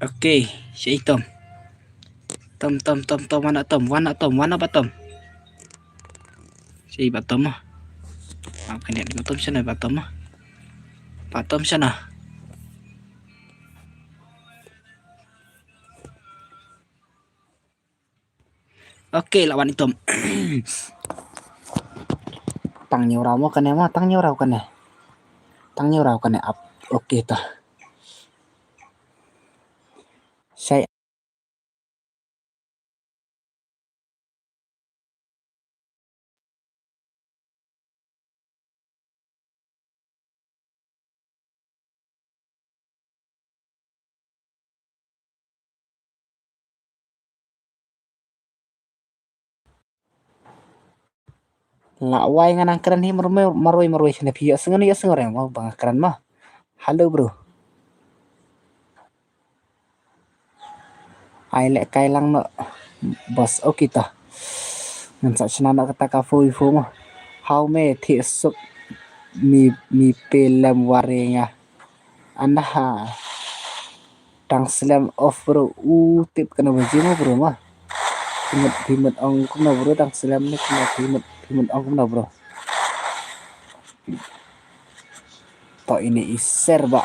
Okay, sha i Tom. Tom, Tom, Tom, Tom, wan na Tom, wan na Tom, wan na ba Tom. Sha i ba Tom ah. Ba kane ba Tom shano ba Tom ah. Ba Tom shano. Okay, la wan i Tom. Tang ñiew raw mo kane mo, tang ñiew raw kane. Tang ñiew raw kane ap. Okay ta. Shai. La wai nga nang kren hi marwei marwei marwei shane phi ïohsngew ïohsngew re mo ba nga kren mo. Hello bro. Ai lehkai lang noh boss. Okay ta. Ngan sa shna noh kata ka phone i phone mo. Haw me thiah suk mi mi pe lem ware nga. Anda ha. Dang slem off bro. U tip kane ba jim bro ma. Phi mut phi mut ong kumno bro, dang slem ne kumno phi mut phi mut ong kumno bro. To ini i ser ba.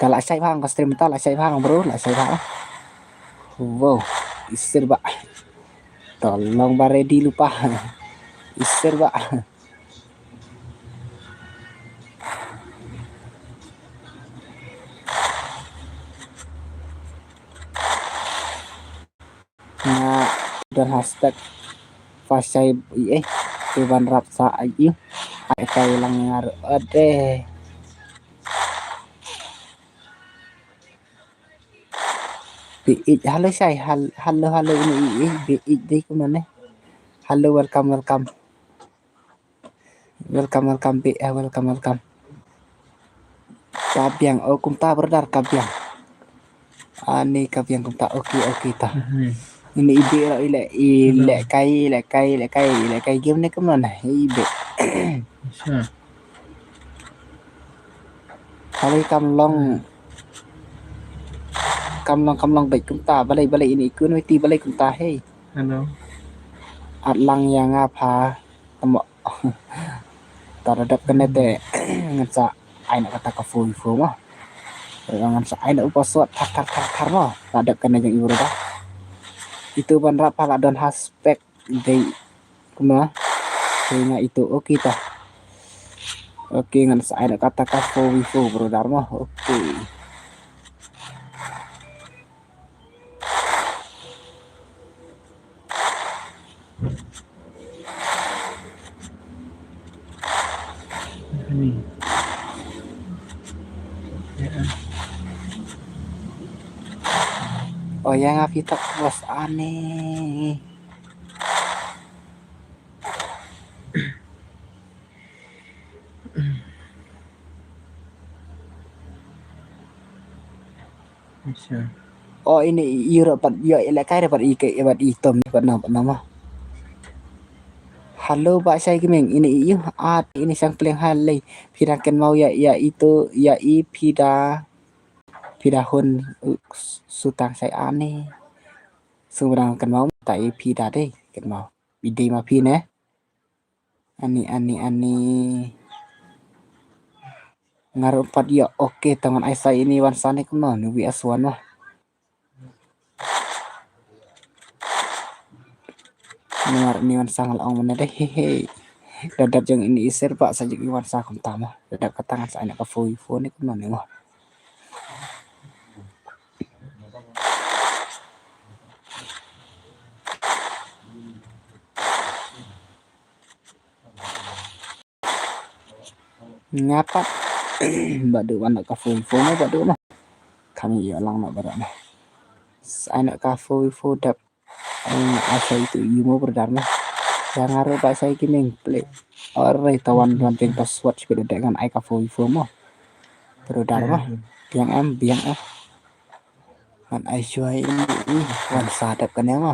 Ka la shai bha ka stream ta, la shai bha bro, la shai bha. Wow, i ser ba. To long ba ready lypa. I ser ba. Nga don hashtag fa shai i eh. Te ban rap sa ai i. Ai kai lang ngar ade. Bi ich, hello shai, hel-, hello, hello, ini i eh, bi ich dei kumno ne. Hello, welcome, welcome. Welcome, welcome, bi, eh, welcome, welcome. Ka biang, oh, kumta brother, ka biang. Ani ka biang kumta, okay, okay ta. Mhm. Ini i bi ro i leh, i leh kai, i leh kai, i leh kai, i leh kai game ne kumno ne, i bi. Acha. Balei kam long, kam long, kam long beit kumta, balei, balei ini i kun wei ti, balei kumta, hey. Hello. At lang ïa nga pha, tamo. Ta da dep kane te, ngan sa ai na kata ka phone i phone mo. Ngan sa ai na u password thar, thar, thar, thar mo. Ta dep kane jong i bro da. Itu ban rap pha la don hashtag dei kumno. Dei nga itu, okay ta. Okay, ngan sa ai na kata ka phone i phone bro da mo. Okay. Ni. Ya. Oh, ïa nga phi tok bos ani. Acha. Oh, ini i ro pat ïoh i lehkai re pat i ke i pat i tom ni pat na pat na ma. Hello ba shai ki meng ini i ïoh at ini sang pleng halei phi dang kynmaw ïa ïa itu ïa i phi da phi da hun, uh, sutang shai ani. Sung ba dang kynmaw ta i phi da dei kynmaw. Bi dei ma phi ne. Ani, ani, ani. Nga ruh pat ïoh, okay, to ngan ai sa ini wan sa ne kumno, ni wi aswan noh. Nga ruh ni wan sa nga la ong mane dei, he, he. Da dep jong ini i ser ba sa jong i wan sa kumta mo. Da dep kata ngan sa ai na ka phone, phone ne kumno ne mo. Nga pat. Ba dei wan na ka phone phone ba dei na. Kami ïa lang na ba dei na. Sa ai na ka phone phone dap. Ai na asai tu imo berdar na. Yang aro ba sai ki meng play. Alright tawan wan teng password speed dek ngan ai ka phone phone mo. Berdar mo. Biang em biang em. Ngan ai shuwa i, i, wan sa dep kane ma.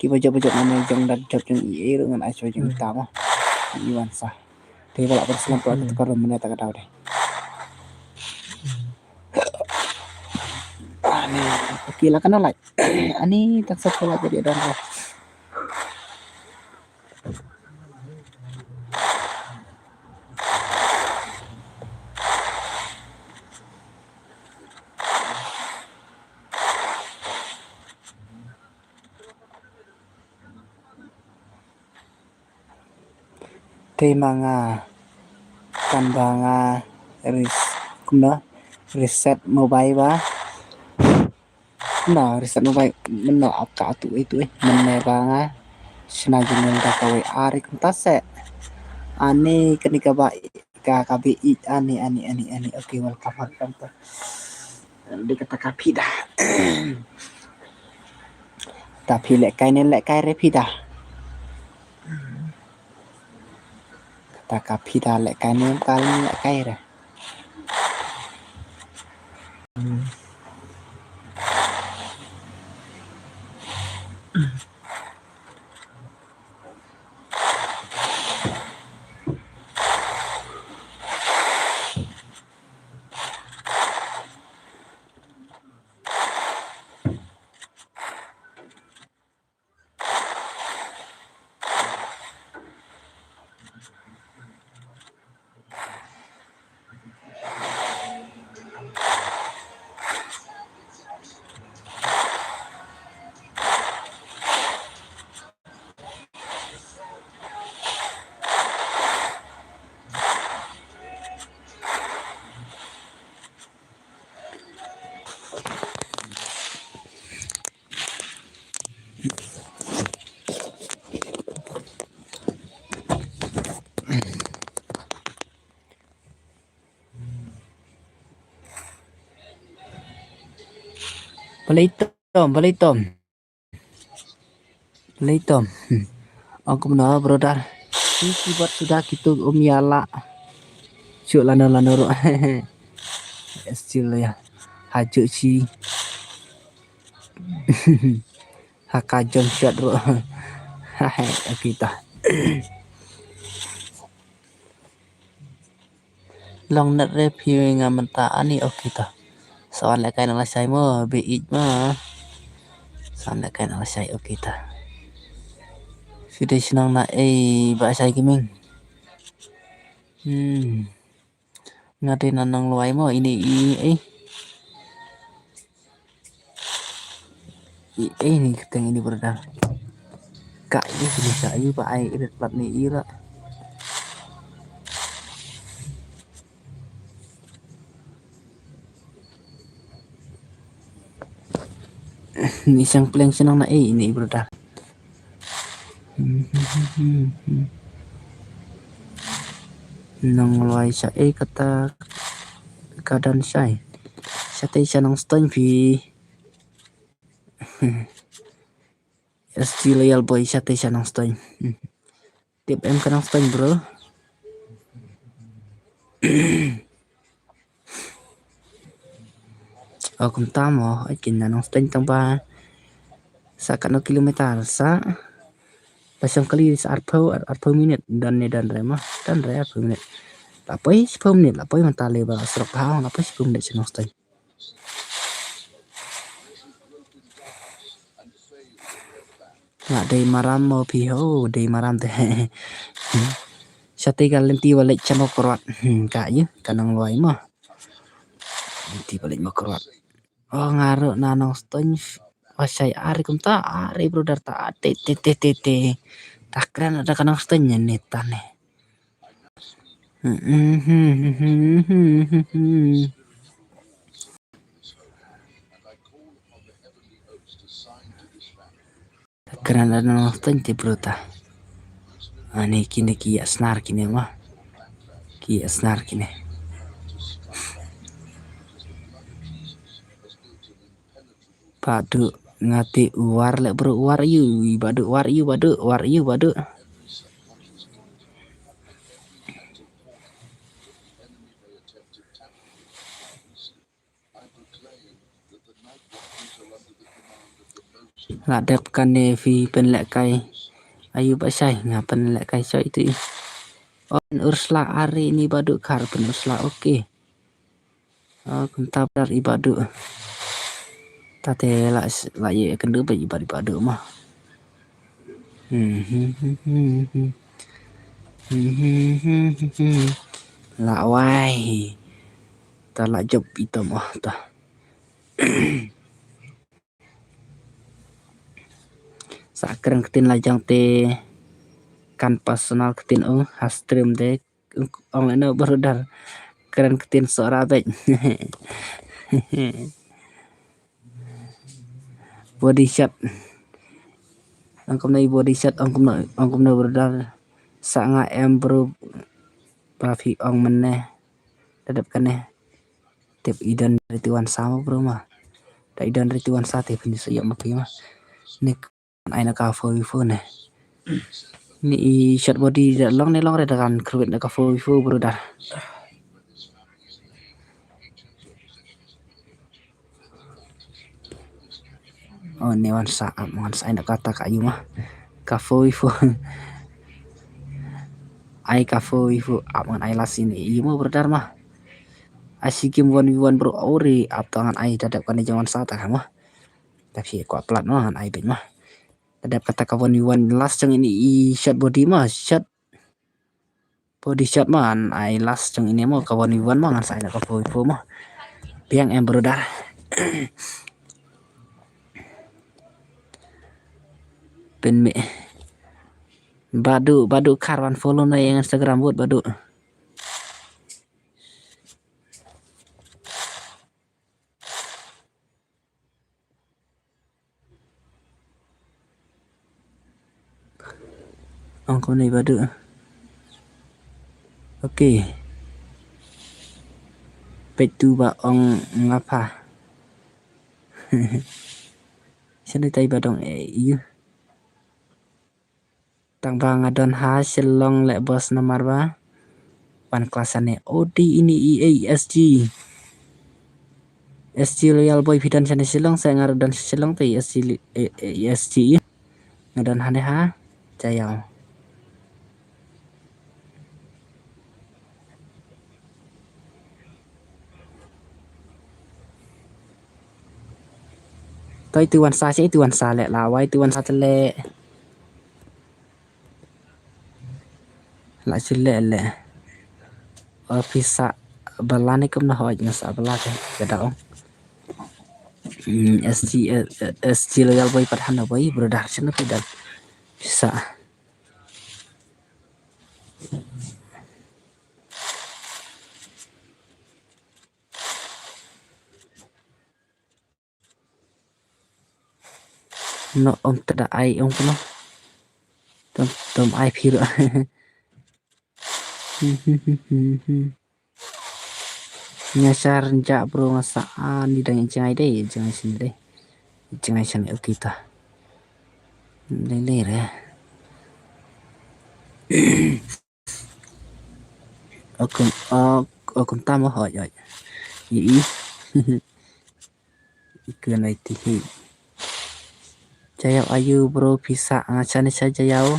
Ki ba jop ba jop ngan ai jong da jop jong i, i ruh ngan ai shuwa jong ta ma. I wan sa. Te ba la ban slam to ka tukar mane ta ka daw de. Okay, la kano lai. Ani tak sa pula jadi don lah. Te ma nga kan ba nga res-, kumno, reset mobile ba. Kumno reset mobile, mynno ap ka tu itu eh, mynne ba nga shna jingim da kawei ari kumta se. Ani kani ka ba ka ka bi i ani ani ani ani. Okay, welcome welcome to. Di kata ka phi da. Ta phi lehkai ne lehkai re phi da. Kata ka phi da lehkai ne ka lehkai re. Balei tom, balei tom. Balei tom. Hmm. Ong kumno brother. Ki keyboard suda kitu um ïa la. Shu lano lano ruh. Still ïa. Hajuk si. Ha ka jong shot ruh. Hai, okay ta. Long net re phi nga mynta ani okay ta. Sa wan lehkai na lashai mo, be it ma. Sa wan lehkai na lashai okay ta. Phi dei shnong na ei ba shai gaming. Hmm. Nga dei na Nonglwai mo, ini i ei. I ei ni kyrteng ini brother. Ka i ni ka i ba ai red plat ni i ra. Ni sang pleng senang na ei ini brother. Nonglwai sha ei kata ka don shai. Shatei sha Nongstoiñ phi. S G Loyal Boy shatei sha Nongstoiñ. Tip em ka Nongstoiñ bro. O kumta mo, ai kin na Nongstoiñ tang ba sa katno kilometer sa. Ba shong kali sa arphew, ar-, arphew minit don ne don re mo, don re arphew minit. La poi shiphew minit, la poi mynta le ba surok ha, la poi shiphew minit sha Nongstoiñ. Nga dei maram mo phi ho, dei maram te. Shatei ka lynti ba leit sha Mawkyrwat. Hmm, ka ïa, ka Nonglwai mo. Lynti ba leit Mawkyrwat. O nga ruh na Nongstoiñ. Wa shai ari kumta, ari brother ta, te, te, te, te, te. Ta kren da ka Nongstoiñ ne, ne ta ne. Kren da Nongstoiñ te bro ta. Ani kine ki ïa snar kine ma. Ki ïa snar kine. Badu ngati uwar le bro uwar yu badu uwar yu badu uwar yu badu. La dep kane phi pynlehkai. Ayu ba shai nga pynlehkai shoi tu. On ursla ari ni badu khar pyn ursla okay. Oh, kumta brar i badu. Tate la, la ye kendu ba ibat ibat du ma. La wai. Ta la jop itom oh ta. Sa kren ktien la jong te kan personal ktien ong ha stream te ong eno brother. Kren ktien sok rabbit. Body shot. Ong kumno body shot ong kumno ong kumno brother. Sa nga em bro. Ba phi ong mene. Dadep kane. Tip idan riti wan sama bro ma. Da idan riti wan sa tip ni sa yok ma phi ma. Ni ai na ka four v four ne. Ni i shot body da long ne long re da kan kruit na ka four v four brother. Oh ne wan sa ap wan sa ai na ka ta ka yu ma. Ka four v four. Ai ka four v four ap wan ai las ini yu ma brother ma. Ai si game one v one bro ori ap tangan ai dadep kane jong wan sa ta ka ma. Tapi ko plat ma ngan ai bit ma. Dadep kata ka one v one last jong ini i shot body ma shot. Body shot ma ngan ai last jong ini ma ka one v one ma ngan sa ai na ka four v four ma. Biang em brother. Pin me. Badu badu kar wan follow na yang Instagram bud badu. Ong ko nei badu. Okay. Pet tu ba ong ngapa. Sini tai badong eh you. Tang ba nga don ha Shillong le boss namar ba. Wan kelas ane odi ini i A S G. S G loyal boy phi don shane Shillong sa nga don Shillong te S G li- eh, eh, S G. Nga don hane ha. Jayau. Toi tu wan sa che tu wan sa le la wai tu wan sa te le. La chule le. Ofisa bala ni kum na hoj nga sa bala ke kada ong. Hmm, S G, eh, S G loyal boy pat hana boy brother chana pidan. Bisa. No om tada ai om kuno. Tom tom ai phir. Nya shar nja bro nga sa ani dang jingai dei jingai sini dei. Jingai sini okay ta. Lele re. Okum ok okum tamo hoj hoj. I i. Ikan ai ti hi. Jayau ayu bro pisa nga chani cha jayau.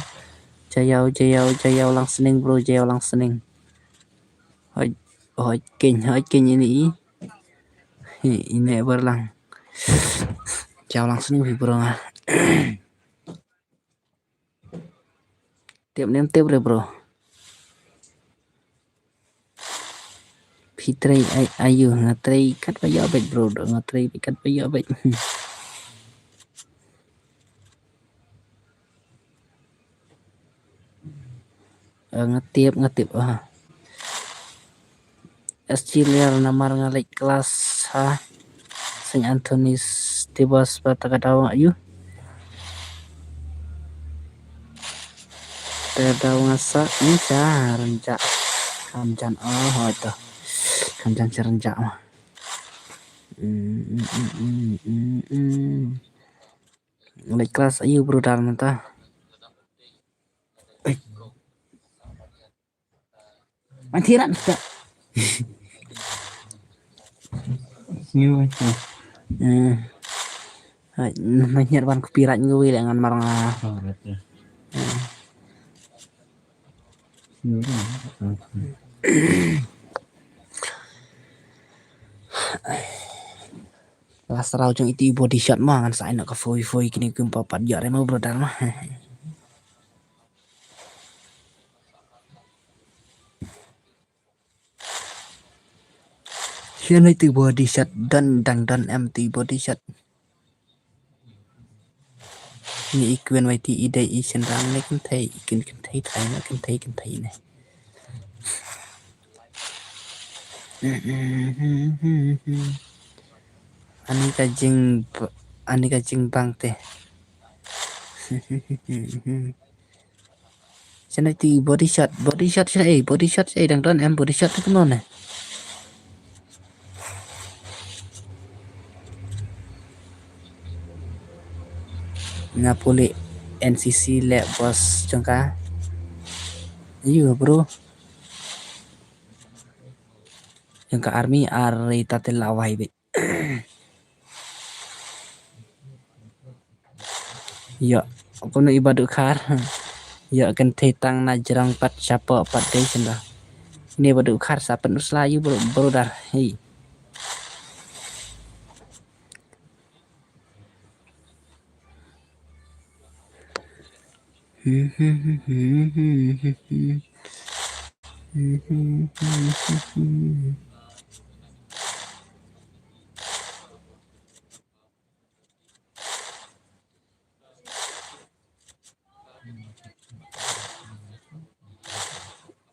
Jayau jayau jayau lang sening bro jayau lang sening. Hoj hoj ken hoj ken ini i. Hi ini berlang. Jayau lang sening bro nga. Tip nem tip re bro. Phi trei ai ayu nga trei kat ba ïa bek bro do nga trei kat ba ïa bek. Eh, nga tip nga tip ah. S G Liar namar nga leit kelas ha Saint Anthony's Tibas ba ta ka daw nga yu. Ta ka daw nga sa ni sa renjak. Kam jan oh hoi to. Kam jan sa renjak ma. Mm, mm, mm, mm, mm, mm. Leit kelas ayu brother mynta. Ai. Antiran ta. Sniu ai. Eh. Hai, na nyar ban copyright ngi wi le ngan mar nga. Oh, betul. Eh. Sniu ai. Last round jong iti body shot ma ngan sa ai noh ka four v four kine kum pat pat ïa re ma brother ma. Sien iti body shot don dang don em ti body shot. Ni i kuen wai ti i dei i sien rang ne kynthei i kyn kynthei thai ne kynthei kynthei ne. Ani ka jing ani ka jing bang te. Sien ai ti body shot, body shot sien ai, body shot sien ai dang don em body shot tu kumno ne. Nga pule N C C le boss jong ka. Ayu bro. Jong ka army ar ta te lawai bit. Ïa, kumno i Bah Dukhar. Ïa kynthei tang na jrong pat shapoh pat dei shen da. Ini Bah Dukhar sa pynusla ïa bro, brother. Hey.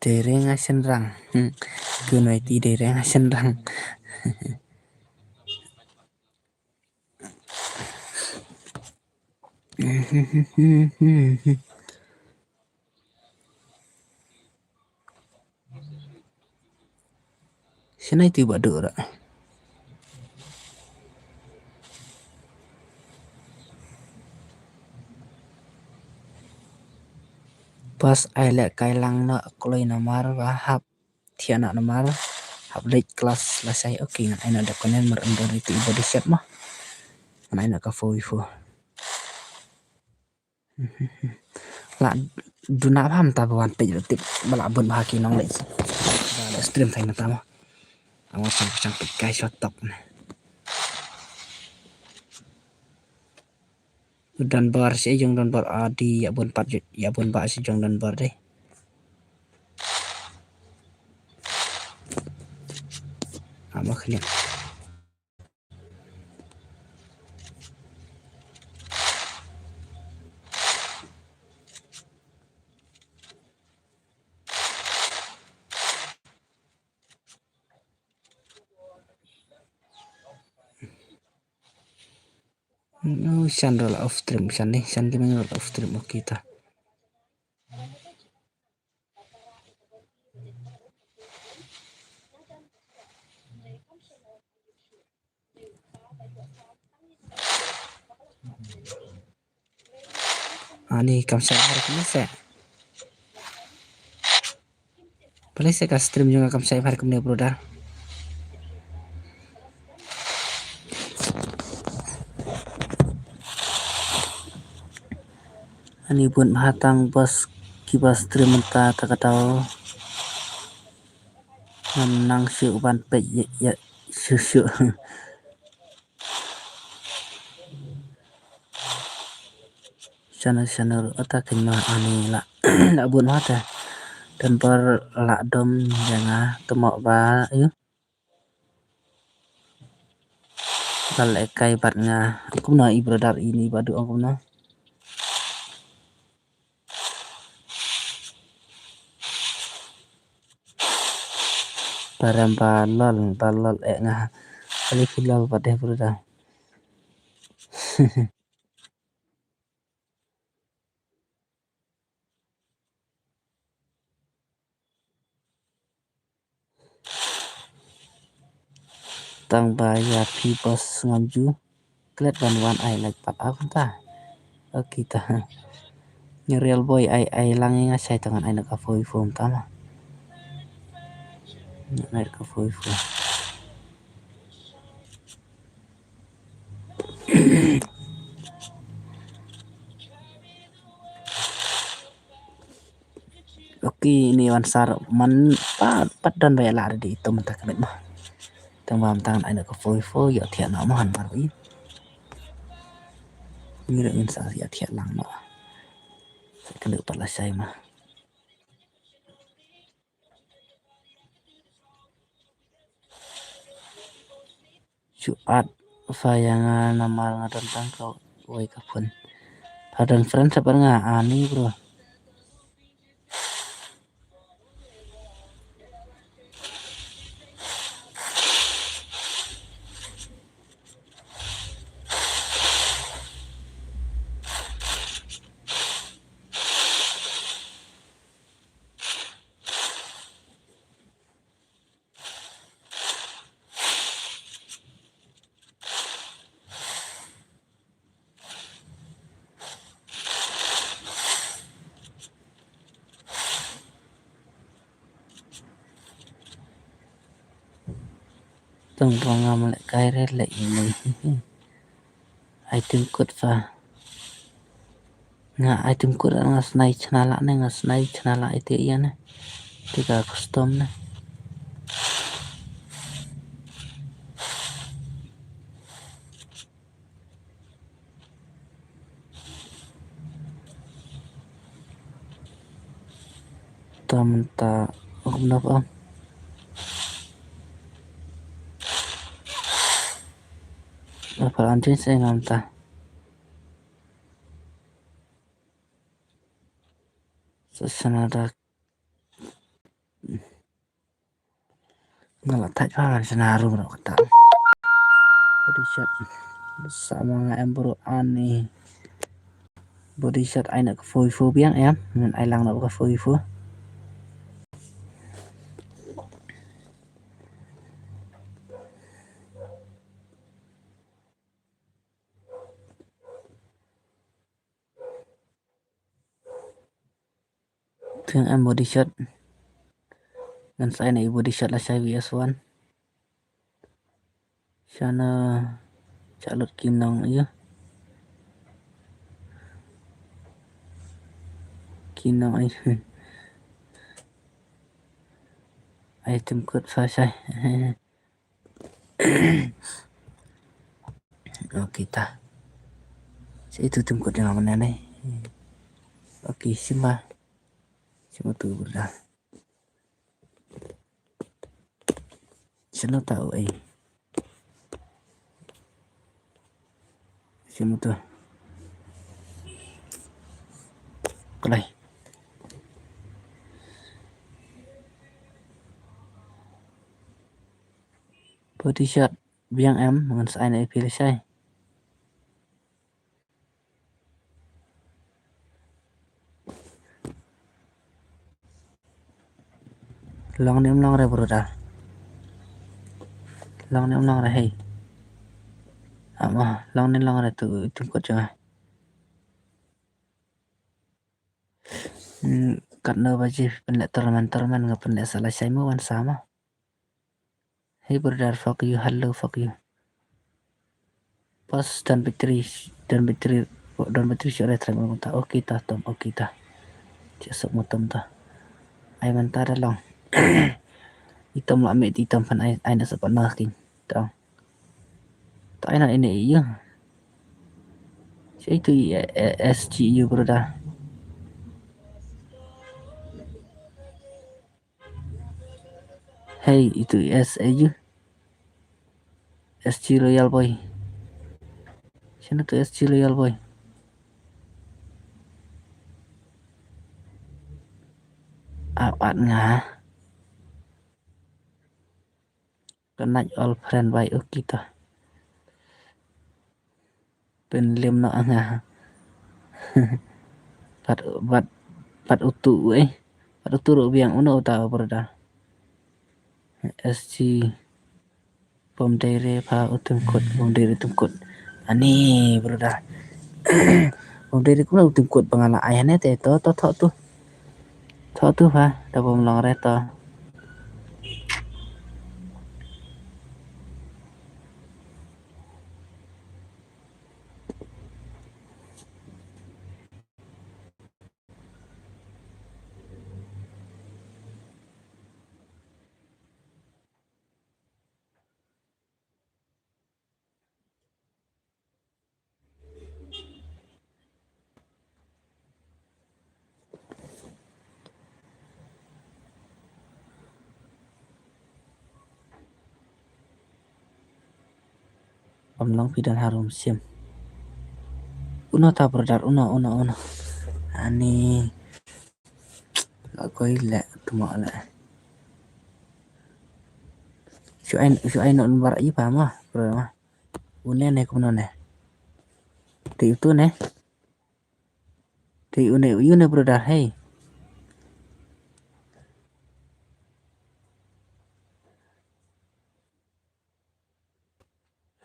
Dereng a shenrang. Hmm. Kunoi ti dereng a shenrang. Shenai ti badu ra. Pas ai leh kai lang na kloi namar ba hap thiah na namar hap late class la sai. Okay, ngan ai na dep kanen mar endo ri ti body shot ma. Ngan ai na ka four v four. La duna bam ta ba wan pej la tip ba la bun ba ki nong leh. Ba la stream thai na ta ma. Awa chang chang pej kai shot top ne. Don bar si jong don bar adi ya bun pat ya bun ba si jong don bar deh. Ama khnya. Oh, shan roll off stream, shan ni, shan gaming roll off stream, okay ta. Ani kam sa har kumne se. Pale se ka stream jong nga kam sa har kumne brother. Ani bun hatang bos ki ba stream ta ta ka tau. Ngam nang shu ban pej ya shu shu. Channel channel ata kynma ani la la bun ma ta. Dan bar la dom janga temo ba yu. Bal ekai bat nga kumna i brother ini badu ong kumna. Barem balol balol eh nga. Kali filol bat deh brother. Tang ba ya phi bos ngam ju. Klet ban wan ai lek pat a kumta. Okay ta. Ni real boy ai ai lang nga shai tangan ai na ka four v four ta ma. Ai ka four v four. Okay, ini wan sar man pat pat dan ba ya la ready itu mentah kemit mah. Tang bam tang ai na ka phone phone ïa thiah na mo han mar wi. Ngi ruh ngin sa ïa thiah lang mo. Sa ka leh pat lashai ma. Shu add pha ïa nga namar nga don tang kawei ka phone. Pha don friend sa bad nga ani bro. Tang ba ngam leh kai re leh email. Ai tim kut pha. Nga ai tim kut nga snai chna la ne nga snai chna la ite ïa ne. Te ka custom ne. Ta mynta kum nop am. Apa anjing saya ngam ta. Sesana dak. Nga la thait pha shisha ruh kata. Body shot. Sa ma nga em bro ani. Body shot ai na ka phone phone biang em. Ngan ai lang na ka phone phone. Tang em body shot. Ngan sa ai na i body shot lashai V S one. Shana cha lut ki nong ïa. Ki nong ïa. Ai tim kut pha shai. Okay ta. Sa itu tim kut jong nga mynne. Okay, shim ba. Shim utu brother. Shano ta u ei. Shim utu. Kalai. Body shot biang em ngan sa ai na i phi lashai. Long ne em long re brother. Long ne em long re hei. Ama long ne long re tu tim kut jong nga. Hmm, katno baje pynleh tournament tournament nga pynleh sa lashai mo wan sa ma. Hey brother, fuck you, hello, fuck you. Pas dan battery, dan battery, dan battery share try mo ta. Okay ta tom, okay ta. Che sok mo tom ta. Ai man ta da long. Itom la met itom pan ai ai na sa pan na king. Ta. Ta ai na ine iya. Che itu i S G U brother. Hey, itu S A U. S G Royal Boy. Sino tu S G Royal Boy? Aw at nga. Connect all friend by Okito. Pynlem noh nga. Pat pat pat utu eh. Pat utu ruh biang uno uta brother. S G Bom dei re pha utum kut, bom dei re utum kut. Ani brother. Bom dei re kumno utum kut ba nga la ai hane te to to to tu. To tu pha da bom long re to. Pam long phi don harum sim. Uno ta brother, uno, uno, uno. Ani. La koi le, tuma le. Shu ai, shu ai no bar i pa ma, brother ma. Une ne kumno ne. Ti itu ne. Ti une, une brother, hey.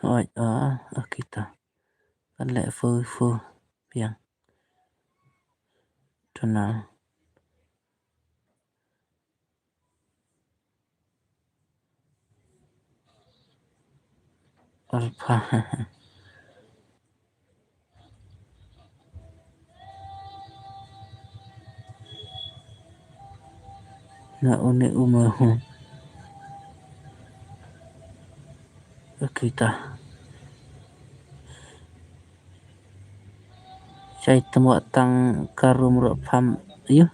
Oi, ah, okay ta. Kan le fu, fu, piang. Tuna. Alpha. Na une uma hu. Kita. Chai temo tang karum ro pam yu.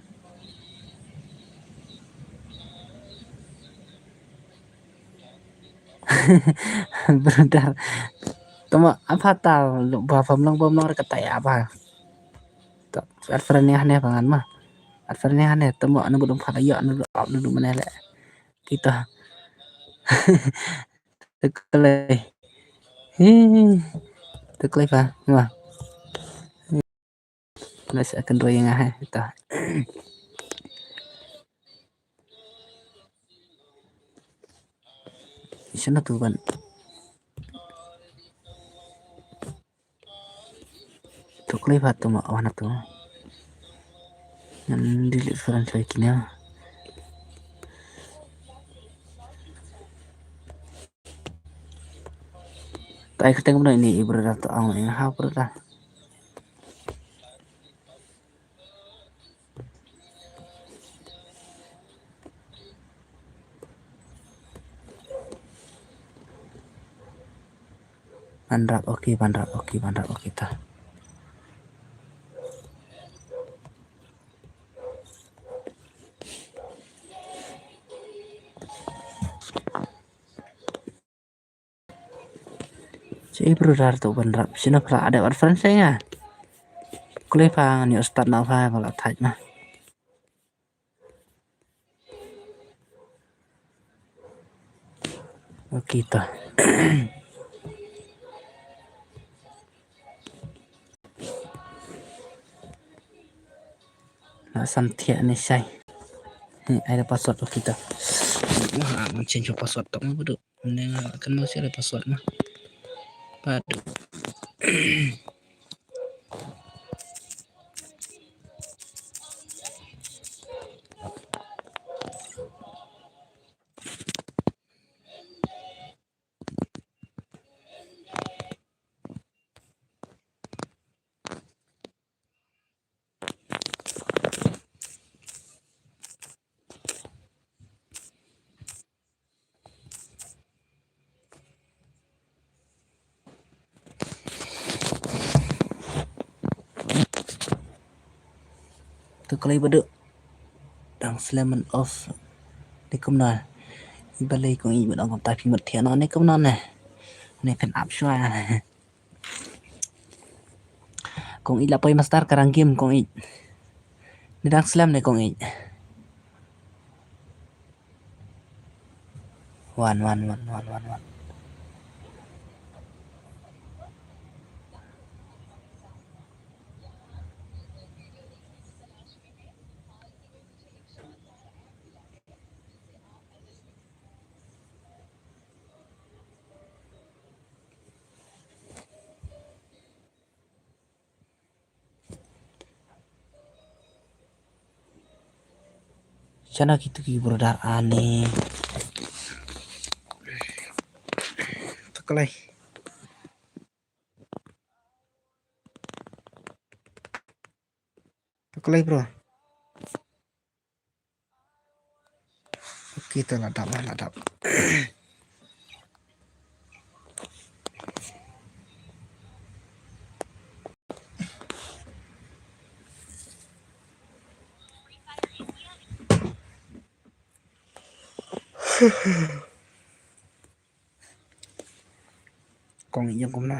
Brother. Temo apa tal ba pam long pam long kata ya apa. Tak at friend ya ne pangan mah. At friend ya ne temo anu budung pala yo anu ap dulu mana le. Kita. Teklai. Hi. Teklai pa. Wah. Let's akan drawing ah eh. Ito. Isa na tu kan. Teklai pa tu ma wana tu. Nan delete friend lagi ni. Tai keteng benda ini ibarat tu ang ini ha brother. Panrap okay, panrap okay, panrap okay ta. Che brother tu ban rap sino pala ada wat friend saya. Kule pa ni ustad na pa pala thaj na. Okay ta. Na sam thiah ni sai. Ni ai da password okay ta. Wah, man change password tok ma budu. Mending kan mau sih ada password mah. Padu. Tu kalai badu. Dang slem off. Ni kumna. Ibalei kong i badu ngam tapi mat thiana ni kumna ne. Ni pen up shwa. Kong i la poi master karang game kong i. Ni dang slem ne kong i. Wan, wan, wan, wan, wan, wan. Chana kitu ki brother ani. Teklai. Teklai bro. Kita ladap lah, ladap. kong ïong kumno.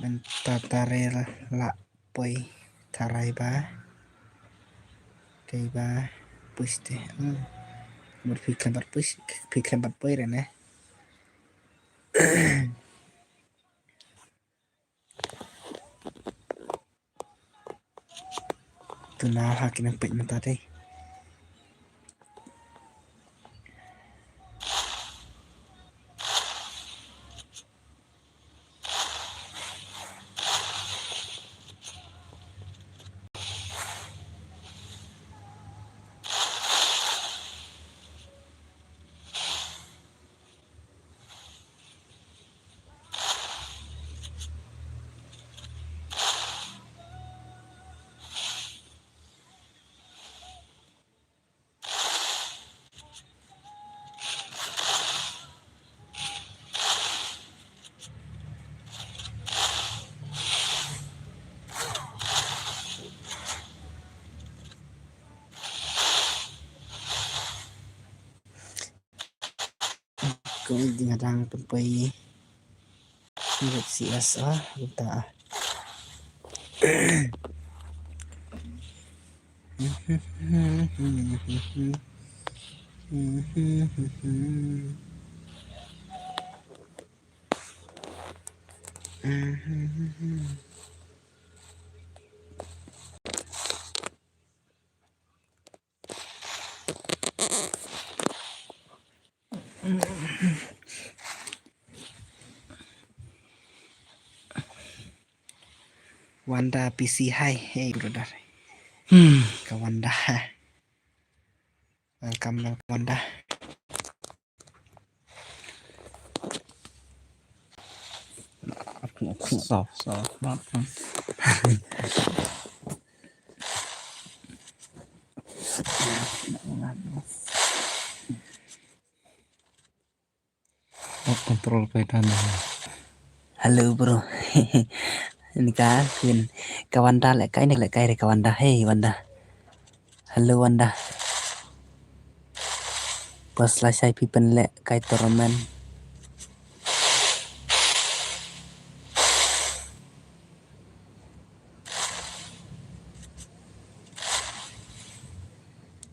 Mynta tare la poi tharai ba. Kai ba push te. Hmm. Mut phi khlem pat push, phi khlem pat poi re ne. Tuna ha ki nang peit mynta dei. Kong ïong nga dang pynpoi. Let's see us ah, kita. Wanda P C, hi, hey brother. Hmm, ka Wanda. Welcome, welcome, Wanda. Soft, soft, soft. Control kai dan. Hello bro. Ni ka Queen. Ka Wanda lehkai, ni lehkai re ka Wanda. Hey Wanda. Hello Wanda. Bos la shai phi pynlehkai tournament.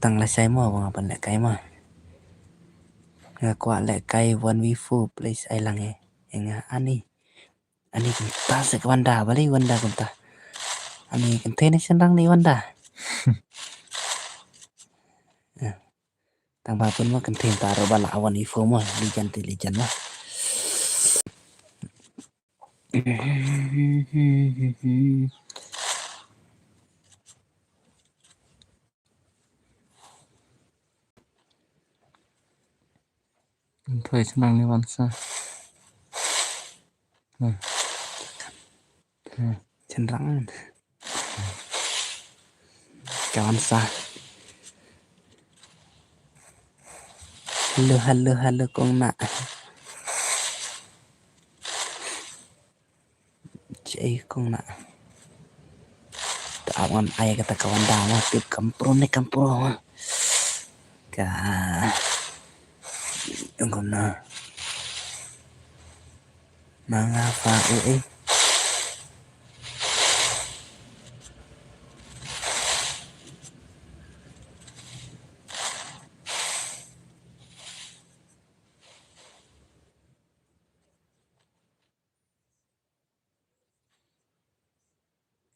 Tang la shai mo ba nga pynlehkai mo. Nga kwah lehkai one v four, please ai lang eh. Nga ani. Ani kumta se ka Wanda, balei Wanda kumta. Ani kynthei ne shynrang ne Wanda. Eh, tang ba pun mo kynthei ta ro ba la one v four mo, legend te legend mo. Thoi shynrang ne Wansa. Hmm. Hmm. Shynrang. Ka Wansa. Hello, hello, hello, kong na. Che kong na. Ta ap ngan ai kata ka Wanda ma tip kam pro ne kam pro ma. Ka. Ong kom na. Ma nga fa e e.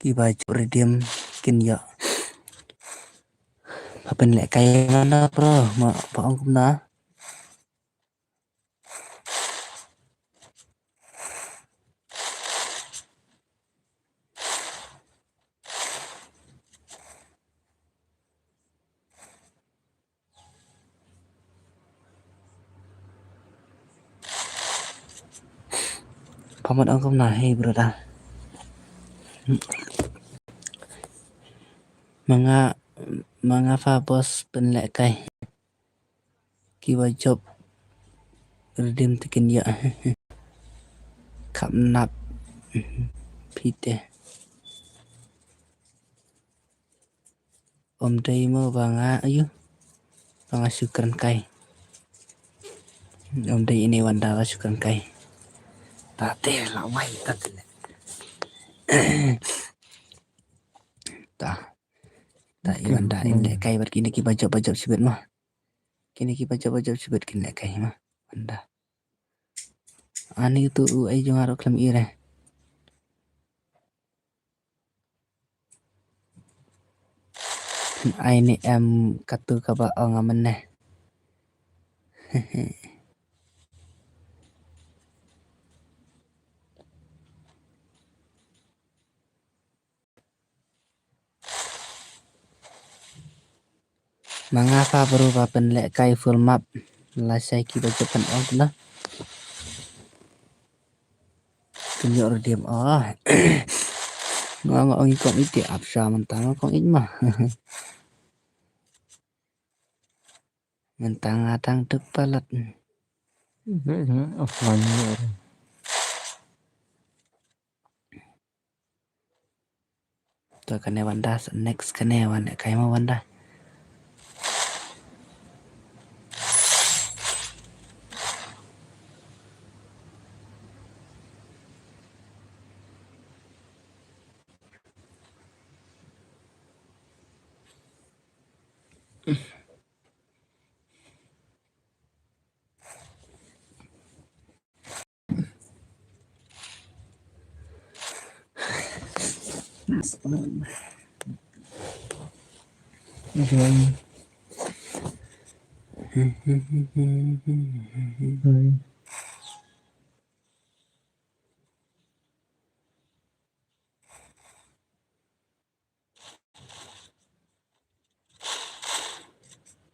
Kiba jop redeem kin ïoh. Pha pynlehkai mano bro, ma pha ong kumno? Pha mut ong kumno, hey brother. Ma nga, ma nga pha bos pynlehkai. Kiba jop redeem te kin ïoh. Kham nap phi te. Ym dei mo ba nga, ayu. Ba nga shu kren kai. Ym dei ine Wanda ba shu kren kai. Ta te la wai ta te. Ta. Ta i Wanda in leh kai bad kine ki ba jop ba jop shibit mo. Kine ki ba jop ba jop shibit kin leh kai mo. Wanda. Ani tu u ai jong aro khlem i re. Ai ni em katu kaba ong amen ne. Ma nga fa bru ba pynlehkai full map. Lashai ki ba jop pynong tu la. Pynïoh redeem, oh. Nga nga ong i kong ïeit te ap sha mynta nga kong ïeit ma. Mynta nga tang duk palat. Offline. To kane Wanda, next kane Wanda, kai mo Wanda.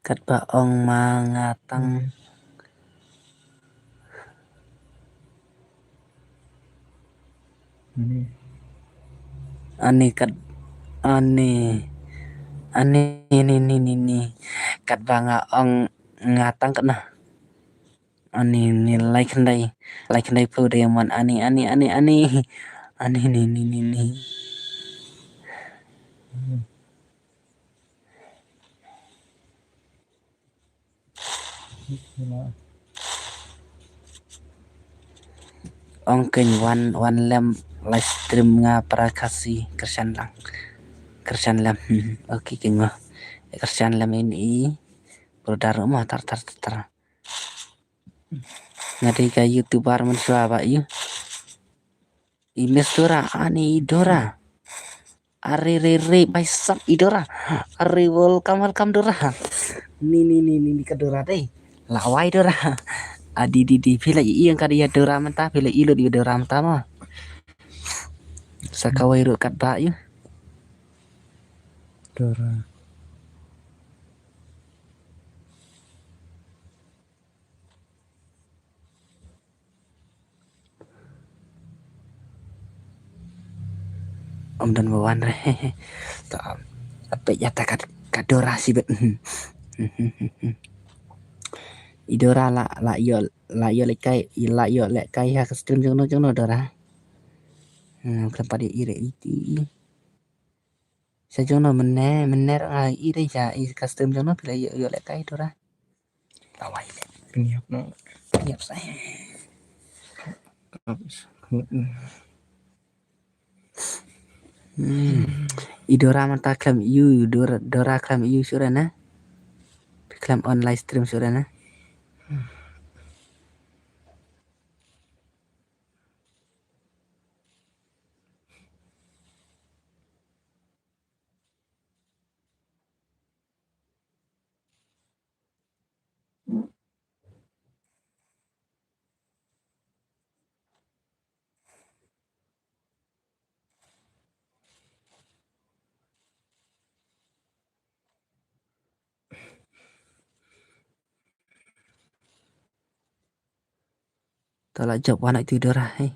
Katba ong ma nga tang. Ani kat, ani, ani, ni, ni, ni, ni. Katba nga ong nga tang katna. Ani ni lai khyndai, lai khyndai phew diamond, ani, ani, ani, ani. Ani ni, ni, ni, ni. Ong keiñ wan, wan lem live stream nga para Khasi, kyrshan lang. Kyrshan lem. Okay keiñ mo. Kyrshan lem ini. Brother mo tar, tar, tar, tar. Nga dei ka YouTuber mynshuwa ba ïa. I Miss Dora, ani i Dora. Are re re bai sap i Dora. Are welcome welcome Dora. Ni ni ni ni ni ka Dora dei. La wai Dora. Adi di di phi la i ïa ka dei ïa Dora mynta, phi la i lut ïa Dora mynta mo. Sa kawei ruh katba ïa. Dora. Ym don ba wan re. To, ap ïa ta ka, ka Dora shibit. I Dora la, la ïoh, la ïoh lehkai, la ïoh lehkai ha ka stream jong no, jong no Dora. Hmm, khlem pat ïoh i re iti. Sha jong no mynne, mynne ruh nga i re sha i ka stream jong no phi la ïoh, ïoh lehkai Dora. Lawai leh. Pynïap noh. Pynïap sa. Hmm. I Dora mynta khlem ïoh, Dora, Dora khlem ïoh shuh re na. Khlem on live stream shuh re na. Ta la jop wan ai tu Dora, hei.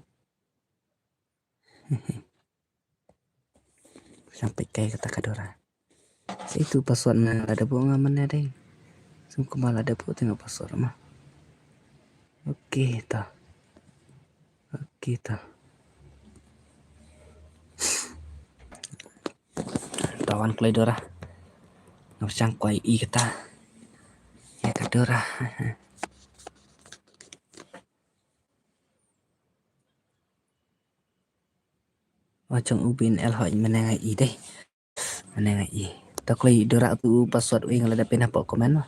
Sampai kai kata ka Dora. Sa itu password na la da buh nga mynne dei. Sum kumba la da buh tengok password ma. Okay ta. Okay ta. Ta wan kloi Dora. Nga pyrshang kwah i kata. Ïa ka Dora. Wa jong u bin el hoi mane nga i dei. Mane nga i. To kloi Dora tu password u nga la da pin hapoh comment ma.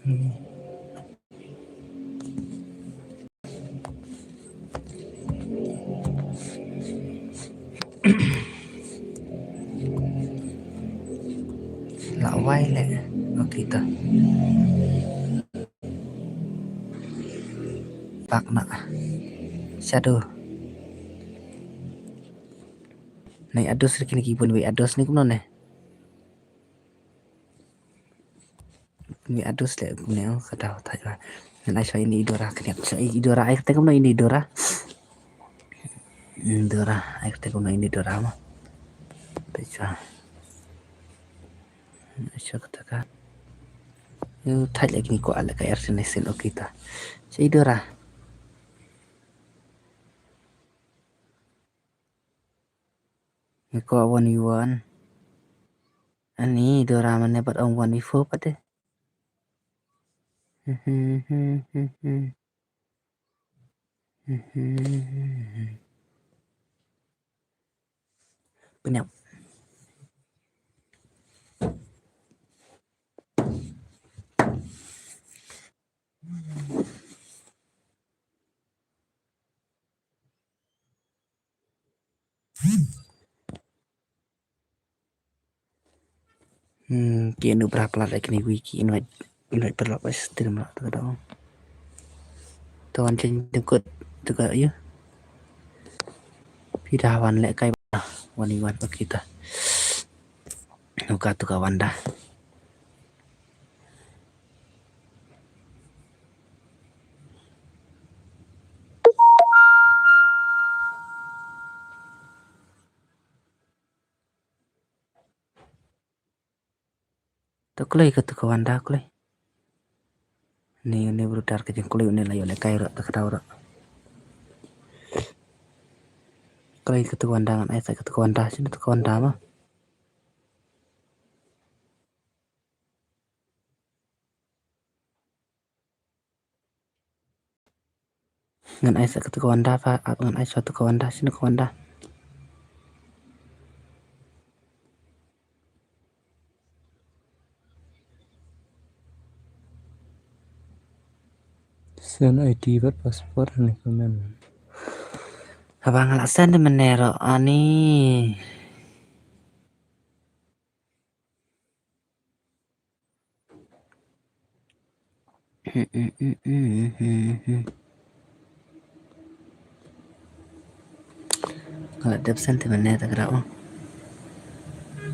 Hmm. La wai le. Okay to. Pak na. Shadow. Nai ados lagi niki pun wei ados ni kumno ne. Ni ados le kumne ka dau thai ba. Ngan ai shwa ini Dora kniat shwa i Dora ai kata kumno ini Dora. Dora ai kata kumno ini Dora ma. Pechwa. Shwa kata ka. Yu thai lagi ni ko ala ka er sini sin okita. Shwa i Dora. Ni ko one v one. Ani Dora mane pat ong one v four pat de. Penyap. Hmm, ki anu bra plat ai kini wiki invite invite plat ai stream la tu dong. Tu wan chen tu kut tu ka yu. Pida wan le kai ba wan iwan pa kita. Uka tu ka wan da. To kloi ka tu ka wan da kloi. Ni ni brutar ka jing kloi ni la yo le kai ro ta ka dau ro. Kloi ka tu ka wan da ngan ai sa ka tu ka wan da sini tu ka wan da ma. Ngan ai sa katu ka wan da pa, ap ngan ai sa tu ka wan da, sini ka wan da. Send I D bad passport ni ka men. Haba nga la send de menero ani. Nga la dep send te mane ta kra o.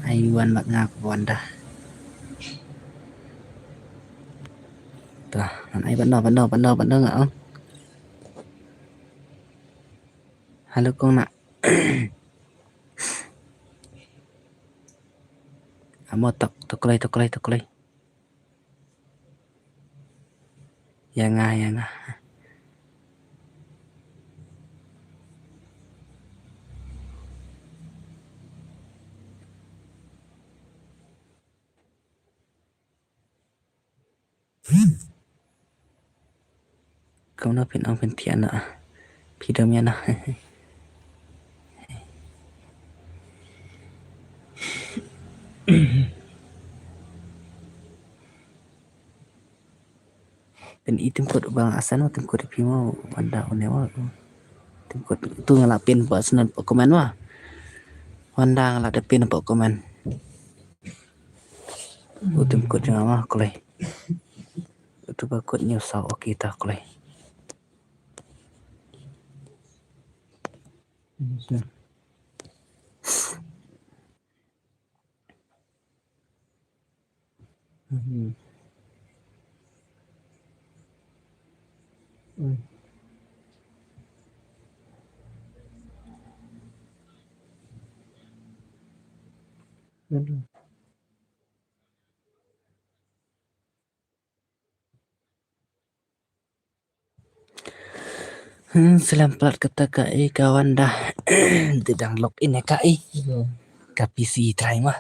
Ai wan mat nga ko wan da. Ta, an ai ban no, ban no, ban no, ban no nga o. Halo kong na. Amo tak, tuklai, tuklai, tuklai. Ya nga, ya nga. Kumno phin ong phin thiah noh. Phi dom ïa noh. Phin i tim kut bang asan wa tim kut phi mo wan da une wa. Tim kut tu nga la pin pa snan pa komen wa. Wan da nga la da pin pa komen. U tim kut jong nga ma kloi. U tu ba kut nyu saw oki ta kloi. Hmm, slem plat kata ka i ka wan da. Di dang log in ka i. Ka P C try ma.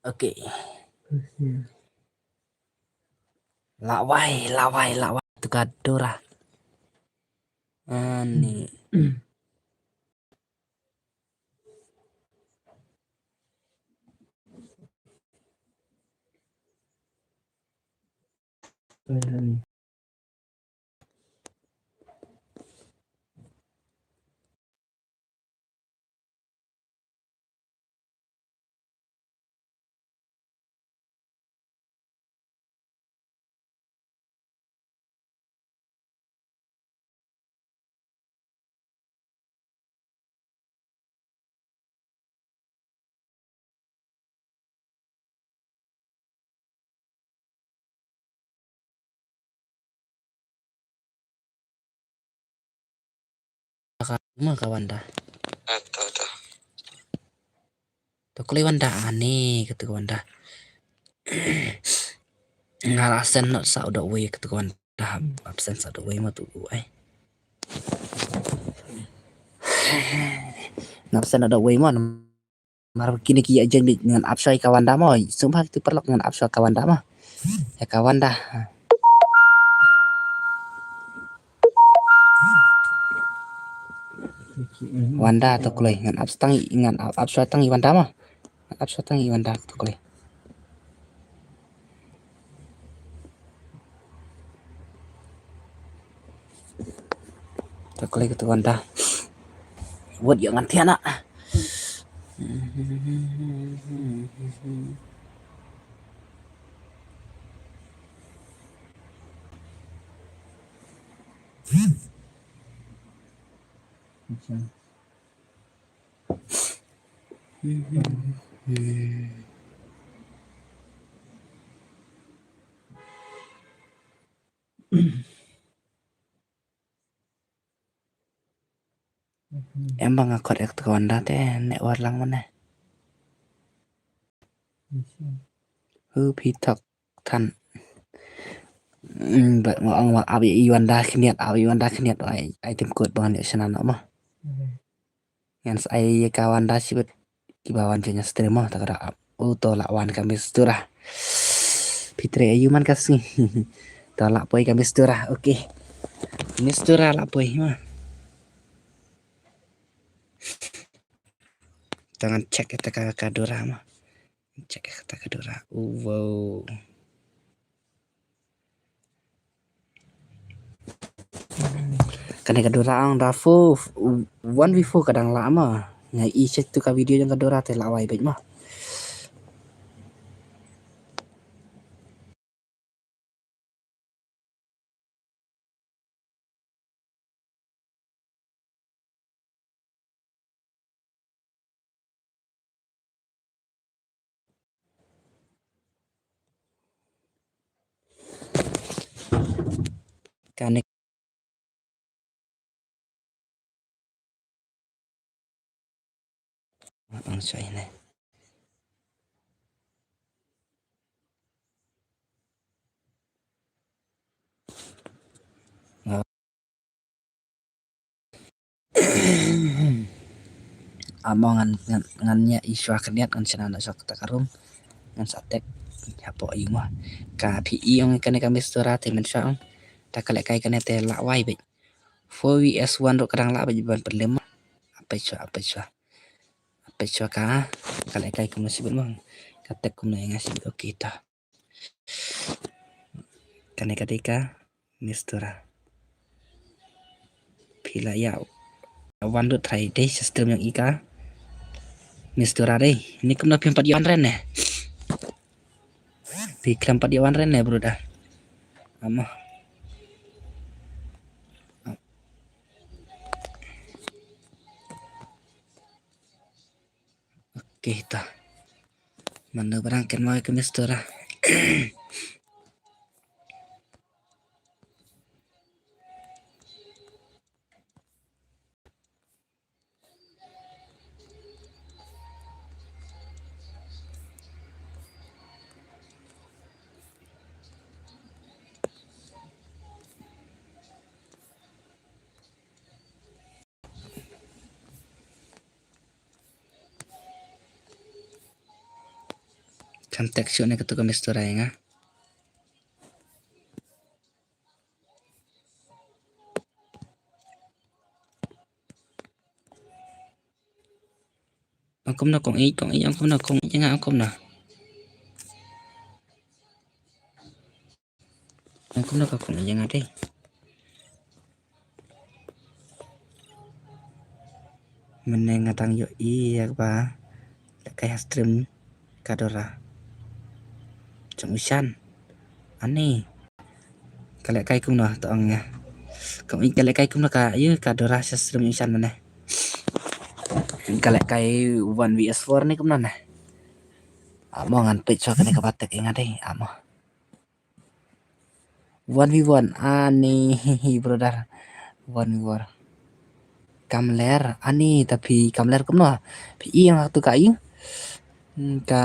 Okay. Lawai, lawai, lawai. Tukar dura. Ani. Ka, ma ka Wanda. Ato, ato. To kloi Wanda ani, kata ka Wanda. Nga la send not sa udah wei, kata ka Wanda. Absent sa udah wei ma tu ai. Nga la send udah wei ma. Mar kine ki ïa jeng bit ngan ap shuwa ïa ka Wanda mo. Sngewbha ki tu paralok ngan ap shuwa ka Wanda mo. Ïa ka Wanda. Wanda to kloi ngan ap tang ngan ap, ap shuwa tang ïa Wanda mo. Ngan ap shuwa tang ïa Wanda to kloi. To kloi kata ka Wanda. Wat ïa ngan thiah na. Em ba nga khot ek tu ka Wanda te network lang mane. Hu phi thok than. Mm, ba ma ong ma ap i Wanda khniat, ap i Wanda khniat ai, ai tim kut ba ngan ïa shna na ma. Ngan sa ai ïa ka Wanda shibit kiba wan jong ïa stream mo, ta ka da ap. Oh, to la wan ka Mistura. Pitre ayu man ka sngi. To la poi ka Mistura. Okay. Mistura la poi ma. To ngan check ïa ta ka, ka Dura ma. Check ïa ta ka Dura. Oh, wow. Kane ka Dura ang da four, one v four ka dang lah ma. Nga i check tu ka video jong ka Dura te lah wai beit ma. Kane ang sa ine. Amo ngan, ngan, ngan ïa i shuwa khyndiat ngan shna na shuwa kata ka room. Ngan sa tek hapoh ayu ma. Ka phi i ong kane ka Mistura te mynshuwa ong. Ta ka lehkai kane te lah wai beit. Four v s one ruh ka dang lah beit ban pynlem ma. Ape shuwa, ape shuwa. Ape shuwa ka, ka lehkai kumno shibit ma. Ka tek kumno ïa nga shibit, okay ta. Kane ka dei ka Mistura. Phi la ïa wan lut trai dei sha stream jong i ka Mistura dei. Ni kumno phim pat ïa wan ren ne? Phi khlem pat ïa wan ren ne, brother? Amo. Okay ta. Mano barang kynmaw ïa ka Mistura. Kan text shuh ne katu ka Miss Dora ïa nga. Ong kumno kong ïeit, kong ïeit, ong kumno kong ïeit ïa nga, ong kumno. Ong kumno ka kong ïeit ïa nga dei. Mynne nga dang ïohi ïa kaba lehkai ha stream ka Dora jong u Shan. Ani ka lehkai kumno to ong ïa. Kong ïeit ka lehkai kumno ka ïa ka Dora sha stream u Shan mynne. Ka lehkai one V S four ne kumno ne. Amo ngan peit shuwa kane kaba tek ïa nga dei amo. One v one ani brother. One v one. Kam ler ani ta phi kam ler kumno. Phi ïeng ha katu ka ïeng. Hmm, ka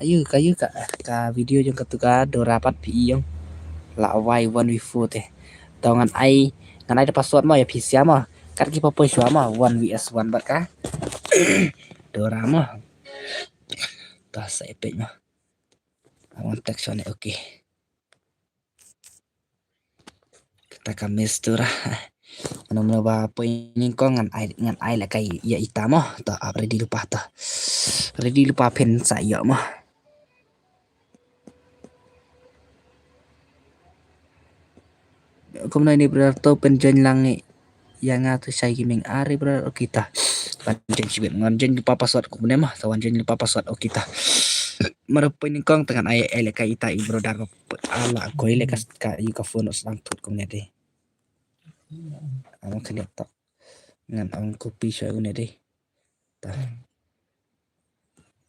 ïeng ka ïeng ka ka video jong katu ka Dora pat phi ïeng. La wai one v four te. To ngan ai ngan ai da password mo ïa phi sia mo. Kat ki pa poi shuwa mo one v s one bad ka Dora mo. To sa epic mo. Wan text one, okay. Kata ka Miss Dora. Mano mano ba poi nyngkong ngan ai ngan ai lehkai ïa ita mo. To ap ready lypa to. Ready lypa phin sa ïoh mo. Kumno ini brother to pynjoin lang ïa nga to Shai Gaming ari brother, okay ta. Wan join shibit ngan join lypa password kumne mo, to wan join lypa password, okay ta. Mara poi nyngkong te ngan ai ai lehkai ita i brother ba ala koi lehkai ka i ka phone sdang thut kumne dei. Ang kane ta ngan ang copy shuwa kumne dei. Ta.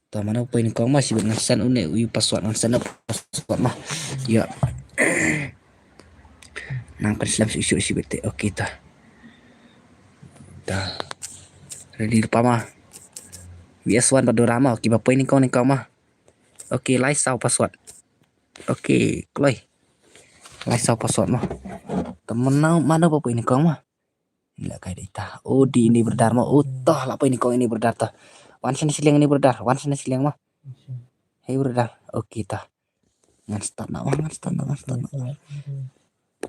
Ta mano poi nyngkong ma shibit ngan send une u password ngan send password ma. Ïa. Nang pynslem shuh shuh shibit te. Okay ta. Ta. Ready lypa ma. V S one bad Dora ma. Okay ba poi nyngkong nyngkong ma. Okay lai saw password. Okay kloi. Lai saw password ma. Ta mano mano ba poi nyngkong ma. Lehkai da ita. Oh, dei ini brother mo. Oh, to la poi nyngkong ini brother to. Wan shane shiliang ini brother. Wan shane shiliang mo. Hey brother. Okay to. Ngan start na mo, ngan start na, ngan start na.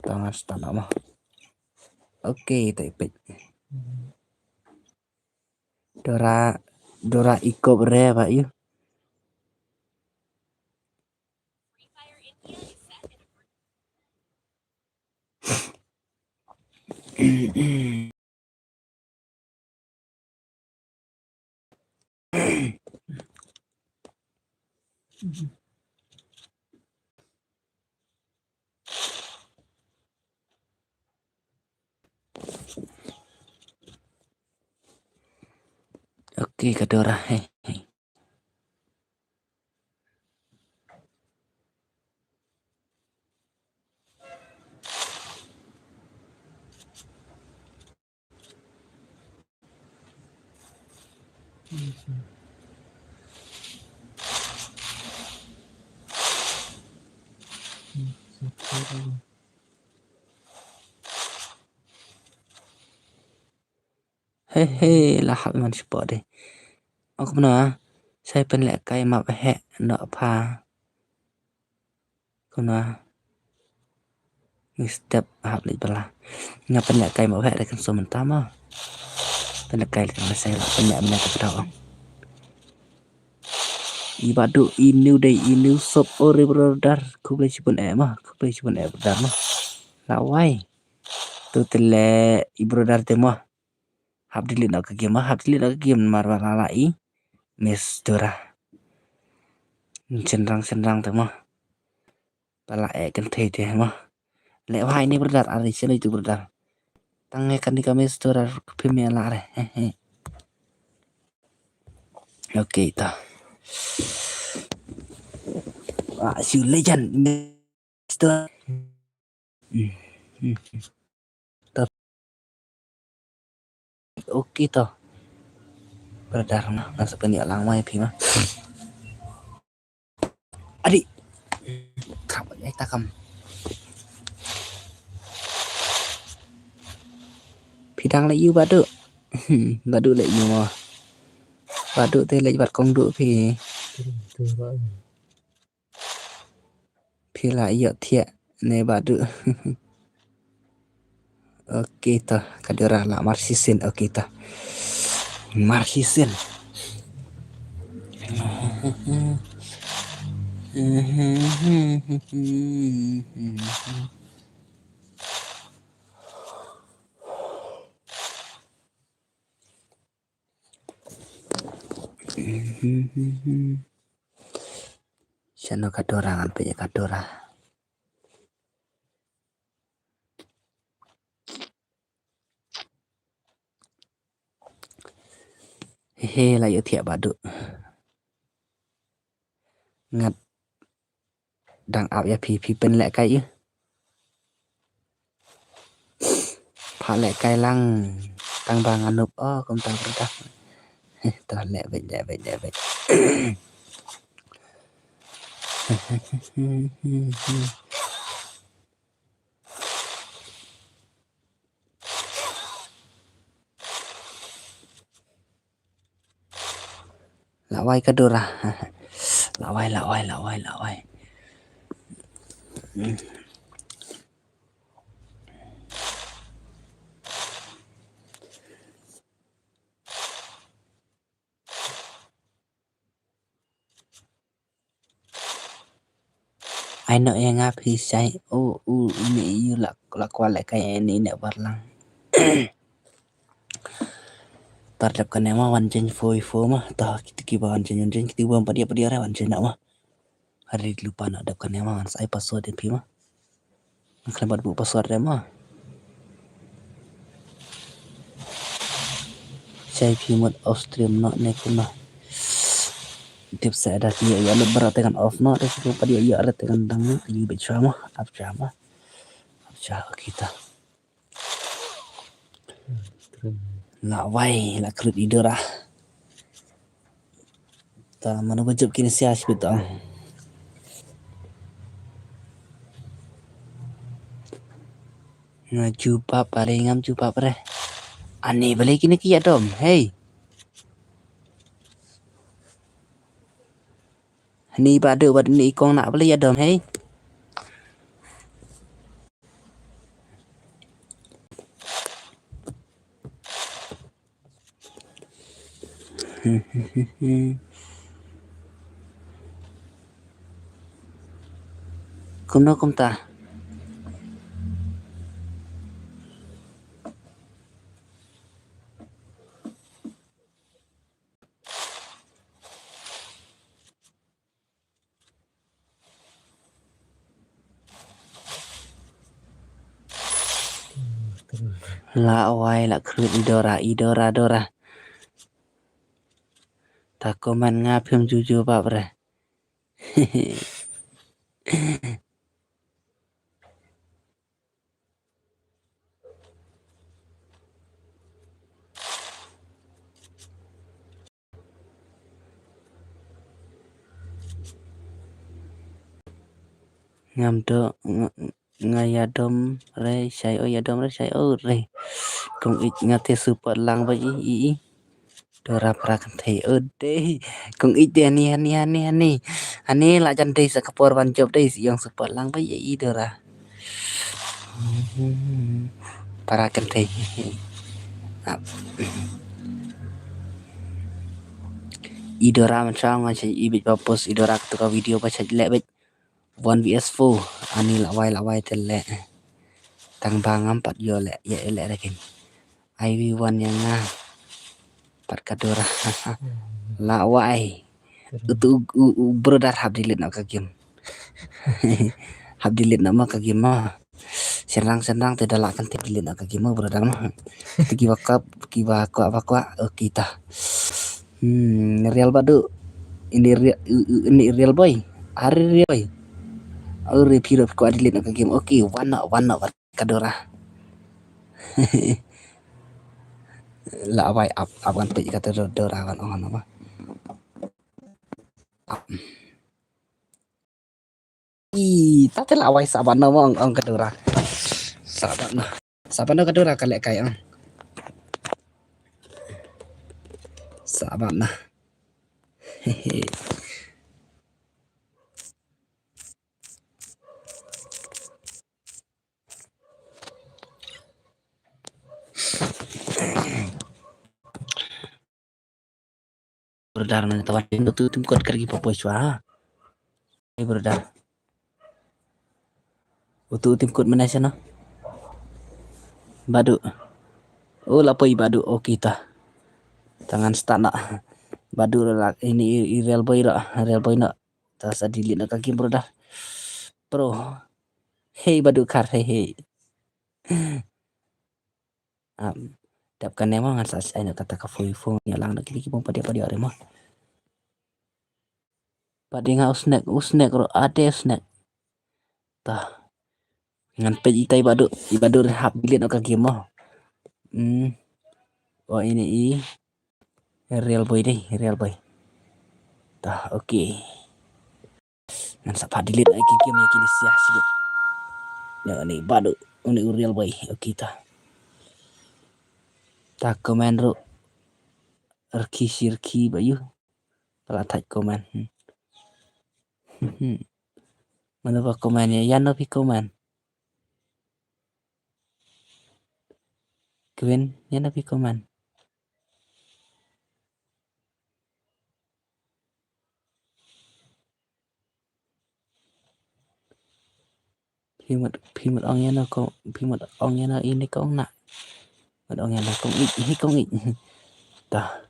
To ngan start na mo. Okay, to ipit. Dora Dora ikop re ba yu. Okay, ka Dora, hey, hey. He he, la hap man spot deh. Ong kumno, sa pynlehkai map heh noh pha. Kumno. Ngi step hap leit bala. Nga pynlehkai map heh da kan so mynta mo. Pynlehkai kan sa la pynleh mynta ka pdau. I Badu i new day i new sop ore brother. Khublei shibun eh mo. Khublei shibun eh brother mo. La wai. Tu te le i brother te mo. Hap delete noh ka game mo, hap delete noh ka game namar ba la lah i Miss Dora. Shynrang shynrang te mo. Ba la eh kynthei te mo. Leh bha ine brother, are shalei tu brother. Tang eh kane ka Miss Dora ka phim ïa lah re. He he. Okay ta. Ah, shu legend Miss Dora. Hmm, hmm, hmm. Okay to. Brother ma, nga sa pynïalang ma ïa phi ma. Adi. Trap ai ta kam. Phi dang leh ïu Badu. Hmm, Badu leh ïu ma. Badu te leh bad kong du phi. Phi la ïoh thiah ne Bah Duh? Okay to, ka Dora la mar shisien. Okay to. Mar shisien. Shano ka Dora, ngan peit ïa ka Dora. He he, la ïoh thiah Bah Duh. Ngat dang ap ïa phi, phi pynlehkai ïa. Pha lehkai lang tang ba nga nup, oh, kumta kumta. Heh, to leh beit, leh beit, leh beit. La wai ka Dora. La wai, la wai, la wai, la wai. Ai noh ïa nga phi shai. U u ine ïu la la kwah lehkai ine ine bar lang. Tar dep kane ma wan jin four four ma. Ta kiti kiba wan jin wan jin kiti kiba pat ïa pat ïa re wan jin ma. Hari lupa noh dep kane ma wan sa ai password ïa phi ma. Khlem pat buh password re ma. Shai phi mut off stream noh ne kumno. Tip sa da ki ïa lut baroh te kan off noh, te ki pat ïa ïa re te kan dang noh, te ïa bit shwa ma, ap shwa ma. Ap shwa kita. La wai, la khrut i Dora. Ta mano ba jop kine sia shibit ta. Nga jubab, pale ngam jubab re. Ani bale kine ki ïa dom, hey. Ni ba de wat ni kong nak bale ïa dom, hey. Kumno kumta. La wai la khrut i Dora, i Dora, Dora. Ta comment nga phim juju bap re. Ngam do nga ïa dom re shai o, ïa dom re shai o re. Kong ich nga te support lang ba i i i. Dora para kynthei o dei. Kong ich dei hani hani hani hani. Hani la jan dei sa ka por ban jop dei si ïong support lang ba i i Dora. Para kynthei. I Dora man shang nga shai i bit ba post i Dora ka tu ka video ba shai lek bit. One V S four. Ani la wai la wai te leh. Tang ba ngam pat ïoh leh ïa leh rekin. Ai wi wan ïa nga. Pat ka Dora. La wai. Utu u, u, u brother hap delete noh ka game. Hap delete noh ma ka game ma. Senrang senrang te da lah kan te delete noh ka game ma brother ma. Te kiba kap kiba kwah ba kwah. Okay ta. Hmm, real badu. Ini real, ini real boy. Ari real boy. Ari piro ko delete ka game. Okay, wan noh, wan noh ka Dora. La wai ap ap kan pik ka Dora kan on apa. Ap. I, ta te la wai saban na ong ong ka Dora. Saban na. Saban na ka Dora ka lek kai ong. Saban na. Hehe. Brother, mane tawan utu tim kot kar ki papoy shwa. Hey brother. Utu tim kot mane shano? Badu. Oh, la poi Badu. Okay ta. Tangan start na. Badu la ini i, i real boy la, real boy na. Ta sa delete na ka game brother. Pro. Hey Badu kar, hey hey. Am, dap kane mo ngan sa ai na kata ka phone phone ya lang na kili ki bom padia padia re mo. Padia nga u snack, u snack ro ade snack. Ta. Ngan peit itai Badu, i Badu hap delete na ka game mo. Hmm. Oh ini i real boy dei, real boy. Ta, okay. Ngan sa pat delete ai ki game ïa kine sia sibit. Ïa ni Badu, ni u real boy. Okay ta. Ta comment ruh. Rki shirki ba ïu. Pala thait comment. Hmm. Hmm. Mano ba comment ïa, ïa no phi comment. Kevin, ïa no phi comment. Phi mut, phi mut ong ïa no ko, phi mut ong ïa no ini kong na. Mut ong ïa no kong ik, hi kong ik. Ta.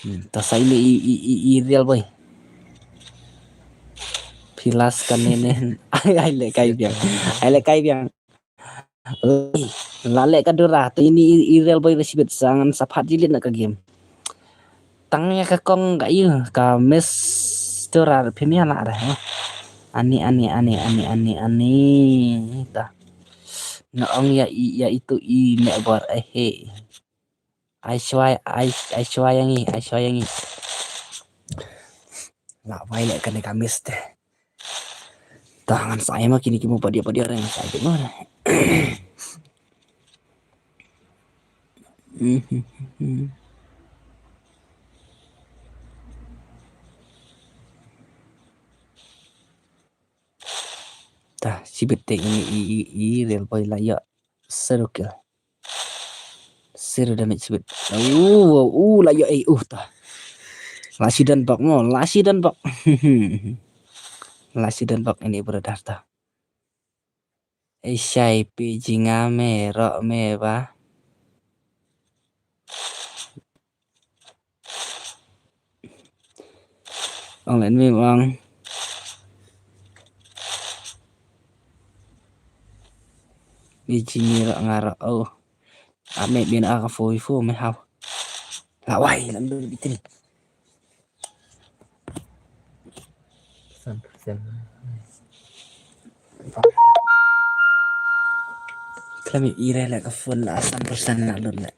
Hmm, ta sa ini i, i, i, i real boy. Phi last kane ne. Ai, ai le kai biang. Ai le kai biang. Ui, la leh ka Dora, te ini i, i real boy ba shibit sa ngan sa pat delete na ka game. Tang ïa ka kong ka ïu, ka Miss Dora, phim ïa la dah. Ani, ani, ani, ani, ani, ani. Ta. Nga ong ïa i, ïa itu i meh bor, eh, he. Ai shwa, ai, ai shwa ïa ngi, ai shwa ïa ngi. La wai leh kane ka Miss te. Ta ngan sa ai ma kine ki mo padia padia re ngan sa ai mo re. Ta shibit te ini i, i, i real boy la ïa. Zero kill. Zero damage shibit. Uh, uh, la ïoh ei, uh, ta. La shu don bok mo, la shu don bok. La shu don bok ini brother ta. Ei shai phi jingam me, roh me ba. Ong len mi ong. Bi jini ra ngara oh. Ame bin a ka foi fo me hau. La wai lam du bitin. San persen. Klam ire la ka phone la san persen la lut la.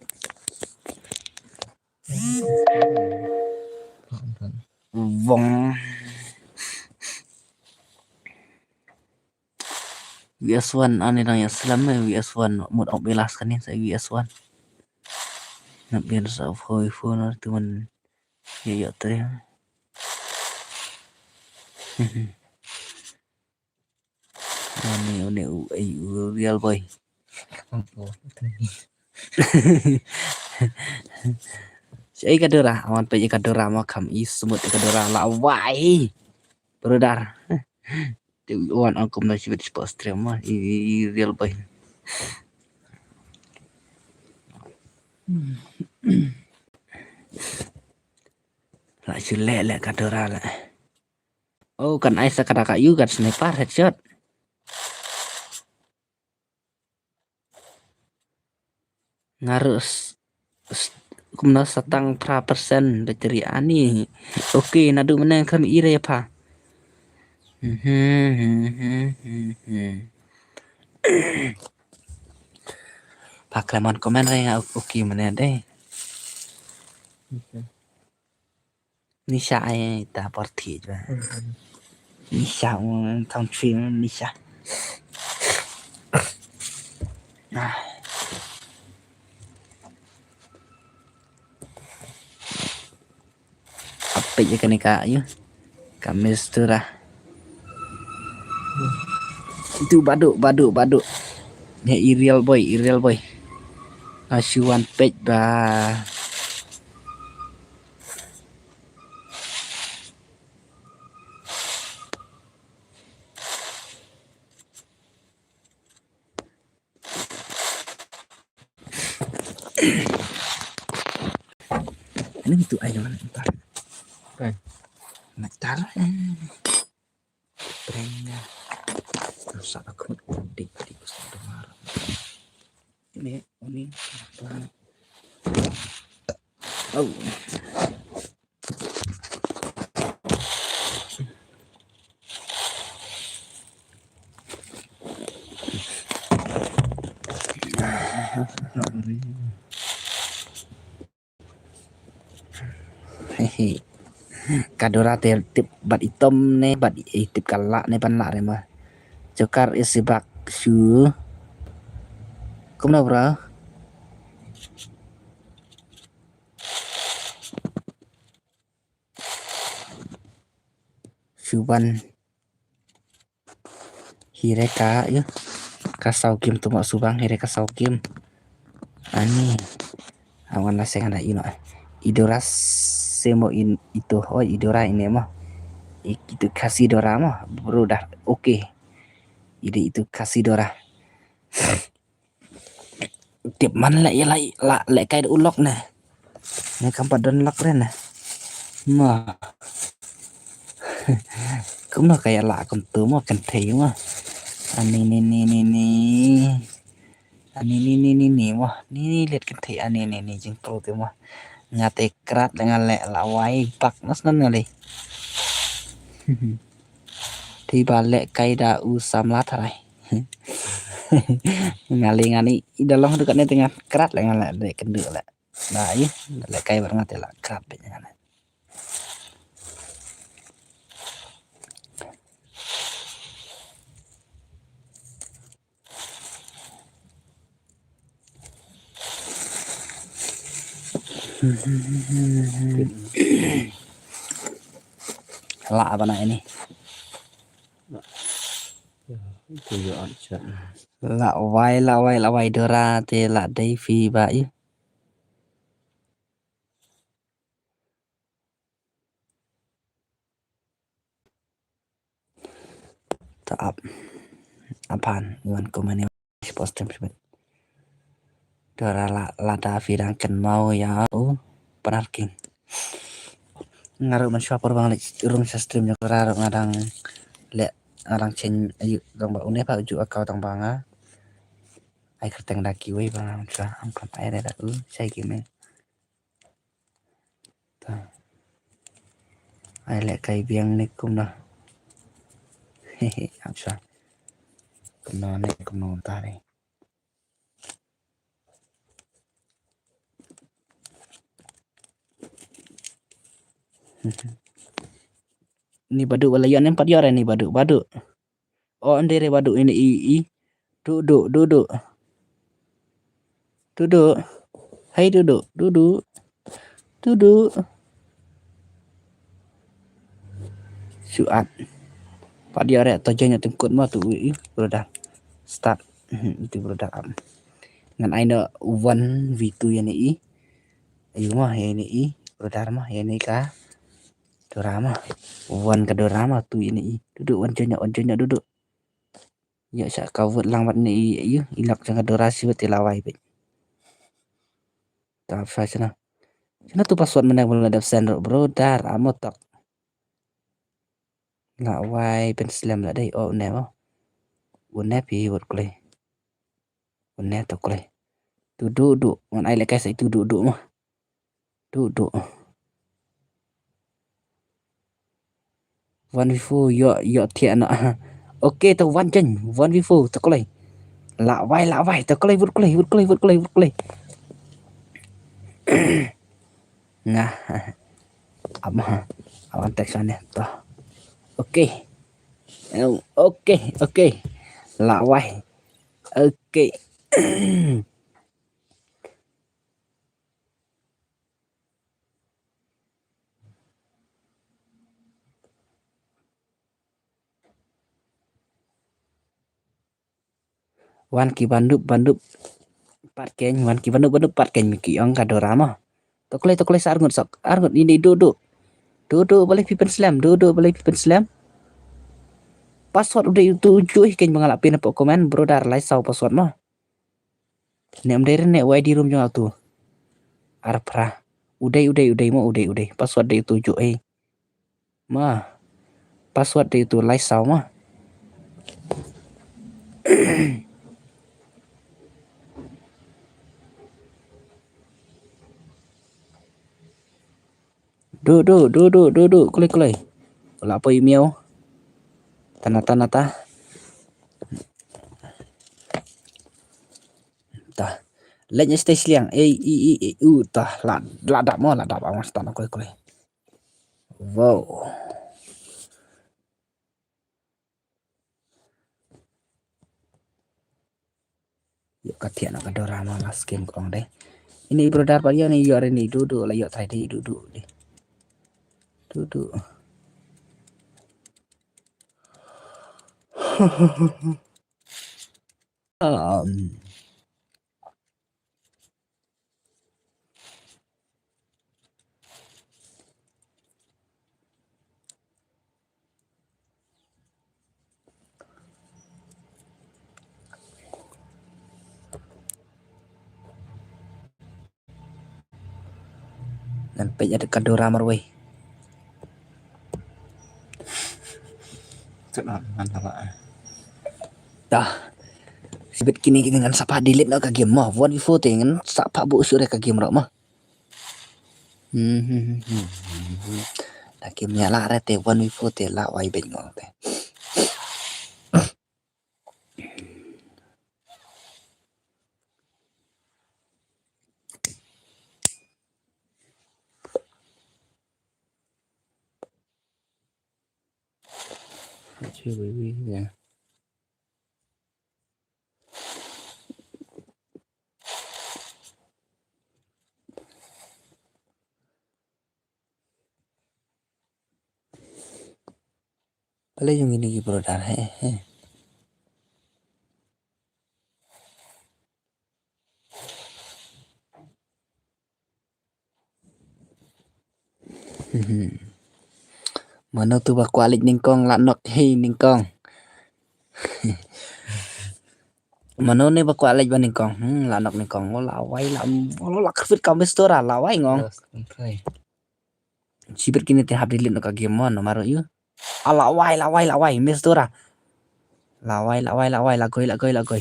Vong. V S one ani dang ïa slam eh, V S one mut ok bilas kan ni sa V S one. Nap biar sa phone phone tu man ïa ïa tre. Ani, ani, u, ai, u, real boy. Ai ka Dora, awan peit ka Dora ma kam i smut ka Dora la wai. Brother. Te wan angkum na shibit shibit stream ma i, i, i real boy. La shu leh leh ka Dora la. Oh, kan ai sa ka da ka ïu kan sniper headshot. Nga ruh s-, s-, kumno sa tang phra persen battery ani. Okay, naduh mynne khlem i re pha. Pha khlem on comment re nga okay mynne dei. Nisha ai ta por thi ba. Nisha un thong chin Nisha. Nah. Apik ya kane ka yu. Ka mistura. Itu badu, badu, badu. Ya, i real boy, i real boy. Ashuan pek ba. Ning tu ai na tar. Kan. Na tar. Prenga. Sa aku dik dik sa tu mar. Ini ini. Oh. Hehe. Ka Dora te tip bad itom ne bad i tip ka lah ne ban lah re ma. Jokar isi bak shu. Kumno bro? Shu ban Hire ka, yu. Ka saw game tu ma subang, hire ka saw game. Ani. Awan la seng ada ino. Idora semo in itu. Oh, Idora ini mo. Itu Khasi Dora mo. Bro dah. Oke. Ini itu Khasi Dora. Tip man leh ïa la, la leh kai da u lok ne. Ne kam pat don lok re ne. Ma. Kumno ka ïa la kumtu mo kynthei mo. Ani ni ni ni ni. Ani ni ni ni ni mo. Ni ni let kynthei ani ni ni jingpro te mo. Nga te krat le nga leh la wai bak nas nan nga leh. Te ba leh kai da u samla tharai. Nga leh nga ni i da long du katne te nga krat leh nga leh de kendu leh. Na i da leh kai bar nga te la krat be nga leh. La apa nak ini? Ya, itu ya aja. La wai, la wai, la wai Dora te la dei fi ba i. Ta ap. Apan, iwan kumani. Shipos tem shibit. Dora la, lada fi dang kynmaw ïa u parking. Nga ruh mynshuwa por ba nga leit rung sha stream jong Dora ruh nga dang leh, nga dang change ayu dang ba une pa uju account dang ba nga. Ai kyrteng da kiwei ba nga mynshuwa am kam ai da u shai ki me. Ta. Ai leh kai biang ne kumno. Hehe, am sha. Kumno ne kumno ta ne. Ni badu wala ïa nem pat ïa re ni badu, badu. O, ande re badu ini i, i. Du, du, du, du. Du, du. Hai, du, du, du, du. Du, du. Suat. Pat ïa re to jeng tengkut ma tu i, brother. Start. Mhm, itu brother am. Ngan aina one v two ïa ni i. Ayu ma ïa ni i, brother ma ïa ni ka. Dora ma. One ka Dora ma tu ïa ni i. Du, du, one jeng, one jeng, du, du. Ïa sha ka vote lang wat ne i, ïa i lak jong ka Dora shi wat i la wai bit. Ta fa shana. Shana tu password mana bula dep send ro bro dar amo tak. La wai pen slem la dei o ne mo. Une pi vote kle. Une to kle. Tu du du. Wan ai le kai sa tu du du mo. Du, du. One v four, yo, yo, thiah na. Okay, to one jen, one v four, to kolai. La wai, la wai, to kolai, vut kolai, vut kolai, vut kolai, vut kolai. Nga. Ama, awan text ane, to. Okay. Em, okay, okay. La wai. Okay. Wan ki bandup, bandup. Pat keiñ, wan ki bandup, bandup, pat keiñ, mi ki ong ka Dora mo. To kolai, to kolai, sa arngut, sa arngut, ini du, du. Du, du, balei phi pynslem, du, du, balei phi pynslem. Password u dei tu ju ih keiñ ba nga la pin hapoh comment, brother, lai saw password mo. Ne em dei re ne wai di room jong nga tu. Ar phra. U dei, u dei, u dei mo, u dei, u dei. Password dei utu u Joe ei. Ma. Password dei utu u Lai Saw ma. Du, du, du, du, du, du, kulai, kulai. La poi miau. Tana, tana, ta. Ta. Leit ïa stay sliang. Ei, i, i, i, u, ta. La, la dap mo, la dap, awas ta na kulai, kulai. Wow. Ïoh ka thiah na ka Dora ma last game kong dei. Ini brother pat ïoh ni ïoh re ni du du la ïoh trai dei du du dei. Du du. Um. Ngan peit ïa ka Dora marwei. Dah. Sibit kine kine ngan sa phah delete noh ka game mo. One v four te ngan sa phah buh shuh re ka game ruh mo. Hmm, hmm, hmm, hmm, hmm. Da game ïa lah re te one v four te lah wai beit ngong te. Let's see what we, yeah. Pale yung ini ki brother, he, he. Mano tu ba kwah leit nyngkong la nok hei nyngkong. Mano ne ba kwah leit ba nyngkong. Hmm, la nok nyngkong. Oh, la wai la, oh, la kyrpit kam bistora, la wai ngong. Sibit kine te hap delete noh ka game mo, no maro ïa. Ah, la wai, la wai, la wai, miss Dora. La wai, la wai, la wai, la goi, la goi, la goi.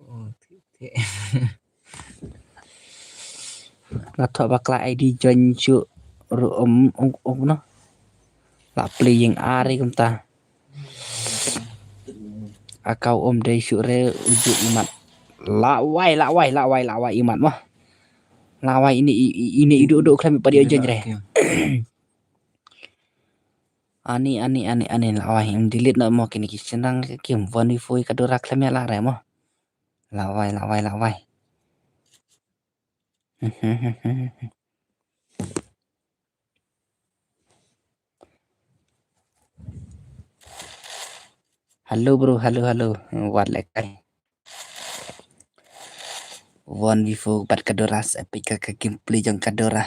Oh, ti, ti. La thoh bakla I D join shuh ruh um, um, um, no. La playing ari kumta. Aka um dei shuh re u ju imat. La wai, la wai, la wai, la wai imat mo. La wai ini, i, i, ini idu du khlem pat ïa join re. Ani, ani, ani, ani, la wai, im delete noh mo kine ki shnang ki kim one v four ka Dora khlem ïa lah re mo. La wai, la wai, la wai. Hello bro, hello, hello. Wat leh kai. One v four bad ka Dora, sa epic ka, ka gameplay jong ka Dora.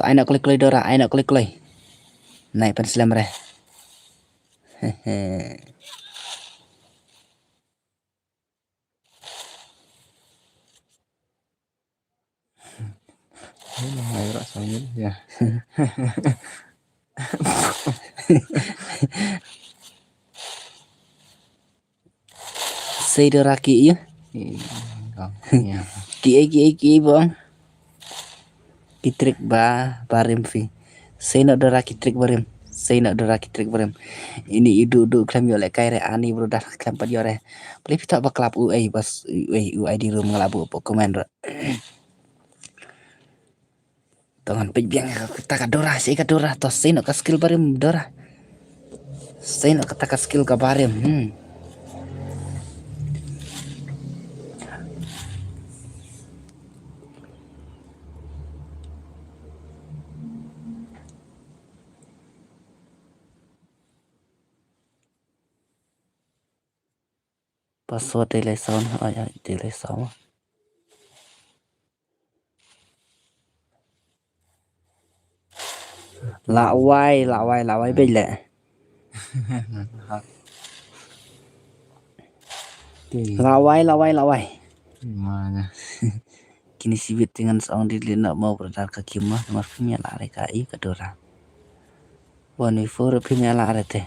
To ai noh kloi kloi Dora, ai noh kloi kloi. Nai pynslem re. Hehe. Ini mai rak sangin ya. Sei Dora ki ïa. Ki ïa, ki ïa, ki ïa bang. Ki trick ba barim phi. Sei noh Dora ki trick barim. Sei noh Dora ki trick barim. Ini idu du khlem ïoh leh kai re ani bro dah khlem pat ïoh re. Pli phi ta ba klap u ai bas u ai u ai di room nga la buh pok comment re. To ngan peit biang ïa kata ka Dora, sei ka Dora, to sei noh ka skill barim Dora. Sei noh kata ka skill ka barim. Hmm. Password te leh sound, ai, ai, te leh sound. Lawai, lawai, lawai beit leh. Lawai, lawai, lawai. Mana? Kine shibit te ngan sa ong delete noh mo brother ka game mo, namar phim ïa lah re ka i ka Dora. One v four phim ïa lah re te.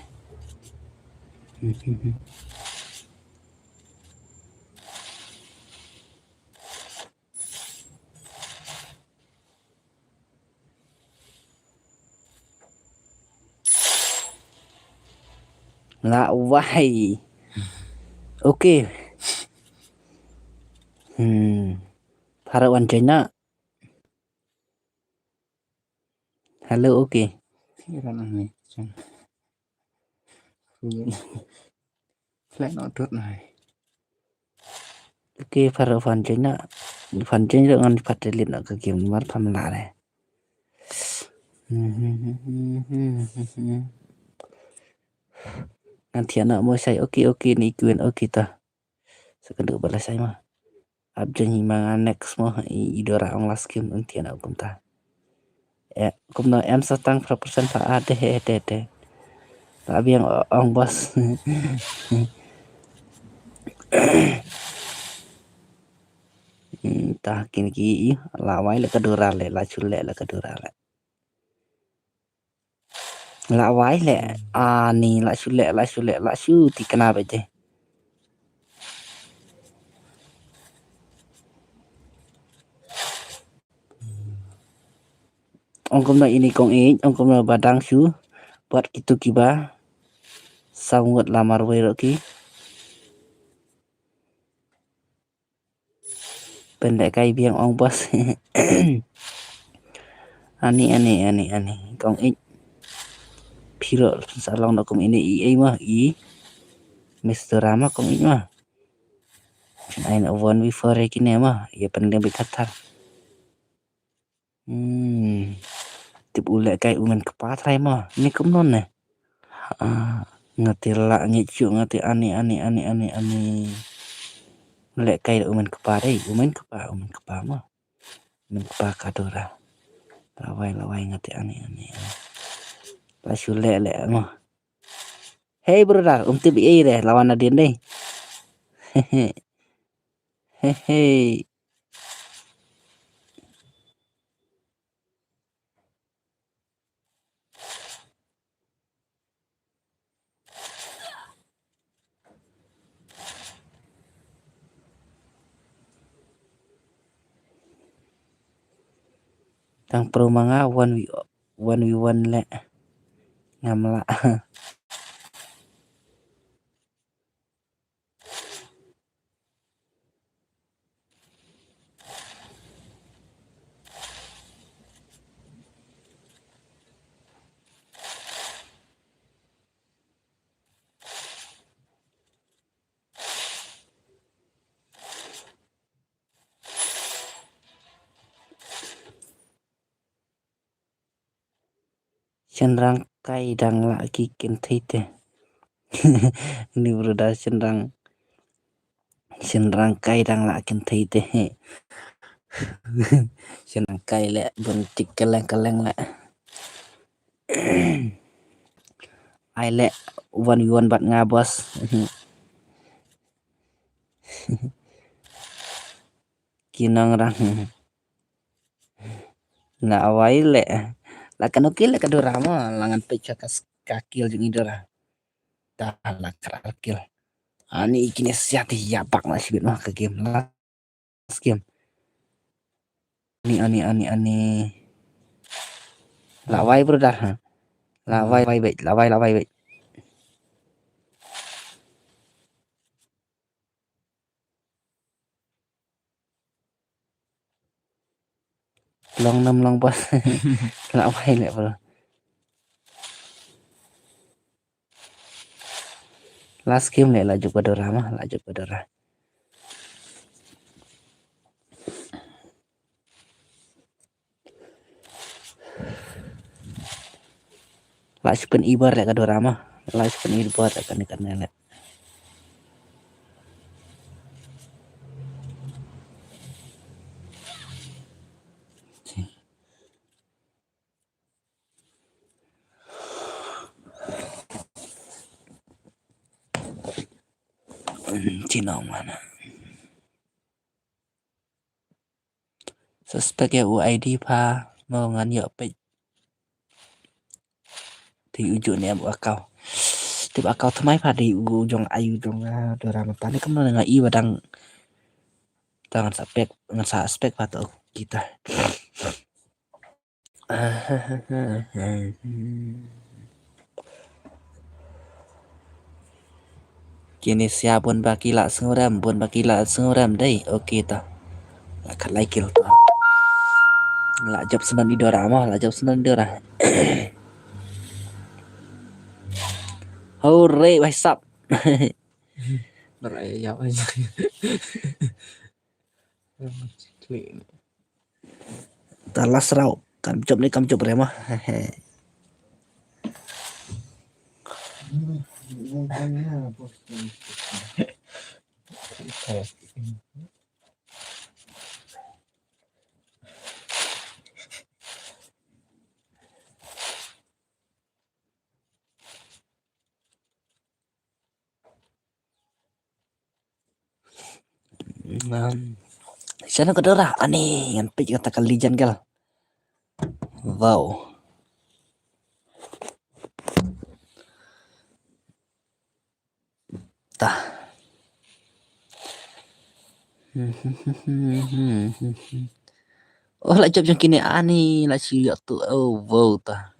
Lawai. Okay. Hmm. Para wan China. Hello, okay. Phi ran ang ni. Flight not dot nai. Okay, para fan China. Fan China ngan pat delete noh ka game mar pam la re. Ngan thiah noh mo shai, okay, okay, ni kwin, okay ta. Sa ka duk ba la shai mo. Ap jeng hi ma nga next mo, i, i Dora ong last game, ong thiah noh kumta. Eh, kumno em sa tang phra percent pha, ah, te, te, te. La biang ong boss. Hmm, ta kine ki i, lawai leh ka Dora leh, la shu leh leh ka Dora leh. Lawai leh, ani, la shu leh, la shu leh, la shu thikna beit te. Ong kumno ini kong ïeit, ong kumno ba dang shu, bad kitu kiba, saw ngut la marwei ruh ki. Pynlehkai biang ong boss. Ani, ani, ani, ani. Kong ïeit. Phi ruh sa long da kum ini i ei mo i. Mister Rama kong ïeit mo. Ai na one v four ïa kine mo. Ïa pynlehkai beit thar thar. Hmm. Tip u lehkai u myn kpa trai mo. Ni kumno ne. Ah, nga te lah ngeit shuh nga te ani, ani, ani, ani, ani. Lehkai u myn kpa dei, u myn kpa, u myn kpa mo. U myn kpa ka Dora. Lawai, lawai nga te ani, ani, ani. La shu leh leh mo. Hey brother, um tip ei re, la wan nadien dei. Hehe. Hehe. Tang pro ma nga one v one v one leh. Ngam lah. Shynrang kai dang lah ki kynthei te. Ni brother shynrang. Shynrang kai dang lah kynthei te. Shynrang kai leh bun tik keleng keleng leh. Ai leh one v one bad nga boss. Ki nongrang. Lawai leh. La kano ki leh ka Dora mo, la ngan peit ka, ka kill jong i Dora. Ta la kra kill. Ani kine siat ïa bak la shibit mo ka game. Last game. Ani, ani, ani, ani. Lawai brother ha. Lawai, wai beit, lawai, lawai beit. Long nam long boss. Lawai leh bro. Last game leh la juk ka Dora ma, la juk ka Dora. La shu pyn-i bor leh ka Dora ma. La shu pyn-i bor leh kane kane leh. Chinong mana. Suspect ïa u I D pha mo ngan ïoh peit. Te u ju ne em u account. Te u account thymmai pha dei u jong ai u jong, ah, Dora mynta ne kumno nga i ba dang. Ta ngan suspect, ngan suspect pha to kita. Kine sia bun ba ki la sngewrem, bun ba ki la sngewrem dei. Okay ta. La khat lai kill ta. La jop snan i Dora mo, la jop snan i Dora. Hore, wahsap. Dora ya. Ta last round. Kam jop ni kam jop rema. Sha na ka Dora, ani ngan peit kata ka legend gal. Wow. Ta. Oh, la jop jong kine ani la shi yak tu. Oh, wow ta.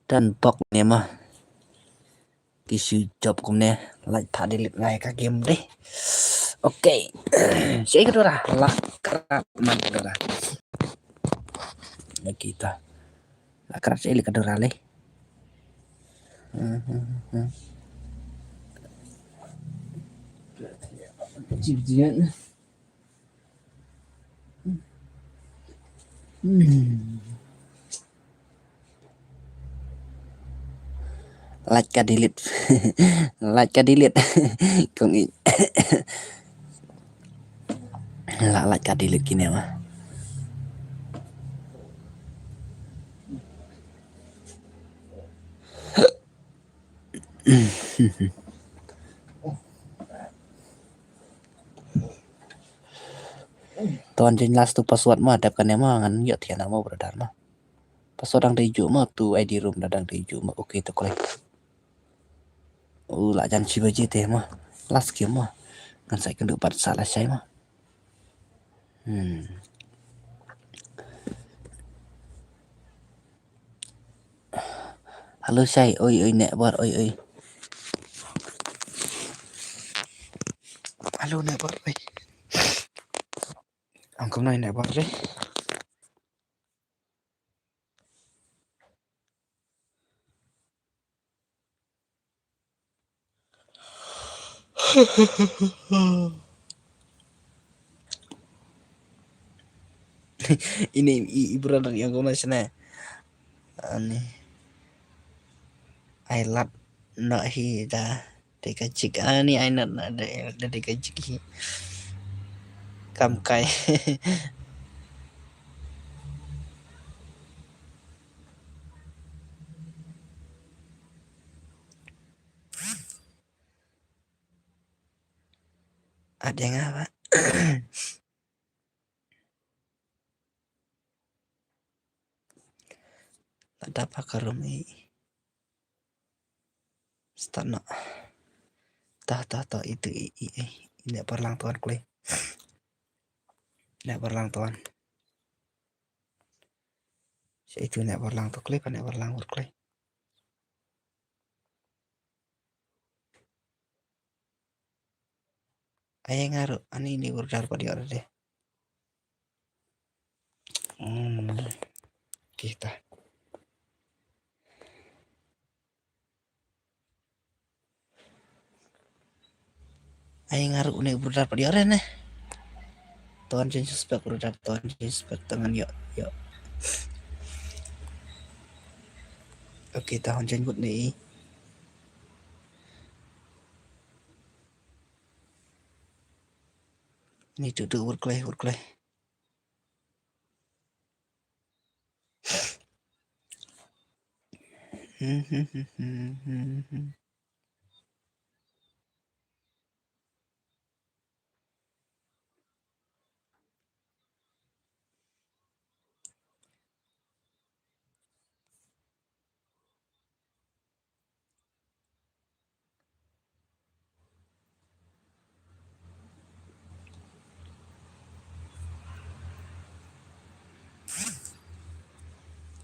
Dan bok ne ma. Ki shu jop kumne, like ta delete ngai ka game deh. Okay. Shi ka Dora, la krap man ka Dora. Lagi ta. La krap shi ka Dora le. Cip jian. Like ka delete. Like ka delete. Kong i. La like ka delete kine ma. Ton jin last tu password ma dep kane ma ngan ïoh thian ma brother ma. Password dang dei ju ma tu I D room da dang dei ju ma. Okay tu kole. U la jan shi baje te ma. Last game ma. Ngan sai kendu pat sa la shai ma. Hmm. Hello shai, oi oi ne bor oi oi. Hello ne bor oi. Ang kumno ne bor oi. Ini i, i brother yang kau masih na. Ani. Ai lat na hi da. Dei ka jik ani ai nat na dei, dei ka jik hi. Kam kai. Ada nga ba. Ada pa ka room i. Start na. Tah tah tah itu i i i. Ine parlang tuan klei. Ine parlang tuan. Sa itu ine parlang tu klei, pa ine parlang ur klei. Ai nga ruh ani ni burdar pa dior deh. Hmm. Kita. Ai nga ruh ni burdar pa dior ne. Ton jin suspect burdar ton jin suspect tangan yo yo. Okay, tahun jin but ni. Ni tu tu ur klei ur klei.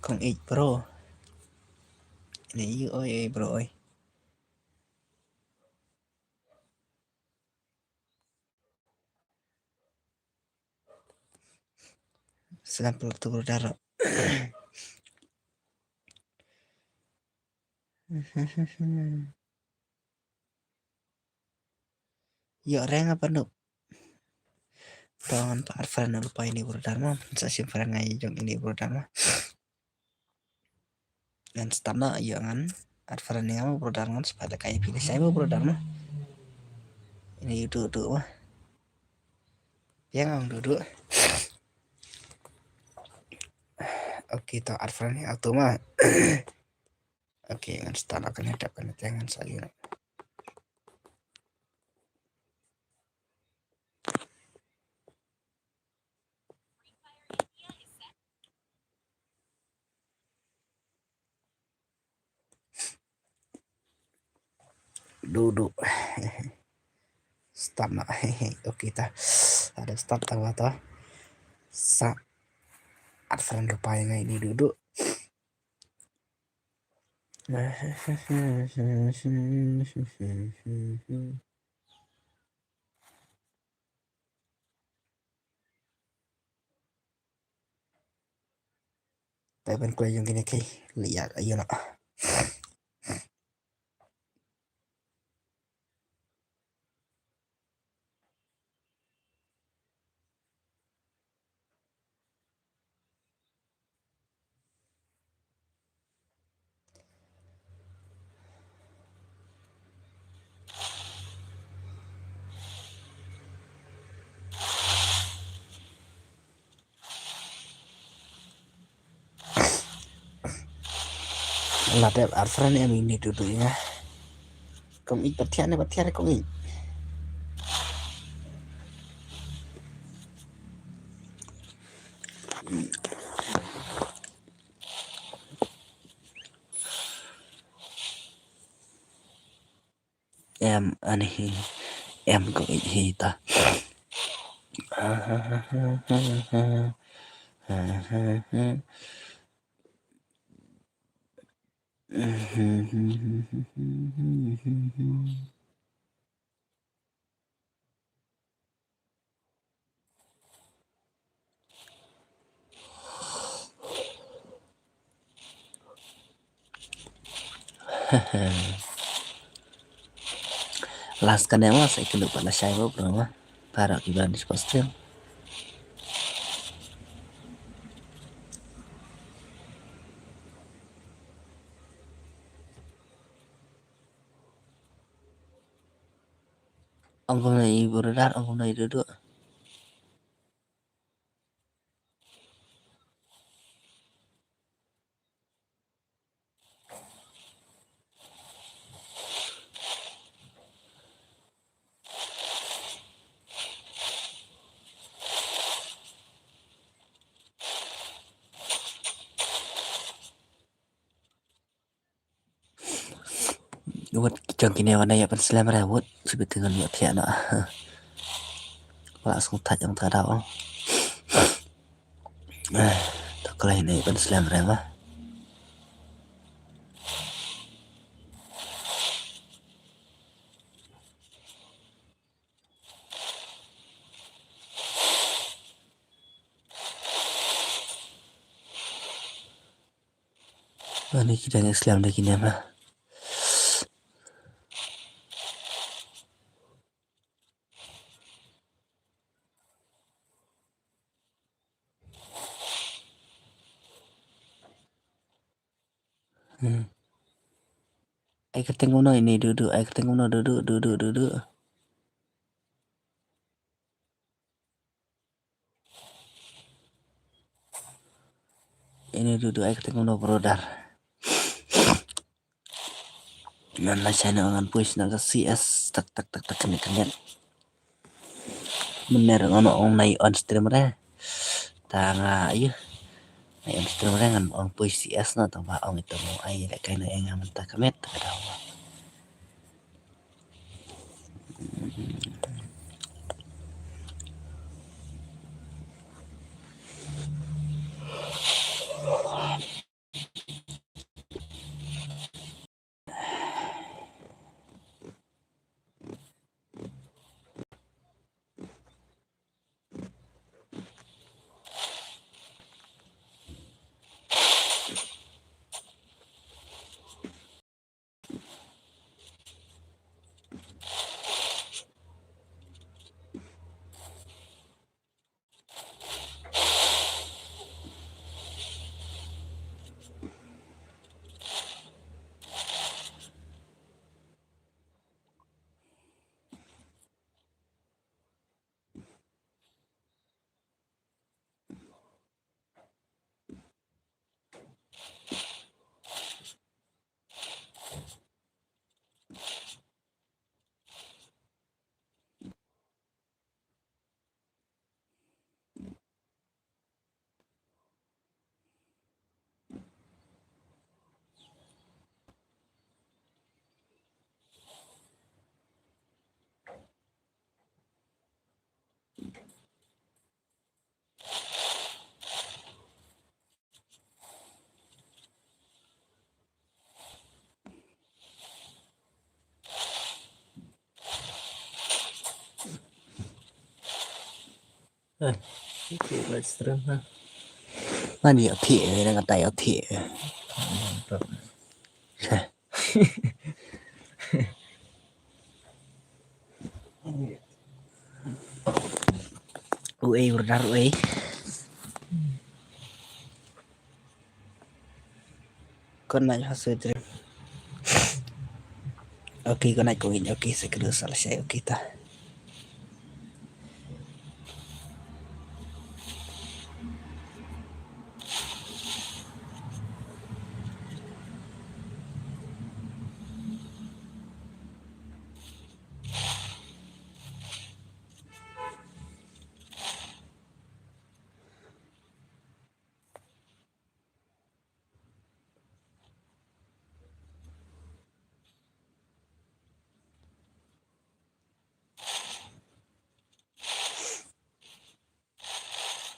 Kong ïeit bro. Ine ïa oi oi bro oi. Salam pula tu bro Daro. Ïoh reng apa nuk? Tong pa at friend lu pa ini bro Dharma. Sa sim friend ngai jong ini bro Dharma. Ngan start na ïoh ngan at friend ni ngam bro Dharma ngan sepat kai pi ni sai bro Dharma. Ini duduk duduk mah. Yang ang duduk. Oke, to at friend ni auto mah. Oke, ngan start na kane tap kane ngan sa ïoh. Duduk. Start na. Oke ta. Ada start ta wa ta. Sa. At friend lu pa ngai ini duduk. Te ban kloi jong kine ki liak ayo na. La dep ar friend em ini duduk ya. Kong ik patian ni patian kong ik. Em ani hi em kong ik hi ta. Last kane ma sa ikut lupa la shai ba bro ma. Para ki ban di stream. Ong kumno i bro Dar, ong kumno i duduk. Wut jong kine wan ïa pynslem re wut. Sibit te ngan ïa thiah noh. Pala sngewthuh jong ta daw. Eh, ta kloi ne pynslem re ma. Ani ki dang slem da kine ma. Hmm. Ai kyrteng kumno ini duduk, ai kyrteng kumno duduk, duduk, duduk. Ini duduk ai kyrteng kumno bro Dar. Ngan lashai noh, ngan push noh ka C S tak tak tak tak, kane kane. Mynne ruh ngan ong nai on stream re. Ta nga, ayu, nai on stream re, ngan ong push C S noh, tang ba ong ito mo ai lehkai noh ïa nga mynta ka met ka daw. Eh, ïa phi live stream ha. Ngan ïa phi, eh, ngan ïa phi. Mantap. Uei, brother, uei. Khublei shibun. Okay, khublei shibun. Okay, sa khublei sa lashai, okay ta.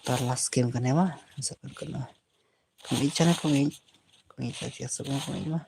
Tar last game kane ma, sa kan kena. Kami channel kami, kami sa sia sa kami ma.